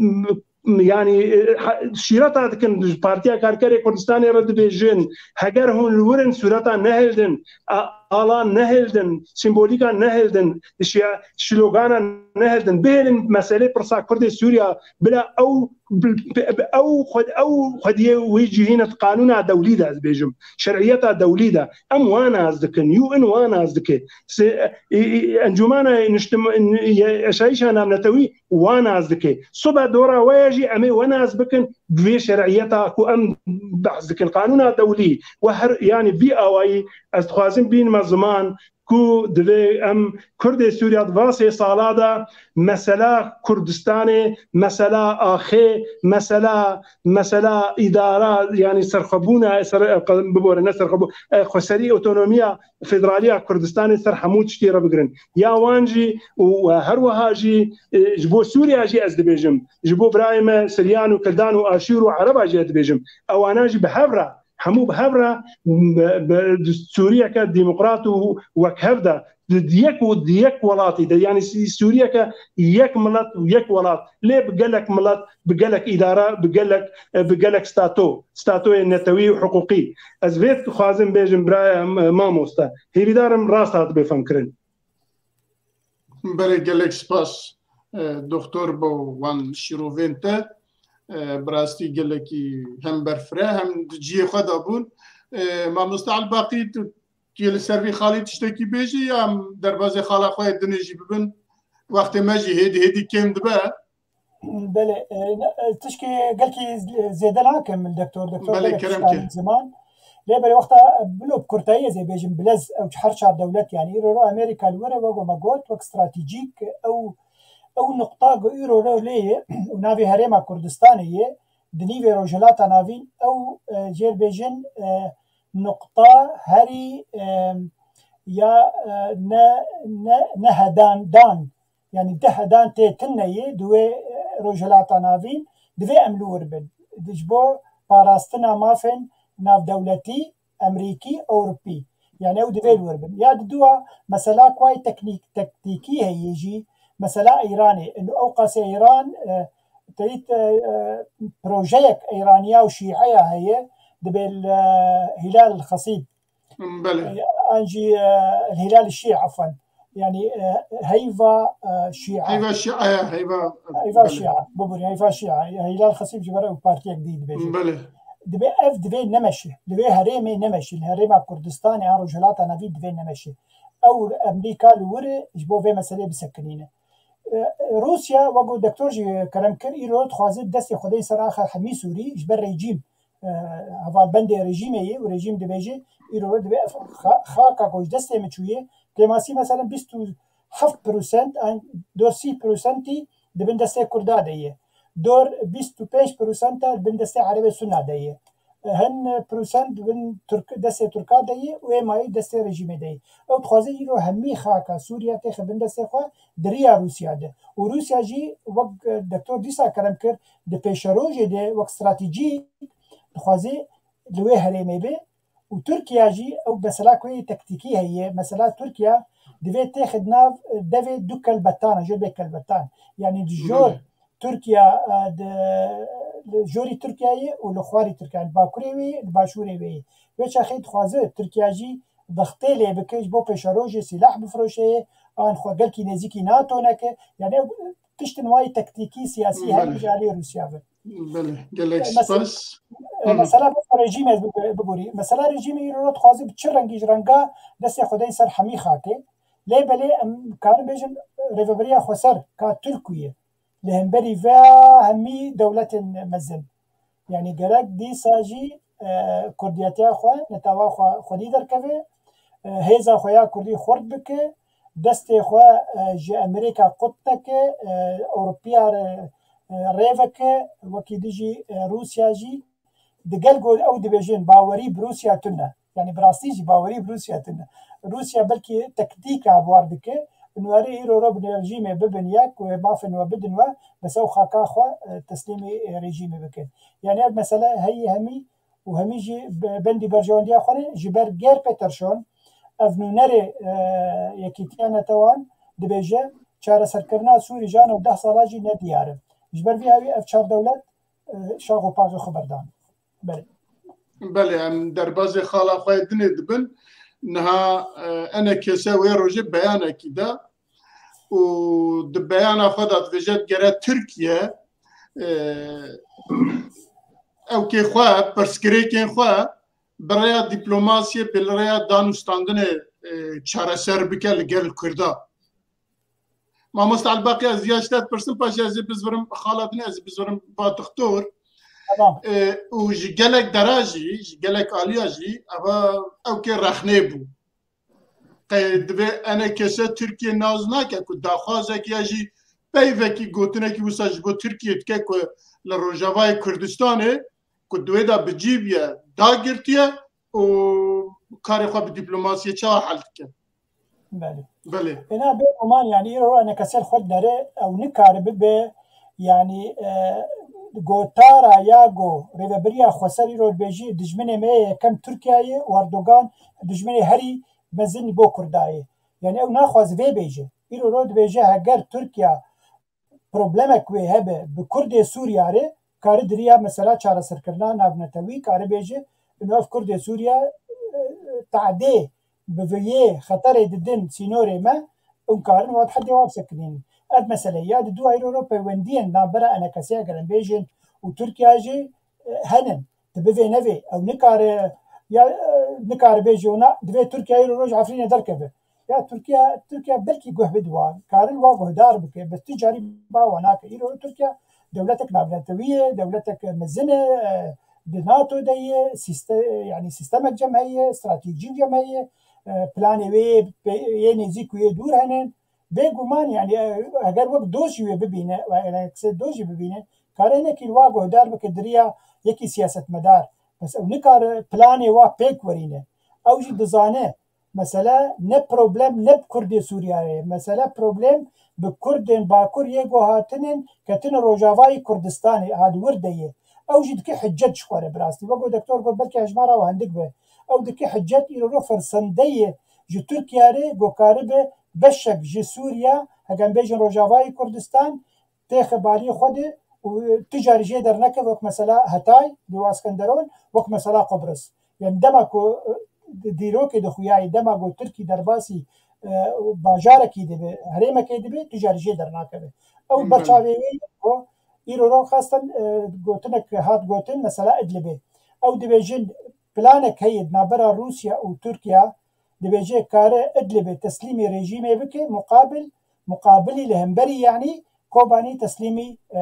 m-, yanî, e, ha-, şîreta dikin, ji Partiya Karkerê Kurdistanê re dibêjin, heger hûn li wir in sûreta nehildin, a-, alan nehildin, sembolîka nehildin, şiya-, şlogana nehildin, bihêlin meselê pirsa Kurdê Sûriya, bila ew, ew xwe-, ew xwediyê wî cihîne di qanûna dewlî de, ez bêjim, şer'iyeta dewlî de. Em wa nas dikin, U N wa nas dike. Se-, e, e, Encûmena Niştim-, e, Eşayîşa Navnetewî wa nas dike. Sibe dora we ye jî em ê we nas bikin, bi vê şer'iyeta ku em behs dikin. Qanûna dewlî we her, yanî vî awayî ez dixwazim bînime ziman ku divê em Kurdê Sûriya di va sê sala de mesela Kurdistanê, mesela axê, mesela, mesela îdara, yanî serxwebûna, ser, bibore, ne serxwebû, e, xweserî, otonomiya federaliya Kurdistanê ser hemû tiştê re bigirin. Ya wan jî û her wiha jî, e, ji bo Sûriya jî ez dibêjim, ji bo birayê me Siryan û Kildan û Aşûr û Ereba jî ez dibêjim. Ewana jî bi hev re, hemû bi hev re, bi, bi, di Sûriyeke demokrat û wekhev de, di, di yek û di yek welatî de, yanî Sî-, Sûriyeke yek milet û yek welat, lê bi gelek milet, bi gelek îdara, bi gelek, e, bi gelek stato, statoyê netewî û hiqûqî. Ez vê dixwazim bêjim, biraya, e, mamoste. Hêvîdar im rast hatibê femkirin. Belê, gelek spas, e, doktor, bo wan şîrovên te. E, bi rastî gelekî hem berfireh hem di cihê xwe de bûn. E, mamoste Elbaqî, tu, tu yê li ser vî xalî tiştekî bêjî ya em derbazê xala xwe yê dinê jî bibin? Wextê me jî hêdî hêdî kêm dibe. Belê, e, ne, e, tişkê gelkî z-, zêde nakim li doktor. Doktor Belê, gelek kerem tiştan ke. Ziman. Lê belê wexta, e, bilo bi kurtayî ez ê bêjim, bilez ew her çar dewlet, yanî îro ro Amerîka li wir e, wek me got, wek stratejîk, ew, ew nuqta ku îro ro lê ye û navê herêma Kurdistanê ye, di nîvê Rojhilata Navîn ew, e, jêr bêjin, e, nuqta herî, e, ya, e, ne, ne, nehedan dan, yanî di hedan tê tune yê di wê, e, Rojhilata Navîn, divê em li wir bin. Di ji bo parastina mafên navdewletî, Emerîkî, Ewropî. Yanî ew divê li wir bin. Ya di dua mesela ku ay teknîk, tektîkî heye jî, mesela Îranê. Ino ew qasê Îran, e, teyit, e, e, projeyek Îraniya û Şîeya heye, dibê li, e, Hilal Xesîb. Belê. E, an jî, e, Hilal Şîe, efwen. Yanî, e, heyva, e, Şîe. Heyva Şîe, heyva, Heyva belê. Şîe, bibûrî, heyva Şîe. Hilal Xesîb ji ber ew partiyek dî dibêje. Belê. Dibê ev divê nemeşe. Divê herêmê nemeşe. Li herêma Kurdistanê an Rojhilata Navîn divê nemeşe. Ew Emerîka li wir e, ji bo vê meselê bisekinîne. E, Rûsya, wek ku doktor jî kerem kir, îro dixwaze destê xwe deyê ser axa hemî Sûrî, ji ber rejîm, e, hevalbendê rejîmê ye û rejîm dibêje, îro divê ev xa-, xaka ku ji destê min çûye, kêmasî, meselen, bîst û heft prosent an dor sî prosentî di bin destê Kurda de ye. Dor bîst û pênc prosenta di bin destê Erebê Sunna de ye. hin Prûsen di bin Tirk, destê Tirka de ye û ê mayî destê rejîmê de ye. Ew dixwaze îro hemî xaka Sûriya têxe bin destê xwe di riya Rûsya de. Û Rûsya jî wek, e, Doktor dîsa kerem kir, di pêşerojê de wek stratejî dixwaze li wê herêmê be. Û Tirkiye jî ew mesela ku yê tektîkî heye. Mesela Tirkiye divê têxe di nav, e, devê du kelbetana, jor bê kelbetan. Yanî di jor Tirkiye, e, di, li jorî Tirkiyeyê û li xwarî Tirkiye, li bakurê wê yê, li başûrê wê yê. Wê çaxê dixwaze Tirkiye jî vextê lê bike, ji bo pêşerojê sîlah bifiroşe, an xwe gelkî nêzîkî NATO neke. Yani ew tiştin wayî tektîkî, siyasî her Belê. ji alî Rûsya ve. Belê, gelek Mes- spas. E, Hı hı. Mesela mesela rejîmê ez bibe- biborî. Mesela rejîmê îro dixwaze bi çi rengî ji renga destê xwe dey ser hemî xakê. Lê belê em karin bêjin rêveberiya xweser ka Tirkû ye. Li hemberî ve hemî dewletên mezin. Yani gerek dîsa jî, e, kurdiyetiya xwe, netewa xwe xwedî derkeve, e, hêza xwe ya kurdî xurt bike, destê xwe, e, ji Amerîka qut neke, e, Ewropiya re, e, rê veke, wekî dijî, e, Rûsya jî. Di gel ku ew dibêjin bawerî bi Rûsya tune. Yani bi rastî jî bawerî bi Rûsya tune. Rûsya belkî tektîka bi war dike. Nûerê îro ro bi rejîmê bibin yek û mafên we bidin we, bes ew xaka xwe, e, teslîmî, e, rejîmê bikin. Yani ev mesele heyî hemî û hemî jî be-, bendî berjewendiya xwe ne. Ji ber Geir Peterson, ev nûnerê, e, Yekîtiya Netewan dibêje, çareserkirina Sûrî ji ana deh sala jî ne diyar e. Ji ber vî hawî ev çar dewlet, e, şax û paxê xwe berdan. Belê. Belê, em derbazê xala xwe yê dinê dibin. Niha, e, enekese wê rojê beyanekî da û di beyana xwe de dibêje, digere Tirkiye, e, ewkê xwe, pirsgirêkên xwe bi rêya dîplomasiyê, bi rêya danûstandinê, e, çareser bike li gel Kurda. Mamoste Elbaqî, ez ya ji te dipirsim, paşê ez ê bizvirim xala din, ez ê bizvirim ba dixtor. Tamam. E, û ji gelek dera jî, ji gelek aliya jî, eva ewkê rexnê bû. Qey divê enekese Tirkiye nas nake ku daxwazek ya jî peyvekî gotinekî wisa ji bo Tirkiye dike ku li Rojavayê Kurdistanê ku di wê de bi cî bûye, dagirtiye û karê xwe bi dîplomasiyê çawa hel dike? Belê. Belê. Êna bê guman, yani îro ro enekesê li xwe dinere, ew nikare bibe, yani, e, gotara ya go rêveberiya xweser îro dibêjî, dijminê me yê yekem Tirkiye ye û Erdogan dijminê herî mezin bo Kurda ye. Yani ew naxwaze vê bêje. Îro ro dibêje heger Tirkiye problemek wê hebe bi Kurdê Sûriya re, kare di riya mesela çareserkirina navnetewî kare bêje, ino ev Kurdê Sûriya, e, tadê bi vê yê xeterê didin sînorê me, hûn karin wan bi hedê wan bisekinînin. Ev mesele ya di dua îro ro peywendiyên navbera enekesê eger em bêjin û Tirkiye jî, e, henin. Di bivê nevê, ew nikare, ya, e, nikare bêje wina, divê Tirkiye îro roj Efrînê derkeve. Ya Tirkiye, Tirkiye belkî guh bide wan, karin wa guhdar bike, bes tu carî ba wan nake. Îro Tirkiye dewletek navnetewî ye, dewletek mezin e, e, di NATO de ye, sîste-, yani sîstemek cem heye, stratejî cem heye, e, planê wê yê, yê nêzîk û yê dûr hene. Bêguman, yani, e, eger wek dost jî wê bibîne, yani, sê dost jî bibîne, kare hinekî li wa guhdar bike di riya yekî siyasetmedar. Bes ew nikare planê wa pêk werîne. Ew jî dizane, mesele ne problem ne bi Kurdê Sûriyeyê ye. Mesele problem bi Kurdên Bakur yê ku hatinin, ketine Rojavayê Kurdistanê, ha di wir de ye. Ew jî dike hicet ji xwe re bi rastî. Wek ku Doktor got, belkî hejmara we hindik be. Ew dike hicet, îro ro fersende ye ji Tirkiye re ku karibe beşek ji Sûriye, heke em bêjin Rojavayê Kurdistan, têxe baliyê xwe de û tu carî jê derneke wek mesela Hetay, Lêwa Skenderon, wek mesela Qubris. Yani dema ku, e, dîrokê dixuyayê, dema ku Tirkî derbasî, e, bajarekî dibe, herêmekê dibe, tu carî jê dernakeve. Ew Belê. Berçavê wê ye ku îro ro xastan, e, gotinek hat gotin, mesela Idlibê. Ew dibêjin planek heye di navbera Rûsya û Tirkiye, dibêje kare Idlibê teslîmê rejîmê bike, muqabil, muqabilî li hemberî, yanî Kobanî teslîmî, e,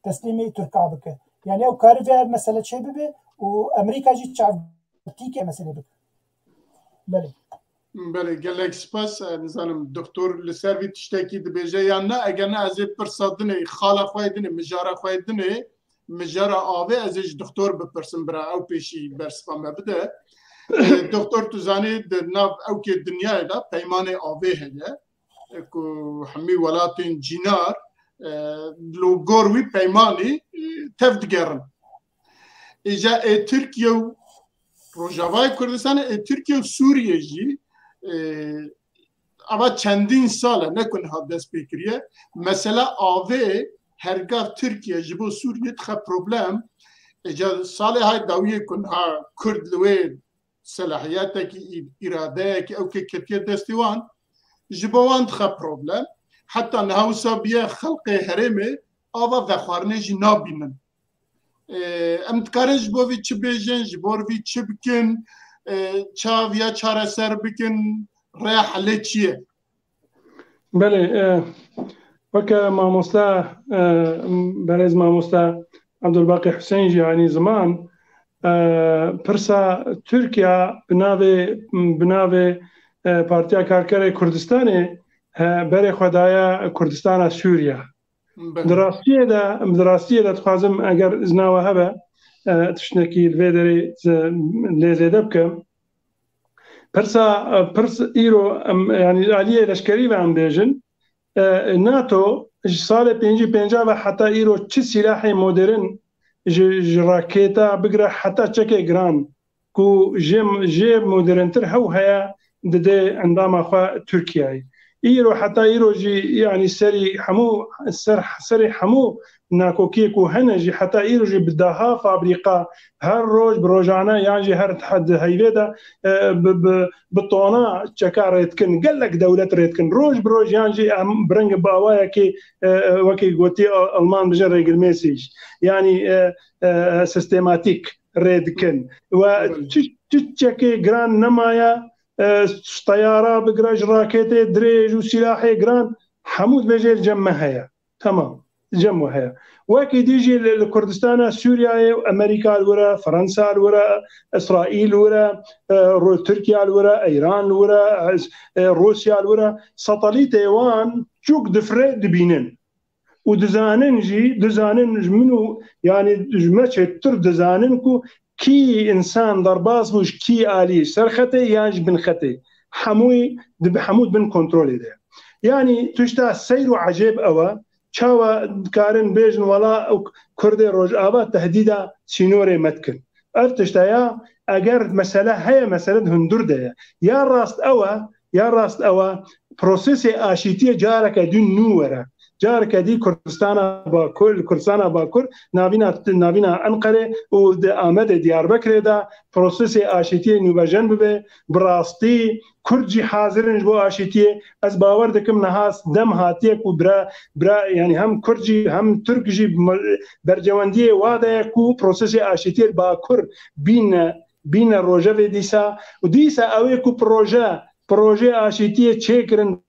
teslîmî Tirka bike. Yani ew kare vê ev mesele çê bibe û Amerîka jî çavtîkê meselê bike. Belê. Belê, gelek spas. E, nizanim, doktor li ser vî tiştekî dibêje yan ne, eger ne ez ê pirsa dinê, xala xwe yê dinê, mijara xwe yê dinê, mijara avê, ez ê ji doktor bipirsim, bira ew pêşî bersiva me bide. E, doktor, tu zanî, di nav ewkê dinyayê de peymanê avê heye, e, ku hemî welatên cînar, e, li gor wî peymanî, e, tev digerin. Îja ê Tirkiye û Rojavayê Kurdistanê, ê Tirkiye û Sûriye jî, e, ava çendîn sal e, ne ku niha dest pê kiriye. Mesela avê, hergav Tirkiye ji bo Sûriye dixe problem. Îca salê hay dawiyê ku niha Kurd li wê selahiyetekî, î-, îradeyekî ew kê ketiye destê wan, ji bo wan dixe problem. Heta niha wisa biye xelqê herêmê ava vexwarinê jî nabînin. E, em dikarin ji bo vî çi bêjin, ji bo vî çi bikin, e, çav ya çareser bikin, rêya helê çi ye? Belê, e, weke mamosta, e, berêz mamosta Abdulbaqî Huseyîn jî anî ziman, e, pirsa Tirkiye bi navê, bi navê, e, Partiya Karkerê Kurdistanê, he, berê xwe daye Kurdistana Sûriye. Belê. Di rastiyê de, di rastiyê de dixwazim eger izna we hebe, e, tiştekî li vê derê, e, lê zêde bikim. Pirsa, e, pirs îro, em, yanî aliyê leşkerî ve em bêjin, e, NATO ji salê pêncî pênca ve heta îro çi sîlahê modern ji, ji raketa bigire heta çekê giran ku jê, jê moderntir hew heye dide endama xwe Tirkiyeyê. Îro heta îro jî, yanî serî hemû, ser, serê hemû nakokiyê ku hene jî heta îro jî bi deha fabrîka her roj bi rojane yan jî her di heyvê de, e, bi, bi, bi tona çeka rê dikin. Gelek dewlet rê dikin. Roj bi roj yan jî em bi reng bi awayekê, e, e, wekî gotî, e, Alman bijin regelmäßig. Yanî, e, e, sistematîk rê dikin. We Evet. çi, çi çekê giran nemaye, e, teyara bigire ji raketê dirêj û sîlahê giran, hemû dibêje li cem me heye. Tamam. Li cem we heye. Wekî dî jî li, li Kurdistana Sûriyeyê Amerîka li wir e, Fransa li wir e, Îsraîl li wir e, e, Ru-, Tirkiye li wir e, Îran li wir e, e, Rûsya li wir e. Satelîtê wan çok difre dibînin. Û dizanin jî, dizanin ji min û, yanî ji me çêtir dizanin ku kî însan derbas bû ji kî alî, ser xetê yan ji bin xetê. Hemûyî di, hemû di bin kontrolê de. Yanî tişta seyr û ecêb ew e, çawa dikarin bêjin wela ew Kurdê Rojava tehdîda sînorê me dikin. Ev tişta ya, eger mesele heye, mesele di hundir de ye. Ya rast ew e, ya rast ew e, prosesê aşîtiyê careke din nû were. Careke dî Kurdistana Bakur, li Kurdistana Bakur, navîna, navîna Enqerê û di Amedê Diyarbekirê de prosesê aşîtiyê nûbejen bibe, bi rastî Kurd jî hazir in ji bo aşîtiyê. Ez bawer dikim niha dem hatiye ku bira, bira, yanî hem Kurd jî hem Tirk jî me-, bercewendiyê wa de ye ku prosesê aşîtiyê li Bakur bîne, bîne rojevê dîsa. Û dîsa ew ê ku proje, projeyê aşîtiyê çêkirin,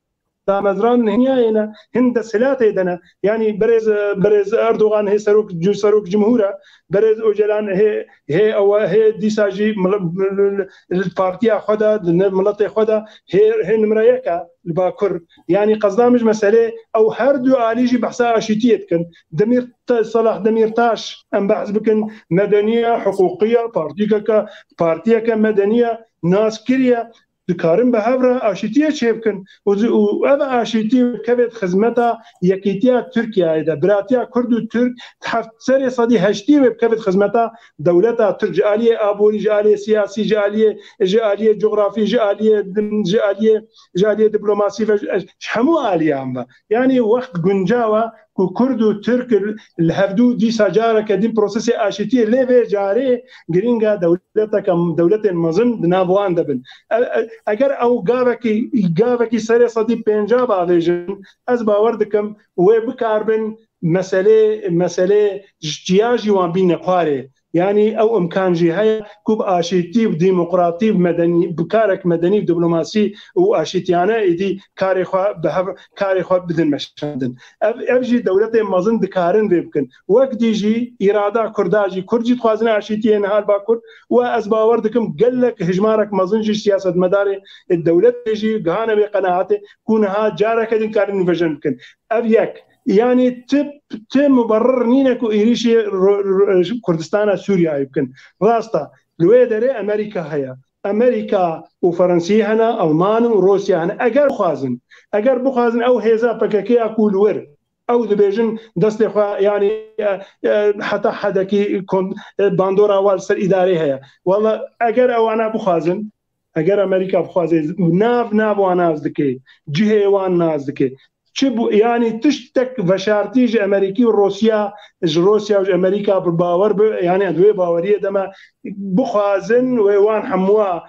damezran hin ya yê ne, hin desthilatê de ne. Yanî berêz, berêz Erdogan hê serok, serok cumhur e, berêz Ocalan hê, hê ew e, hê dîsa jî mil-, mil-, li partiya xwe de, di ne-, miletê xwe de hê, hê nimre yek e li Bakur. Yanî qezda min ji meselê ew her du alî jî behsa aşîtiyê dikin. Demîr Te-, Selah Demîrtaş em behs bikin, medeniye, hiqûqiye, partîkeke, partiyeke medeniye, nas kiriye. Dikarin bi hev re aşîtiyê çêbikin û zi-, û ev aşîtî kevêt xizmeta yekîtiya Tirkiyeyê de, biratiya Kurd û Tirk di heft serê sedî heştî wê bikevêt xizmeta dewleta Tirk, ji aliyê aborî, ji aliyê siyasî, ji aliyê, ji aliyê cografî, ji aliyê din, ji aliyê, ji aliyê diplomasî ve ji, ji hemû aliyan ve. Yanî wext guncaw e ku Kurd û Tirk li hevdû dîsa careke din prosesê aşîtiyê lê vê carê girîng e dewleteke, dewletên mezin di nav wan de bin. E, e, eger ew gavekî, gavekî serê sedî pêncah bavêjin, ez bawer dikim wê bikaribin meselê, meselê ji çiya jî wan bîne xwarê. Yanî ew imkan jî heye ku bi aşîtî, bi demokratî, bi medenî, bi karek medenî, bi diplomasî û aşîtiyane êdî karê xwe bi hev, karê xwe bidin meşandin. Ev, ev jî dewletên mezin dikarin vê bikin. Wek dî jî îrada Kurda jî, Kurd jî dixwazin aşîtiyê niha li Bakur û ez bawer dikim gelek hijmarek mezin jî siyasetmedarê dewletê jî gihane vê qenaetê ku niha careke din karin nûvejen bikin. Ev yek. Yanî ti, ti muberir nîne ku êrîşê ro-, ro-, Kurdistana Sûriyeyê bikin. Rast e, li wê derê Amerîka heye. Amerîka û Fransiyê hene, Alman û Rûsya hene. Eger bixwazin, eger bixwazin ew hêza P K K ya ku li wir, ew dibêjin destê xwe, yanî, e, e, heta hedekî kon-, e, bandora wan li ser îdarê heye. Wala eger ewana bixwazin, eger Amerîka bixwaze, nav, nav wan nas dike, cihê wan nas dike. Çi bû, yanî tiştek veşartî ji Amerîkî û Rûsya, ji Rûsya û ji Amerîka bi bawer bi, yanî di wê baweriyê de me bixwazin wê wan hemûa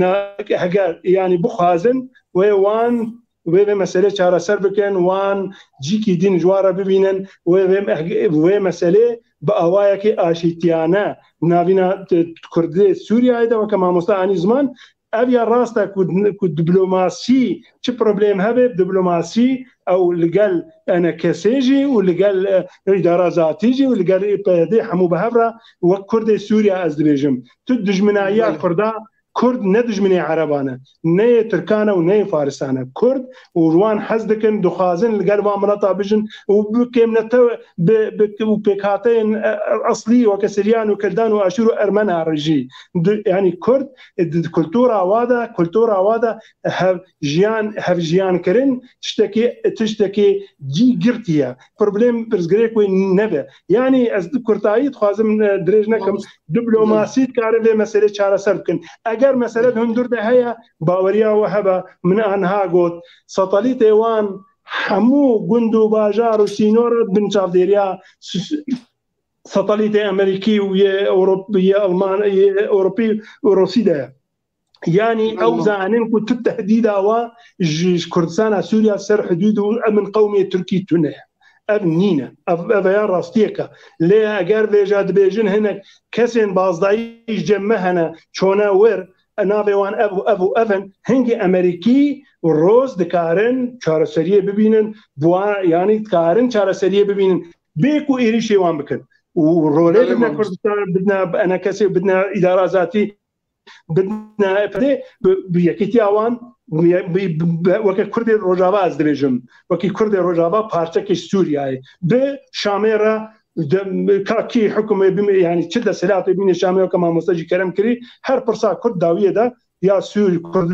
na-, heger, yanî bixwazin wê wan wê vê meselê çareser bikin, wan cîkî din ji wan re bibînin, wê vê, wê meselê bi awayekî aşîtiyane navîna t-, Kurdê Sûriyeyê de weke mamoste anî ziman, ev ya rast e ku, ku diplomasî çi problem hebe, diplomasî ew li gel E N K S jî û li gel, e, îdara zatî jî û li gel P Y D hemû bi hev re wek Kurdê Sûriye ez dibêjim. Tu dijminayiya Belê. Kurda, Kurd ne dijminê Ereban e, ne yê Tirkan e û ne yê Farisan e. Kurd û wan hez dikin, dixwazin li gel van mileta bijin û bi kêmnete bi, bi, û pêkhateyên, e, eslî weke Siryan û Kildan û Aşûr û Ermena re jî. Di, yanî Kurd, e, di kultura wa de, kultura wa de hev jiyan, hev jiyan kirin tiştekî, tiştekî cî girtî ye. Problem pirsgirêk wê nebe. Yanî ez di kurtayî dixwazim, e, dirêj nekim. Mamoste. Diplomasî dikarin vê meselê çareser bikin. Eger mesele di hundir de heye, baweriya we hebe, min aniha got, satelîtê wan hemû gund û bajar û sînor bin çavdêriya s-, s-, satelîtê Amerîkî û yê Ewrop-, yê Alman, yê Ewropî û Rûsî de ye. Yanî ew Belê. Zanin ku tu tehdîda wa ji, ji Kurdistana Sûriya ser hidûd û emin qewmê Tirkî tune. Ev nîne. Ev, ev ya rastiyek e. Lê eger vêja dibêjin hinek kesên bazdayî ji cem me hene, çone wir, navê wan ev û ev û ev in, hingî Amerîkî û Rûs dikarin çareseriyê bibînin, bi wan, yanî dikarin çareseriyê bibînin, bê ku êrîşê wan bikin. Û rolê Belê bidine mamoste. Kurdistan, bidine E N K S, bidine îdara zatî, bidine P D, bi, bi yekîtiya wan, bi, bi, bi, weke Kurdê Rojava ez dibêjim, wekî Kurdê Rojava parçekî Sûriyeyê, bi Şamê re, de, ka kî hikûmê bime, yanî çi desthilatê bîne Şamê, weke mamoste jî kerem kirî, her pirsa Kurd dawiyê de ya Sûr, Kurd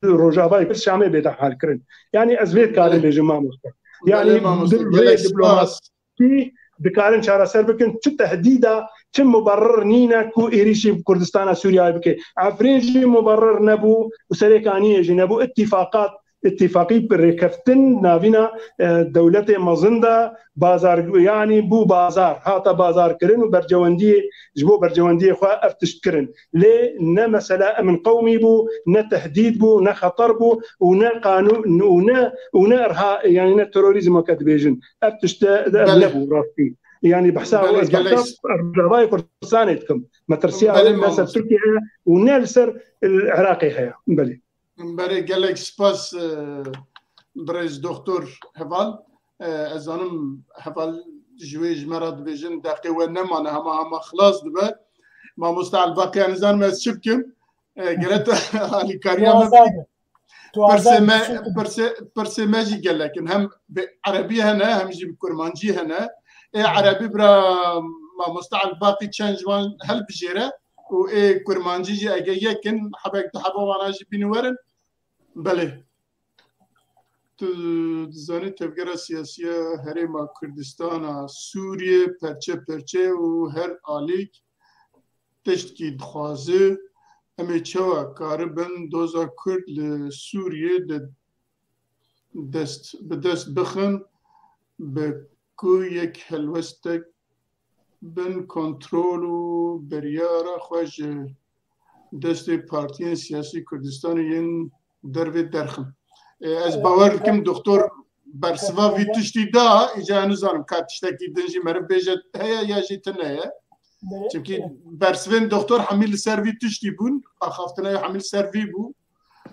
Rojavayê Kurd Şamê bête halkirin. Yanî ez vê dikarim Belê. Bêjim mamoste. Belê Yanî mamoste, di vê gelek diplomasî spas. Dikarin çareser bikin, çi tehdîda, çi muberir nîne ku êrîşî Kurdistana Sûriyeyê bike. Efrîn jî muberir nebû û Serêkaniyê jî nebû. Îtîfaqat, îtîfaqî bi rêkeftin navîna, e, dewletê mezin de bazar, yanî bû bazar, hate bazarkirin û bercewendiyê, ji bo bercewendiyê xwe ev tişt kirin. Lê ne mesela emin qewmî bû, ne tehdîd bû, ne xeter bû û ne qanûn û ne, û ne irha, yanî ne terorîzm weke dibêjin. Ev tişte de ev Belê. Nebû rastî. Yanî behsa Belê, ez gelek behsa Rojavayê Kurdistanê dikim. Metirsiya Belê, wê ne ser mamoste. Tirkiye heye û ne li ser, e, Iraqê heye. Belê. Belê, gelek spas, e, birêz Doktor Heval. E, ez zanim Heval ji wê ji me re dibêjin, deqê we nemane, hema hema xilas dibe. Mamoste Elbaqî, ez nizanim ez çi bikim. E, gere te alîkariya me bikî. Tu azad bî. Pirsê me, pirsê, pirsê me jî gelek in. Hem bi erebî hene, hem jî bi kurmancî hene. Ê erebî bira mamoste Elbaqî çend ji wan hilbijêre û ê kurmancî jî ege yek in, hebek du heba wana jî bînin werin. Belê. Tu dizanî tevgera siyasî ya Herêma Kurdistana Sûriyê perçe perçe û her alîk tiştkî dixwaze. Em ê çawa karibin doza Kurd li Sûriyê de dest, bi dest bixin, bi ku yek helwestek bin kontrol û biryara xwe ji destê partiyên siyasî Kurdistanê yên dervê derxin. E, ez bawer dikim doktor bersiva vî tiştî da, îca nizanim ka tiştekî din jî meriv bêje heye ya jî tune ye. Çimkî bersivên doktor hemî li ser vî tiştî bûn, axaftina hemî li ser vî bû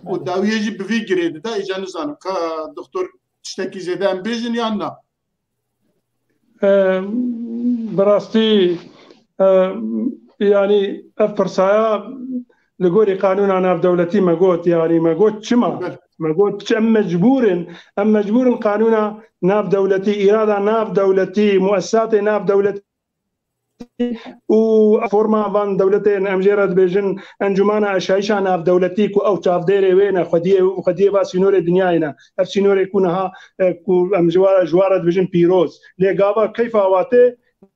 û dawiyê jî bi vî girê dide, îca nizanim ka doktor tiştekî zêde em bêjin yan na. E, bi rastî, e, yanî ev pirsaya li gorî qanûna navdewletî me got, yanî me got çima? Belê. Me got, em mecbûr in, em mecbûr in qanûna navdewletî, îrada navdewletî, muesisatê navdewletî û forma van dewletên, em jê re dibêjin encûmana aşayîşa navdewletî, ku ew çavdêrê wê ne, xwediyê, xwediyê va sînorê dinyayê ne. Ev sînorê ku niha, e, ku em ji wa, ji wa re dibêjin pîroz. Lê gava keyfa wa tê,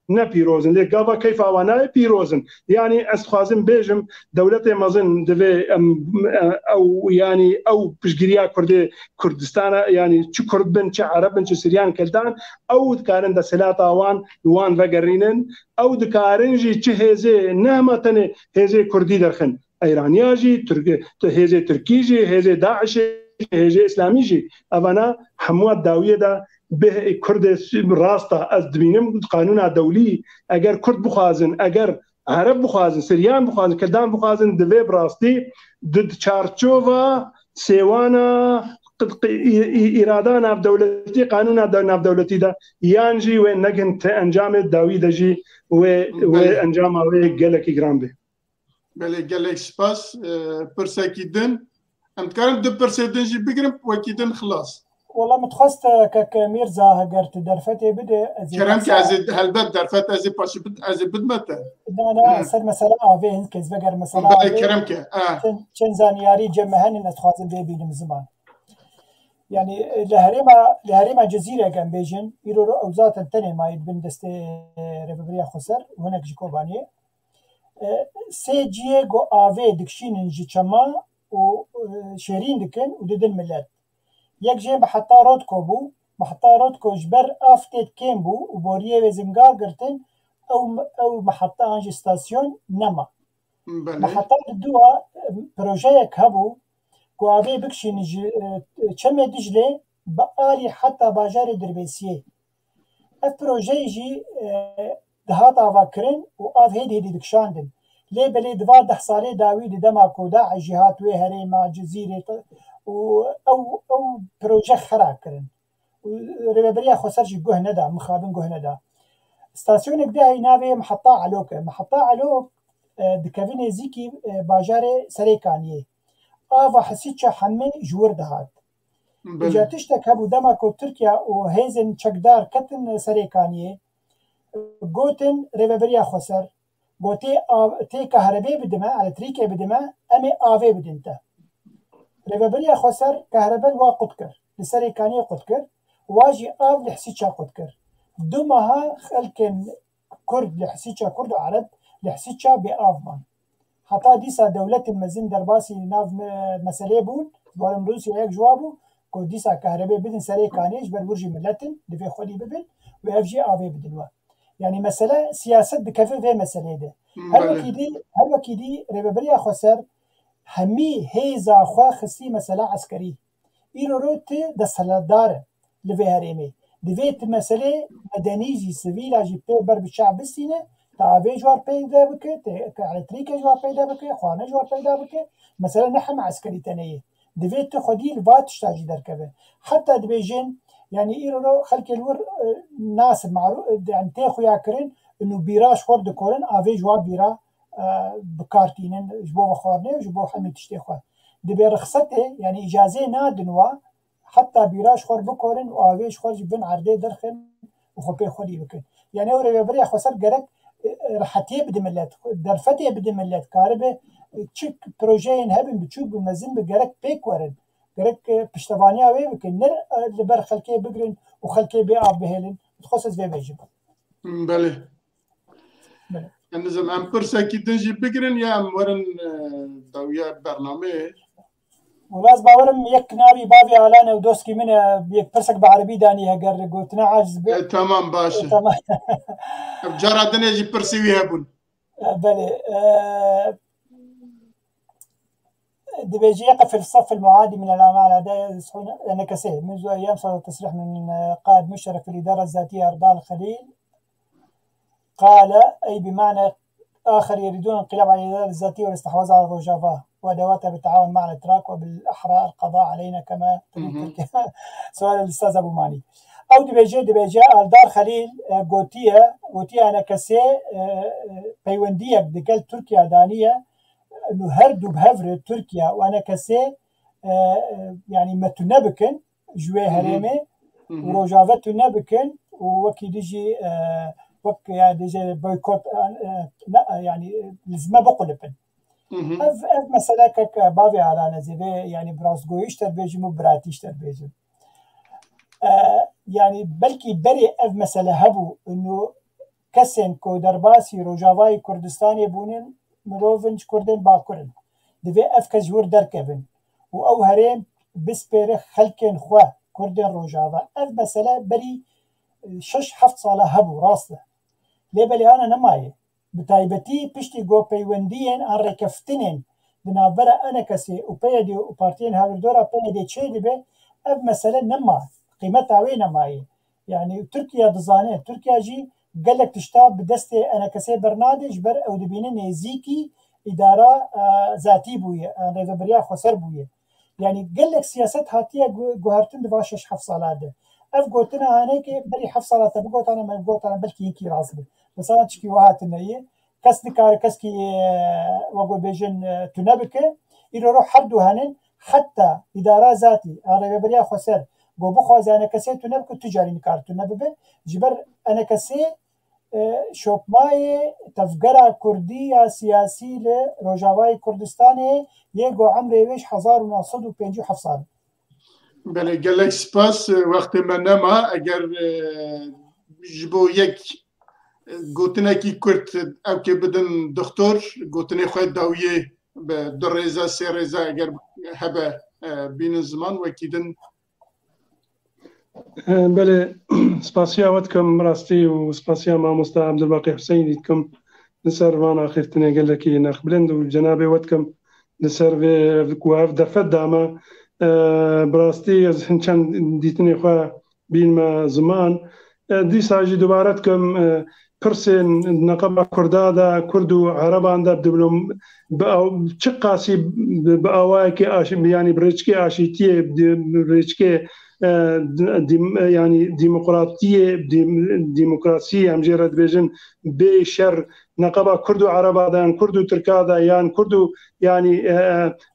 ne pîroz in. Lê gava keyfa wa nayê, pîroz in. Yanî ez dixwazim bêjim, dewletê mezin divê em, e, ew, yanî ew piştgiriya Kurdê Kurdistana, yanî çi Kurd bin, çi Ereb bin, çi Siryan, Keldan, ew dikarin desthilata wan li wan vegerînin. Ew dikarin jî çi hêzê, ne hema tenê hêzê Kurdî derxin. Eyraniya jî, Tirk-, hêzê Tirkî jî, hêzê DAIŞê jî, hêzê Îslamî jî. Evana hemû dawiyê de bih Kurdê rast e. Ez dibînim qanûna dewlî, eger Kurd bixwazin, eger Ereb bixwazin, Siryan bixwazin, Keldan bixwazin, divê bi rastî di, di çarçova sêwana qi-, qi-, î-, î-, îrada navdewletî, qanûna de-, navdewletî de, yan jî wê negin ti encamê dawî de jî wê, wê Belê. encama wê gelekî giran bê. Belê, gelek spas. E, pirsekî din. Em dikarin du pirsê din jî bigirin, wekî din xilas. Wela min dixwest, e, kek Mîrza, heger tu derfetê bide, ez ê Kerem ke, behsa ez ê, helbet derfet ez ê paşî bid-, ez ê bidme te. Na, na, Hı. ser mesela avê hin kes veger mesela Belê, avê. kerem ke. Ha. Çend, çend zanyarî cem me henin, ez dixwazim vê bînim ziman. Yani, e, li herêma, li herêma Cizîrê em bêjin, îro ro ew zaten tenê mayî bin destê, e, Rêveberiya Xweser, hinek ji Kobaniyê. E, sê cihê ku avê dikişînin ji çema û, e, şêrîn dikin û didin milet. Yek jê meheta Rotko bû. Meheta Rotko ji ber av têt kêm bû û boriyê wê zingar girtin, ew, ew meheta an jî stasyon nema. Belê. Meheta diduwa, e, projeyek hebû ku avê bikişînin ji, e, Çemê Diclê bi alî heta bajarê Dirbêsiyê. Ev projeyê jî, e, dihat avakirin û av hêdî hêdî dikişandin. Lê belê di va deh salê dawî di dema ku DAIŞ jî hat wê herêma Cizîrê te-, û ew, ew proje xera kirin. Û Rêveberiya Xweser jî guh neda, mixabin guh neda. Stasyonek de heyî navê Miheta Elok e. Miheta Elok, e, dikeve nêzîkî, e, bajarê Serêkaniyê. Ava Hesîça hemî ji wir dihat. Belê. Îca tiştek hebû dema ku Tirkiye û hêzên çekdar ketin Serêkaniyê, gotin Rêveberiya Xweser, gotê, a, tê kahrebê bidime, elektrîkê bidime, em ê avê bidin te. Rêveberiya Xweser kehrebe li wa qut kir, li Serêkaniyê qut kir, wa jî av li Hesîça qut kir. Du meha xelkên Kurd li Hesîça, Kurd û Ereb li Hesîça bê av man. Heta dîsa dewletên mezin derbasî nav me-, meselê bûn, ji bo Rûsya yek ji wa bû, ku dîsa kahrebê bidin Serêkaniyê, ji ber wir jî milet in, divê xwedî bibin û ev jî avê bidin we. Yani mesele siyaset dikeve vê meseleyê de. Her Belê. wekî dî, her wekî dî Rêveberiya Xweser hemî hêza xwe xistî mesela eskerî. Îro ro tu desthilatdar e li vê herêmê. Divê tu meselê medenî jî, sivîla jî pê ber bi çav bistîne, tu avê ji war peyde bike, tu, tu elektrîkê ji war peyde bike, xwarin ji war peyda bike. Mesele ne heme eskerî tenê ye. Divê tu xwedî li va tişta jî derkeve. Heta dibêjin, yani îro ro xelkê li wir, e, nas in, marû-, e, yani tê xuya kirin, û bîra ji xwe re dikorin, avê ji wa bîra, e, bi kar tînin, ji bo vexwarinê û ji bo hemî tiştê xwe. Dibê rixsetê, yani îcazê nadin wa, heta bîra ji xwe re bikorin û avê ji xwe re ji bin erdê derxin û xwe pê xwedî bikin. Yani ew rêveberiya xweser gerek, e, e, rehetiyê bide millet, derfetê bide millet, karibe, e, çi projeyên hebin, biçûk bi mezin bi gerek pêk werin. Gerek, e, piştevaniya wê bikin. Ne, e, li ber xelkê bigirin û xelkê bê av bihêlin. Dixwest ez vê bêjim. Belê. Belê. Em nizam, em pirsekî din jî bigirin ya em werin, e, dawiya bernameyê. Wela ez bawerim yek navî bavê Alan e û dostkî min e, yek pirsek bi erebî danî heger gotina aciz be. E, tamam, baş e. E, tamam. Cara dinê jî pirsî wî hebûn. E, belê. E, dibêje, يقف الصف المعادي من الأعمال، هذا يصحون أنك سهل. منذ أيام صدر تصريح من قائد مشترك في الإدارة الذاتية أردال خليل، قال، أي بمعنى آخر، يريدون الانقلاب على الإدارة الذاتية والاستحواذ على روجافا وأدواتها بالتعاون مع الأتراك، وبالأحرى القضاء علينا كما تريد تركيا. سؤال الأستاذ أبو ماني. Ew dibêje, dibêje Aldar Xelîl, e, gotiye, gotiye ENKSê, e, e, peywendiyek digel Tirkiye daniye, û her du bi hev re Tirkiye û ENKSê e, e, yanî me tune bikin ji wê herêmê û Rojava tune bikin û wekî din jî, e, wek ya dêje boykot, e, ne, yanî li zime biqulipin. Ev, ev mesele kek bavê Alan ez ê vê, yanî bi rastgoyî ji te bêjim û biratî ji te bêjim. E, yanî belkî berê ev mesele hebû, ino kesên ku derbasî Rojavayê Kurdistanê bûnin, mirovin ji Kurdên Bakur in. Divê ev kes ji wir derkevin û ew herêm bispêre xelkên xwe, Kurdên Rojava. Ev mesele berî, e, şeş heft sala hebû, rast e. Lê belê ana nemaye. Bi taybetî piştî ku peywendiyên an rêkeftinên di navbera ENKSê û PYDê û partiyên hawirdora PYDê çêdibe, ev mesele nema, qîmeta wê nemaye. Yanî Tirkiye dizane, Tirkiye jî gelek tişta bi destê ENKSê bernade, ji ber ew dibîne nêzîkî îdara, e, zatî bûye, e, rêveberiya xweser bûye. Yanî gelek siyaset hatiye gu-, guhertin di van şeş heft sala de. Ev gotina hanekê berî heft sala te bigotane, me gotane belkî hinkî rast be. Mesela çikî wiha tune ye. Kes nikare keskî, e, wek we bêjin, e, tune bike. Îro ro her du henin, heta îdara zatî, a rêveberiya xweser, go bixwaze ENKSê tune bike, tu carî nikare tune bibe. Ji ber ENKSê, e, şopmayê tevgera kurdî ya siyasî li Rojavayê Kurdistanê yê ku emrê wê ji hezar û neh sed û pêncî û heft sal. Belê, gelek spas. Wextê me nema. Eger, e, ji bo yek, e, gotinekî kurt ew kê bidin doktor, gotinê xwe dawiyê bi du rêza, sê rêza eger hebe, e, bînin ziman, wekî din. Belê, spasiya we dikim rastî û spasiya mamosta Ebdulbaqî Huseyinî dikim li ser van axiftinê gelekî nexbilind û cenabê we dikim li ser vê ku ev derfet dame. E, bi rastî ez hin çend dîtinê xwe bînme ziman. E, dîsa jî dubare dikim, e, pirsên neqeba Kurda de, Kurd û Ereban de diblom-, bi aw-, çi qasî bi, bi awayekî aşî-, yanî bi rêçikê aşîtiyê, bi, bi rêçikê, e, di-, dîm-, yanî demokratiyê, dîm-, demokrasiyê em jê re dibêjin bê şer neqeba Kurd û Ereba de, yan Kurd û Tirka de, yan Kurd û, yanî, e,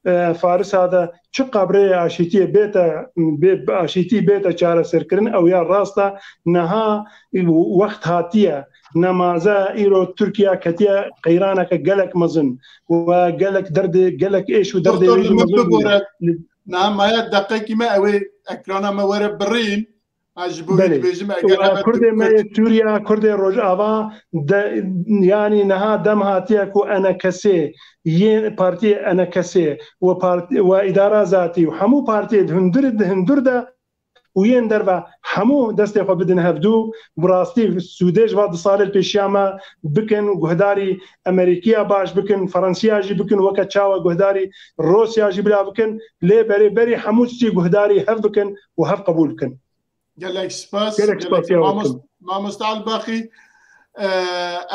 e, e, Farisa de çi qebrê aşîtiyê bête, bê, bi aşîtî bête çareserkirin, ew ya rast e. Niha wext hatiye, nemaze îro Tirkiye ketiye qeyraneke gelek mezin û gelek derdê, gelek êş û derdê Doktor, wê jî li min mezin bûye. Bibore. Niha maya deqekî me, ew ê ekrana me were birîn. Ha, ji bo wî Belê. Dibêjim, eger Û hebe Kurdê me Tirk yê Sûriye, Kurdê Rojava de, yanî niha dem hatiye ku ENKSê, yê partiyê ENKSê û partî, û îdara zatî û hemû partiyê di hundir, di hundir de û yên derve hemû destê xwe bidin hevdû, bi rastî sûdê ji va du salê li pêşiya me bikin, guhdarî Amerîkiya baş bikin, Ferensiya jî bikin, weke çawa guhdarî Rûsya jî bila bikin, lê berê berî hemû tiştî guhdarî hev bikin û hev qebûl bikin. Gelek spas. Gelek Gelek spas ya spas. Mamos-, Mamoste Elbaqî, e,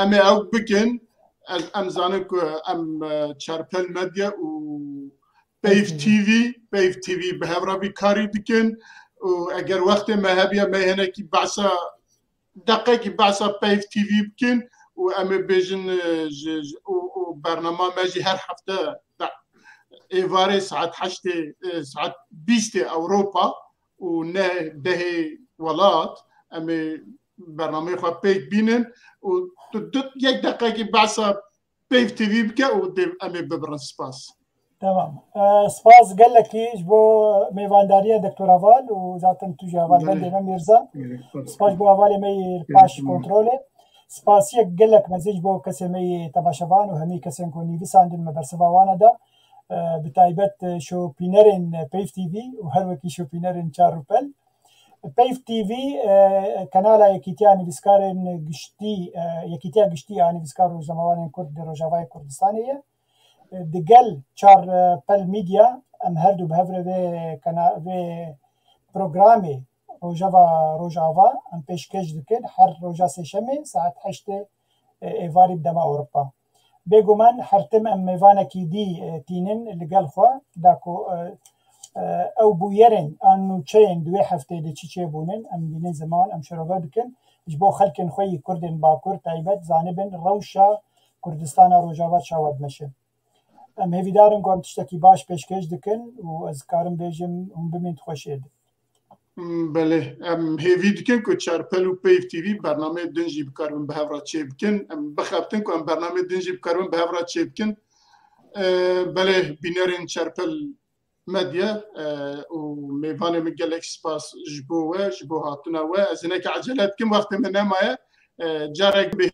em ê ew bikin. Ez, em zanin ku em, e, Çarpel Medya û Peyv T V, Peyv T V bi hev re vî karî dikin û eger wextê me hebiya me hinekî behsa, deqekî behsa Peyv T V bikin û em ê bêjin, e, ji, ji, û, û bernama me jî her hefte be-, êvarê saet heştê, e, saet bîstê Ewropa û ne dehê welat, em ê bernameyê xwe pêk bînin û tu, tu yek deqekî behsa Peyv T V bike û dê-, em ê bibirin. Spas. Tamam. E, spas gelekî ji bo mêvandariya Doktor Heval û zaten tu jî hevalbendê Belê. me Mîrza. Gelek spas. Spas ji bo hevalê me yê Gelek paş spas. kontrolê. Spasiyek gelek mezin ji bo kesê me yê temaşevan û hemî kesên ku nivîsandin me bersiva wan e da. E, bi taybet, e, şopînerên Peyv T V û her wekî şopînerên Çar Rûpel. Peyv T V, e, kanala Yekîtiya Nivîskarên Giştî, e, Yekîtiya Giştî ya Nivîskar û Rojnamevanên Kurd di Rojavayê Kurdistanê ye. E, digel Çar, e, Pel Media em her du bi hev re vê kana-, vê programê Rojava Rojava em pêşkêş dikin. Her roja sêşemê saet heştê, e, êvarî bi dema Ewropa. Bêguman her tim em mêvanekî dî, e, tînin li gel xwe, da ku, e, e, ew bûyerên an nûçeyên di wê hefteyê de çi çêbûnin, em bînin ziman, em şirove bikin. Ji bo xelkên xwe yî Kurdên Bakur taybet zanibin rewşa Kurdistana Rojava çawa dimeşe. Em hêvîdar in ku em tiştekî baş pêşkêş dikin û ez karim bêjim hûn bimîn di xweşiyê de. Belê, em hêvî dikin ku Çerpel û Peyv T V bernameyê din jî bikaribin bi hev re çêbikin. Em bixebtin ku em bernameyê din jî bikaribin bi hev re çêbikin. E, belê, bînerên Çerpel Medya, e, û mêvanê min, gelek spas ji bo we, ji bo hatina we. Ez hinekî ecele dikim, wextê min nemaye. E, carek bê.